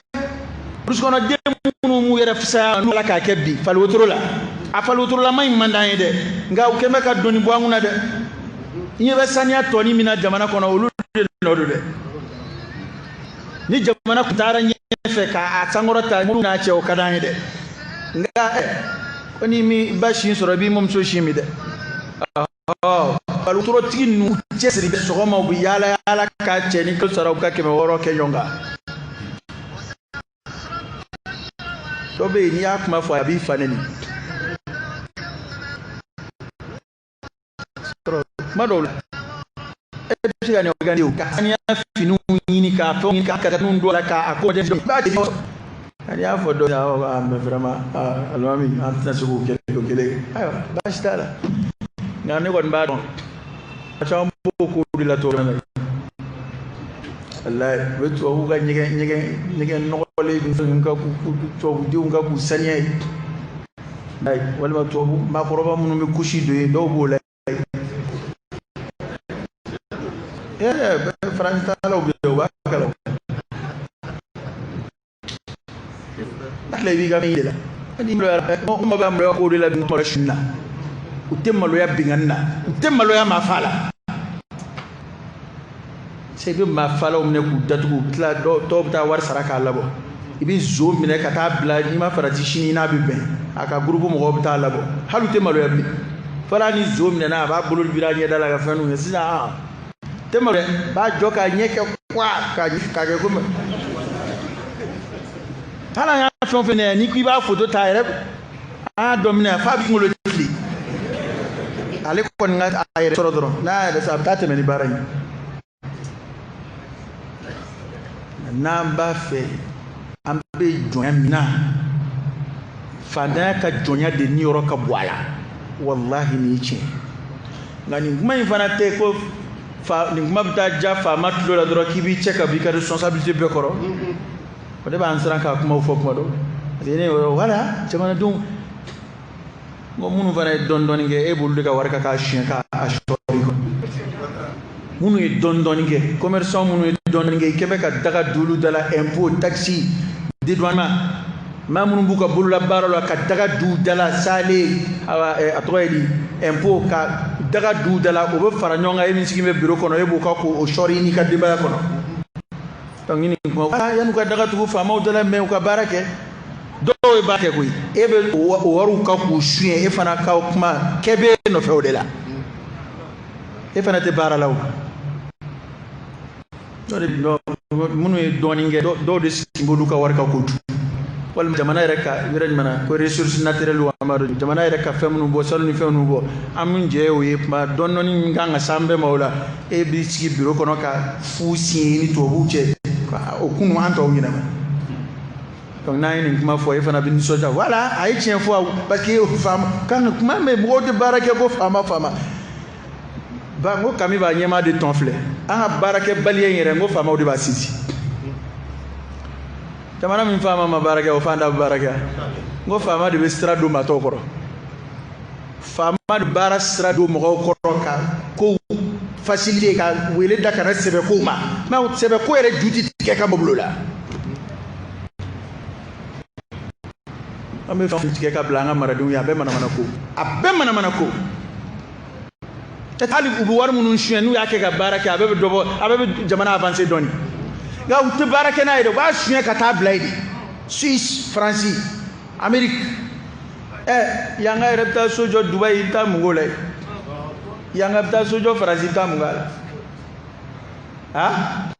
Burusikɔnɔden minnu m'u yɛrɛ fisaya n'u ala k'a kɛ bi faliwotoro la, a faliwotorolama in man d'an ye dɛ, nka u kɛn bɛ ka doni bɔ an kunna dɛ. I ɲɛ bɛ saniya tɔni min na jamana kɔnɔ, olu de nɔ don dɛ. Ni jamana kun taara ɲɛfɛ k'a sankɔrɔta, minnu n'a cɛ, o ka d'an ye dɛ. Nka ko n'i m'i ba sin sɔrɔ, i b'i mɔmuso sin min dɛ. Wolotorotigi ninnu cɛsiri bɛ sɔgɔma, u bɛ yaala yaala ka cɛ ni kalo sara, u ka 600 kɛ ɲɔgɔn kan. Dɔ bɛ yen, n'i y'a kuma fɔ, a b'i fa nɛni. Kuma dɔw la, e bɛ se ka nin organiser ka saniya finiw ɲini, k'a fɛnw ɲini, ka ninnu don a la, k'a ko jɛ. I b'a di ani y'a fɔ dɔ ye, awɔ, mais vraiment, alimami, an tɛna se k'o kɛ o kelen. Ayiwa, baasi t'a la, nka ne kɔni b'a dɔn, a caman b'o ko de la tubabu na. Walayi, u bɛ tubabuw ka ɲɛgɛn nɔgɔlen ninnu ka tubabudenw ka k'u saniya ye, walima tubabu maakɔrɔba minnu bɛ kusi don yen, dɔw b'o la. Faransi taalaw bɛ yen, u b'a kalan. A tila i b'i ka fɛn de la. Ni maloya, mɔgɔ bɛ maloya ko de la, maloya sun na, u tɛ maloya binkanni na, u tɛ maloya maa fa la. Se i bɛ maa falaw minɛ k'u datugu, u bɛ tila dɔw bɛ taa wari sara k'a labɔ. I bɛ zon minɛ ka taa bila, n'i ma farati sini n'a bɛ bɛn, a ka gurupu mɔgɔw bɛ taa labɔ. Hali u tɛ maloya bilen. Fɔlɔ, ni zon minɛna, a b'a bolo biri a ɲɛda la ka fɛn ninnu kɛ. Sisan tɛ maloya, b'a jɔ k'a ɲɛ kɛ kwa k'a kɛ komi hali an y'a fɛn o fɛn ye. N'i ko i b'a foto ta a yɛrɛ, an y'a dɔ minɛ f'a bɛ kunkolo tile. Ale kɔni ka a yɛrɛ sɔrɔ dɔrɔn, n'a yɛrɛ sɔrɔ, a bɛ taa tɛmɛ ni baara ye. N'an b'a fɛ, an bɛ jɔnya min na, faantanya ka jɔnya de niyɔrɔ ka bon a la. Walahi, nin ye tiɲɛ. Nka nin kuma in fana tɛ ko fa nin kuma bɛ taa ja faama tulo la dɔrɔn k'i b'i cɛ ka b'i ka responsabilité bɛɛ kɔrɔ. O de b'an siran k'a kumaw fɔ kuma dɔ, parce que ne yɔrɔ wala jamanadenw n ko minnu fana ye dɔɔni dɔɔni kɛ, e b'olu de ka wari ka k'a suɲɛ k'a sɔrɔ i kɔ. Minnu ye dɔɔni dɔɔni kɛ, commerçant minnu ye dɔɔni kɛ, i kɛ bɛ ka daga d'olu da la, impôt, taxe, dédouanement, maa minnu b'u ka bolola baara la, ka daga d'u da la, sale, a tɔgɔ ye di, impôt, ka daga d'u da la, o bɛ fara ɲɔgɔn kan. E min sigilen bɛ bureau kɔnɔ, e b'o ka k'o sɔri n'i ka denbaya kɔnɔ. Donc ni nin kuma, yan'u ka daga tugu faamaw da la, mais u ka baara kɛ, dɔw ye baara kɛ koyi. E bɛ o wariw ka k'u suɲɛ, e fana ka kuma kɛ bɛ e nɔfɛ o de la, e fana tɛ baara la. O dɔ de minnu ye dɔɔnin kɛ, dɔw de sigi b'olu ka wari kan k'o dun, walima jamana yɛrɛ ka yɔrɔ jumɛn na ko ressources naturelles, an b'a dɔn jamana yɛrɛ ka fɛn minnu bɔ, sanu ni fɛn minnu bɔ, an min jɛ o ye kuma dɔɔnin dɔɔnin min kan ka s'an bɛɛ ma o la. E b'i sigi bureau kɔnɔ ka fu signer ni tubabuw cɛ, o kunu an tɔw ɲɛnama. Donc n'an ye nin kuma fɔ, e fana bɛ nisɔndiya. Voilà, a ye tiɲɛ fɔ, parce que faama kan ka kuma, mais mɔgɔw tɛ baara kɛ ko faama faama ba. N ko kami b'a ɲɛmaa de tɔn filɛ, an ka baarakɛbaliya in yɛrɛ, n ko faamaw de b'a sinsin. Jamana min faama ma baara kɛ, o fan da bɛ baara kɛ. N ko faama de bɛ sira don maatɔw kɔrɔ, faama de baara sira don mɔgɔw kɔrɔ, ka kow faciliter, ka wele da kana sɛbɛ kow ma. Mais sɛbɛ ko yɛrɛ ju ti tigɛ ka bɔ la. An bɛ fɛn tigɛ ka bila an ka maradenw ye, a bɛɛ manamana ko, a bɛɛ manamana ko. Hali u bɛ wari minnu suɲɛ, n'u y'a kɛ ka baara kɛ, a bɛɛ bɛ dɔ bɔ, a bɛɛ bɛ jamana avancer dɔɔni. Nka u tɛ baara kɛ n'a ye dɛ, u b'a suɲɛ ka taa bila yen de, Suisse, Faransi, Amérique. Yanga yɛrɛ bɛ taa so jɔ Dubayi, i bɛ taa mun k'o la yen? Yanga bɛ taa so jɔ Faransi, i bɛ taa mun k'a la? Ha,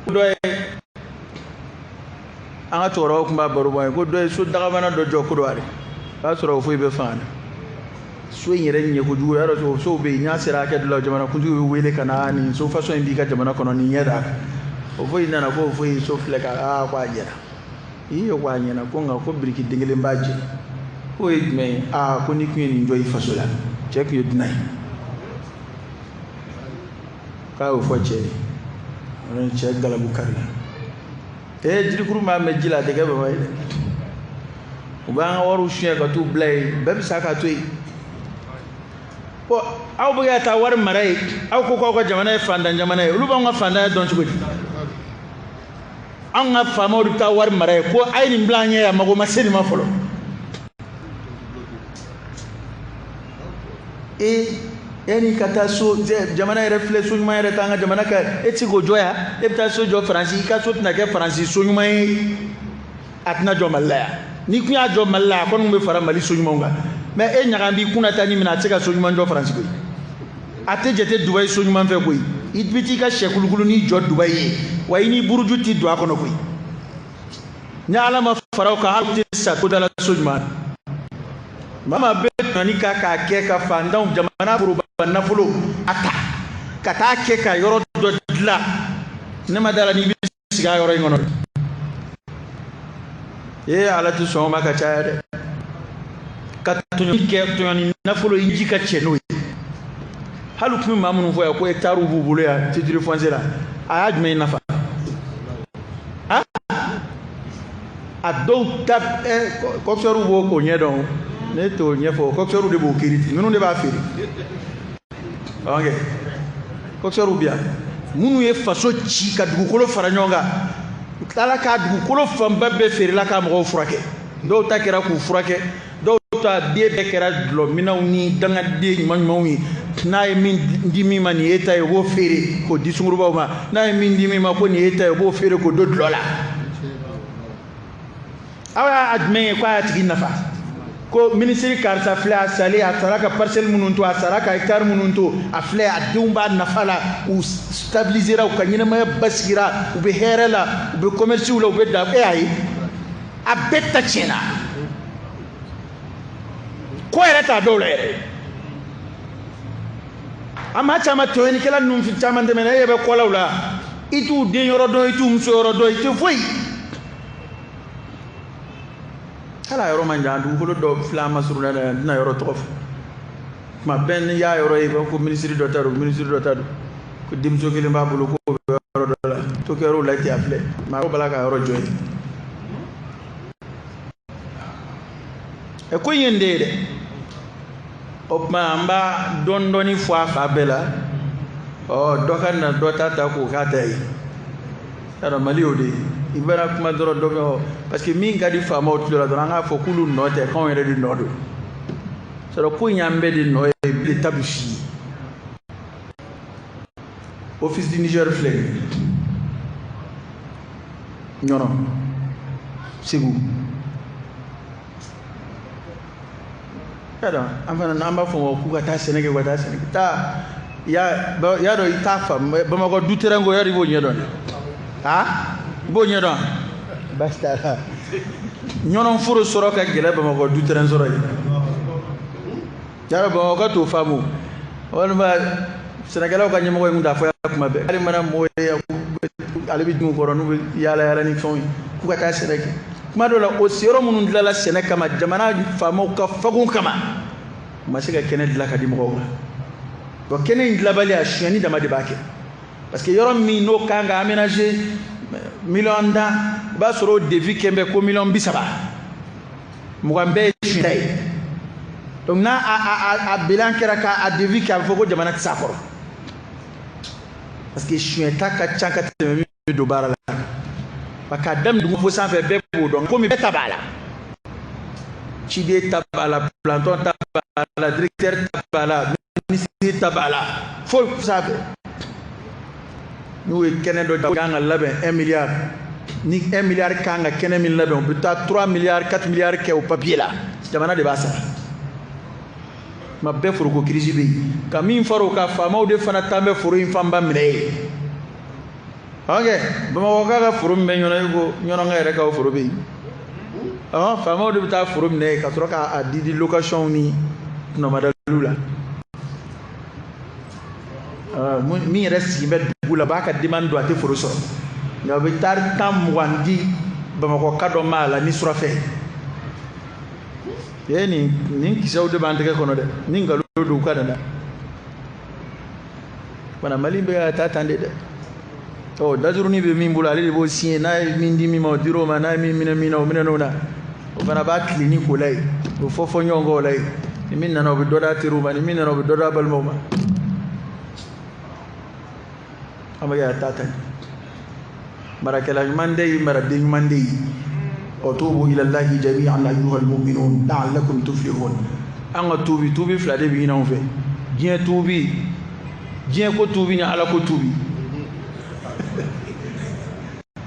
dɔ ye an ka cɛkɔrɔbaw tun b'a baro bɔ an ye ko dɔ ye so dagabana dɔ jɔ Kodowari, o y'a sɔrɔ o foyi bɛ fanga na. So in yɛrɛ ɲɛ kojugu, y'a dɔn sow bɛ yen, n'a sera hakɛ dɔ la, jamanakuntigi bɛ wele ka na nin so fasɔn in b'i ka jamana kɔnɔ, nin ɲɛ d'a kan. O foyi nana ko o foyi so filɛ ka aa ko a ɲɛna, i ye ko a ɲɛna, ko nka ko biriki den kelen b'a jɛ. K'o ye jumɛn ye? Aa, ko n'i kun ye nin jɔ i faso la, cɛ kun ye dunan ye. K'a y'o fɔ cɛ ye, cɛ galabu kari la. Ee, jirikuru b'a mɛn ji la, a tɛ kɛ baba ye dɛ. U b'an ka wariw suɲɛ ka t'u bila yen, bɛɛ bɛ sa k'a to yen. Bon, aw bɛ ka taa wari mara yen, aw ko k'aw ka jamana ye fantan jamana ye, olu b'anw ka fantanya dɔn cogo di? Anw ka faamaw de bɛ taa wari mara yen, ko a ye nin bila an ɲɛ yan, mago ma se nin ma fɔlɔ. Ee, Yanni ka taa so, jamana yɛrɛ filɛ, so ɲuman yɛrɛ t'an ka jamana kan, e tɛ se k'o jɔ yan. E bɛ taa so jɔ Faransi, i ka so tɛna kɛ Faransi so ɲuman ye, a tɛna jɔ Mali la yan. N'i kun y'a jɔ Mali la, a kɔni bɛ fara Mali so ɲumanw kan. Mais e ɲaga b'i kunna taa ni minɛ, a tɛ se ka so ɲuman jɔ Faransi koyi. A tɛ jate Dubayi so ɲuman fɛ koyi. I bɛ t'i ka sɛ kulukulu jɔ Dubayi ye, wa i ni buruju t'i don a kɔnɔ koyi. Ni Ala ma fara o kan, hali tɛ sa toda la so ɲuman. Maa maa bɛ tɔɲɔni kan k'a kɛ ka fantanw jamana foroba nafolo a ta ka taa kɛ ka yɔrɔ dɔ dilan, ne ma da la n'i bɛ sigi a yɔrɔ in kɔnɔ. Ee, Ala tɛ sɔn o ma ka caya dɛ. Ka tɔɲɔni kɛ, tɔɲɔni nafolo i ji ka cɛ n'o ye. Hali tun bɛ maa minnu fɔ yan ko hectare b'u bolo yan titre foncier la, a y'a jumɛn nafa? A dɔw ta ɛ coxeur b'o k'o ɲɛdɔn, ne t'o ɲɛfɔ, coxeur de b'o kiiri ten, ninnu de b'a feere. Ok, coxeur bi yan minnu ye faso ci ka dugukolo fara ɲɔgɔn kan, u tilala k'a dugukolo fanba bɛɛ feerela k'a mɔgɔw furakɛ. Dɔw ta kɛra k'u furakɛ, dɔw ta den bɛɛ kɛra dulɔminɛw ni dangaden ɲuman ɲumanw ye. N'a ye min di min ma, nin y'e ta ye, o b'o feere k'o di sungurubaw ma. N'a ye min di min ma ko nin y'e ta ye, o b'o feere k'o don dulɔ la. Aw y'a jumɛn ye k'a y'a tigi nafa? Ko minisiri karisa filɛ, a salen, a sara ka parcelle minnu to, a sara ka hectare minnu to, a filɛ, a denw b'a nafa la, u stabilisera, u ka ɲɛnamaya basigira, u bɛ hɛrɛ la, u bɛ commerce la, u bɛ da. E y'a ye, a bɛɛ ta tiɲɛna. Ko yɛrɛ t'a dɔw la yɛrɛ. A maa caman tɔɲɔnikɛla ninnu caman tɛmɛna, e ɲɛ bɛ kɔlaw la, i t'u den yɔrɔ dɔn, i t'u muso yɔrɔ dɔn, i tɛ foyi. Hali a yɔrɔ man jan, dugukolo dɔ filɛ an ma surunya la yan, n tɛna yɔrɔ tɔgɔ fɔ. Tuma bɛɛ n'i y'a yɔrɔ ye, i b'a fɔ ko minisiri dɔ ta don, minisiri dɔ ta don, ko denmuso kelen b'a bolo k'o bɛ yɔrɔ dɔ la, to kɛr'o la ten, a filɛ, maa b'a la ka yɔrɔ jɔ yen. Ɛ, ko in ye nin de ye dɛ. O tuma an b'a dɔɔni dɔɔni fɔ a fa bɛɛ la, ɔ dɔ ka na dɔ ta ta k'o k'a ta ye. Yɔrɔ Mali y'o de ye. I bɛna kuma dɔrɔn dɔ bɛ, parce que min ka di faamaw tulo la dɔrɔn, an k'a fɔ k'olu nɔ tɛ, k'anw yɛrɛ de nɔ don. Sɔrɔ ko in y'an bɛɛ de nɔ ye, bile ta bɛ f'i ye. Office du Niger filɛ nin ye Ɲɔnɔ, Segu. Y'a dɔn, an fana an b'a fɔ k'u ka taa sɛnɛ kɛ, u ka taa sɛnɛ kɛ. Taa y'a dɔn, i t'a faamu. Bamakɔ du terrain ko, y'a dɔn i b'o ɲɛdɔn dɛ. Ha, i b'o ɲɛdɔn, baasi t'a la. Ɲɔnɔ foro sɔrɔ ka gɛlɛn Bamakɔ du terrain sɔrɔ ye. Y'a dɔn, Bamakɔ ka t'o faamu. Walima sɛnɛkɛlaw ka ɲɛmɔgɔ ye mun t'a fɔ ya kuma bɛɛ. Hali mana mɔgɔ ye, ale bɛ dun kɔrɔ, n'u bɛ yaala yaala ni fɛnw ye, k'u ka taa sɛnɛ kɛ. Kuma dɔw la, o yɔrɔ minnu dilanla sɛnɛ kama, jamana faamaw ka fagun kama, u ma se ka kɛnɛ dilan ka di mɔgɔw ma. Bon, kɛnɛ in dilanbaliya, sonyɛni dama de b'a kɛ. Parce que yɔrɔ min n'o kan ka aménager miliyɔn 10, i b'a sɔrɔ o devis kɛn bɛ ko miliyɔn 30, 20 bɛɛ ye suɲɛta ye. Donc n'a a bilan kɛra k'a devis kɛ, a bɛ fɔ ko jamana tɛ s'a kɔrɔ. Parce que suɲɛta ka ca ka tɛmɛ min bɛ don baara la. Wa k'a daminɛ dugu fo sanfɛ, bɛɛ b'o dɔn, komi bɛɛ ta b'a la. Ciden ta b'a la, planton ta b'a la, directeur ta b'a la, ministre ta b'a la, fo sanfɛ. N'u ye kɛnɛ dɔ kan ka labɛn 1 milliard, ni 1 milliard kan ka kɛnɛ min labɛn, u bɛ taa 3 milliards, 4 milliards kɛ o papier la, jamana de b'a sara. Tuma bɛɛ foroko crise bɛ yen, ka min fara o kan, faamaw de fana tan bɛ foro in fanba minɛ yen. Ok, Bamakɔka ka foro min bɛ Ɲɔnɔ, e ko Ɲɔnɔka yɛrɛ ka o foro bɛ yen. Ɔn, faamaw de bɛ taa foro minɛ yen ka sɔrɔ k'a di di location ni tɔnɔmadaliw la. Min yɛrɛ sigi bɛ dugu la, b'a ka demande don, a tɛ foro sɔrɔ, nka u bɛ taari 10, 20 di Bamakɔka dɔ ma a la ni surafɛ ye. Nin kisɛw de b'an tɛgɛ kɔnɔ dɛ, ni nkalon don, u ka na dɛ. Fana Mali bɛ ka taa tan de dɛ. Ɔ, dajurunin bɛ min bolo, ale de b'o signé. N'a ye min di min ma, o dir'o ma. N'a ye min minɛ min na, o minɛ n'o na. O fana b'a tilenni ko la yen, o fɔ fɔ ɲɔgɔn kɔ o la yen. Ni min nana, o bɛ dɔ d'a teriw ma. Ni min nana, o bɛ dɔ d'a balimaw ma. An bɛ ka taa tan. Marakɛla ɲuman tɛ yen, maraden ɲuman tɛ yen. Wa tubu ila Allahi jami'an ayyuhal mu'minun la'allakum tuflihun. An ka tubi, tubi fila de bɛ ɲini anw fɛ. Diɲɛ tuubi, diɲɛ ko tuubi ni Ala ko tuubi.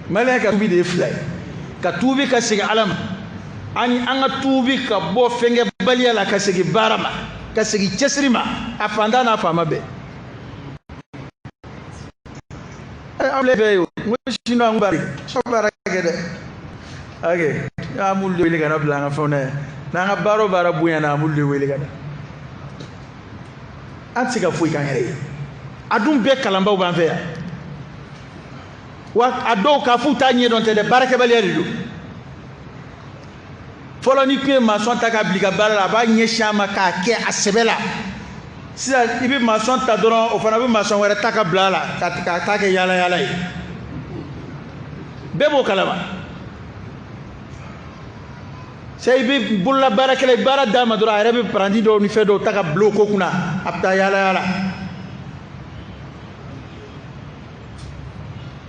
Maliyɛn ka tuubi de ye fila ye. Ka tuubi ka segin Ala ma, ani an ka tuubi ka bɔ fɛnkɛbaliya la ka segin baara ma, ka segin cɛsiri ma, a fantan n'a faama bɛɛ. An filɛ fɛ yen o, n ko sinon an ko baara kɛ dɛ. Ok, an b'olu de wele ka na bila an ka fɛnw na yan. N'an ka baara o baara bonyana, an b'olu de wele ka na. An tɛ se ka foyi k'an yɛrɛ ye. A dun bɛɛ kalanbaw b'an fɛ yan. Wa a dɔw k'a f'u t'a ɲɛdɔn tɛ dɛ, baarakɛbaliya de don. Fɔlɔ n'i tun ye masɔn ta k'a bila i ka baara la, a b'a ɲɛsin a ma k'a kɛ a sɛbɛ la. Sisan i bɛ masɔn ta dɔrɔn, o fana bɛ masɔn wɛrɛ ta ka bila a la ka taa kɛ yaala yaala ye. Bɛɛ b'o kalama. Sisan i bɛ bolola baarakɛla ye, baara d'a ma dɔrɔn, a yɛrɛ bɛ paranti dɔw ni fɛn dɔw ta ka bila o ko kunna, a bɛ taa yaala yaala.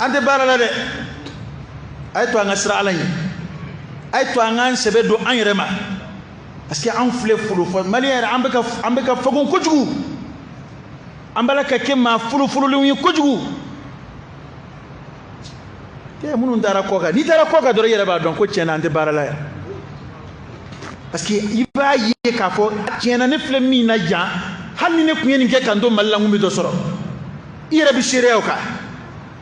An tɛ baara la dɛ. A ye to an ka siran Ala ɲɛ. A ye to an k'an sɛbɛ don an yɛrɛ ma. Parce que an filɛ folo fɔ Maliyɛn yɛrɛ, an bɛ ka fagon kojugu. An b'a la ka kɛ maa folofololenw ye kojugu. Kɛ minnu taara kɔ kan, n'i taara kɔ kan dɔrɔn, i yɛrɛ b'a dɔn ko tiɲɛ na an tɛ baara la yan. Parce que i b'a ye k'a fɔ tiɲɛ na ne filɛ min na yan, hali ni ne tun ye nin kɛ ka n to Mali la, n kun bɛ dɔ sɔrɔ. I yɛrɛ bɛ seereya o kan.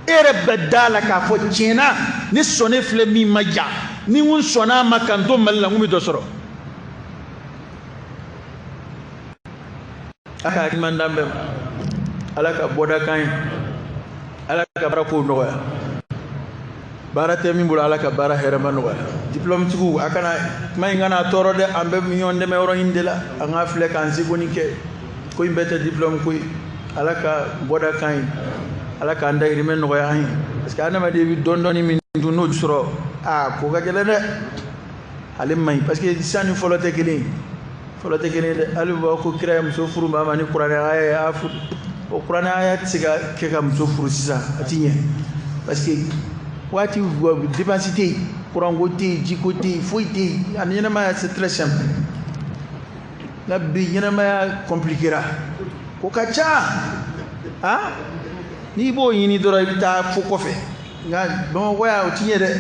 E yɛrɛ bɛ da la k'a fɔ tiɲɛ na ne sɔnnen filɛ min ma yan, ni n kun sɔnna a ma ka n to Mali la, n kun bɛ dɔ sɔrɔ. Ala ka hakili ɲuman d'an bɛɛ ma. Ala ka bɔda k'an ye. Ala ka baara kow nɔgɔya. Baara tɛ min bolo, Ala ka baara hɛrɛma nɔgɔya. Diplôme tigiw, a kana kuma in kana tɔɔrɔ dɛ, an bɛɛ bɛ ɲɔgɔn dɛmɛ yɔrɔ in de la. An k'a filɛ k'an seko ni kɛ. Ko in bɛɛ tɛ diplôme ko ye. Ala ka bɔda k'an ye. Ala k'an dahirimɛ nɔgɔya an ye. Parce que adamaden bɛ dɔɔni dɔɔni min dun n'o sɔrɔ, aa ko ka gɛlɛn dɛ. Ale man ɲi parce que sisan ni fɔlɔ tɛ kelen ye. Fɔlɔ tɛ kelen ye dɛ. Hali u b'a fɔ ko kira ye muso furu maa ma ni kuranɛ aya ye, a furu. O kuranɛ aya tɛ se ka kɛ ka muso furu sisan, a ti ɲɛ. Parce que waati dépense tɛ yen, kuranko tɛ yen, jiko tɛ yen, foyi tɛ yen. A ɲɛnamaya c'est très simple. Nka bi ɲɛnamaya compliquera. Ko ka ca. Han? N'i b'o ɲini dɔrɔn, i bɛ taa fo kɔfɛ. Nka Bamakɔ yan, o ti ɲɛ dɛ.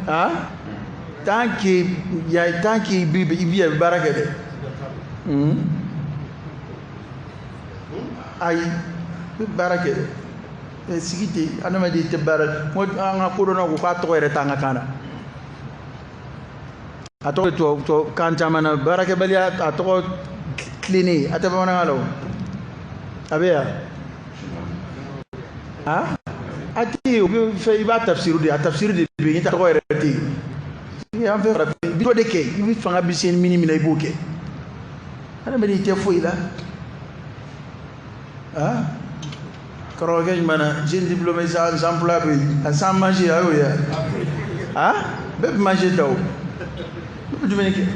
Han? Tant que ya, tant que i bɛ baara kɛ dɛ. Ayi, i bɛ baara kɛ dɛ. Sigi tɛ, adamaden tɛ baara. N ko an ka kodɔnnaw ko k'a tɔgɔ yɛrɛ t'an ka kan na. A tɔgɔ ye tubabu kan caman na, baarakɛbaliya a tɔgɔ tilennen, a tɛ bamanankan la o. A bɛ yan. Han? A tɛ yen, o bɛ fɛn, i b'a tafsiru de, a tafsiru de bɛ yen, i t'a tɔgɔ yɛrɛ tɛ yen. An fɛ farafin, i bɛ dɔ de kɛ, i bɛ fanga bɛ se min na, i b'o kɛ. Adamaden i tɛ foyi la. Han? Karamɔgɔkɛ ɲuman na, jeune diplômé sans emploi bɛ yen, sans manger, a y'o ye wa? Han? Bɛɛ bɛ manger ta o. Bɛɛ bɛ dumuni kɛ.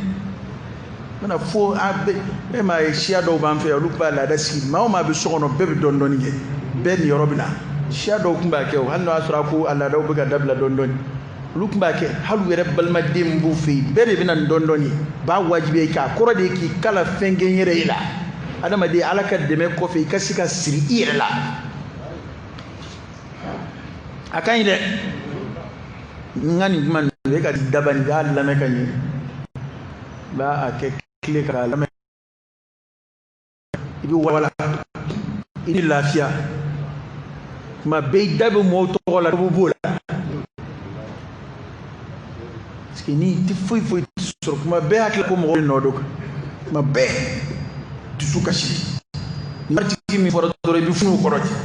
Mana fo an bɛɛ, e m'a ye siya dɔw b'an fɛ yan, olu b'a laada sigi, maa o maa bɛ so kɔnɔ, bɛɛ bɛ dɔɔni dɔɔni kɛ, bɛɛ niyɔrɔ bɛ na. Siya dɔw tun b'a kɛ o, hali n'o y'a sɔrɔ a ko a laadaw bɛ ka dabila dɔɔni dɔɔni. Olu tun b'a kɛ, hali u yɛrɛ balimaden min b'u fɛ yen, bɛɛ de bɛ na ni dɔɔni dɔɔni ye. B'a wajibiya i kan, a kɔrɔ de ye k'i kala fɛn kɛ n yɛrɛ ye la. Adamaden, Ala ka dɛmɛ kɔfɛ, i ka se ka siri i yɛrɛ la. A ka ɲi dɛ. N ka nin kuma ninnu, e ka dabali, i b'a lamɛn ka ɲɛ. I b'a kɛ tile k'a lamɛn. I bɛ wala, i ni lafiya. Tuma bɛɛ i da bɛ mɔgɔw tɔgɔ la, dɔ b'o la. Parce que n'i tɛ foyi foyi sɔrɔ, kuma bɛɛ hakili ko mɔgɔw nɔ don. Kuma bɛɛ dusu kasi. Ni waritigi min fɔra dɔrɔn, i bɛ funu o kɔrɔ ten.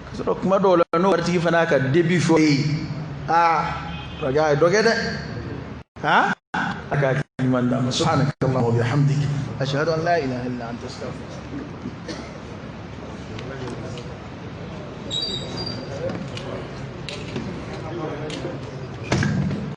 Ka sɔrɔ kuma dɔw la, n'o waritigi fana y'a ka débit fɔ e ye, aa kɔrɔkɛ, a ye dɔ kɛ dɛ. Han? A ka hakili ɲuman d'an ma. Subhanaka Allahumma wa bihamdik, ashhadu an la ilaha illa anta, astaghfiruka.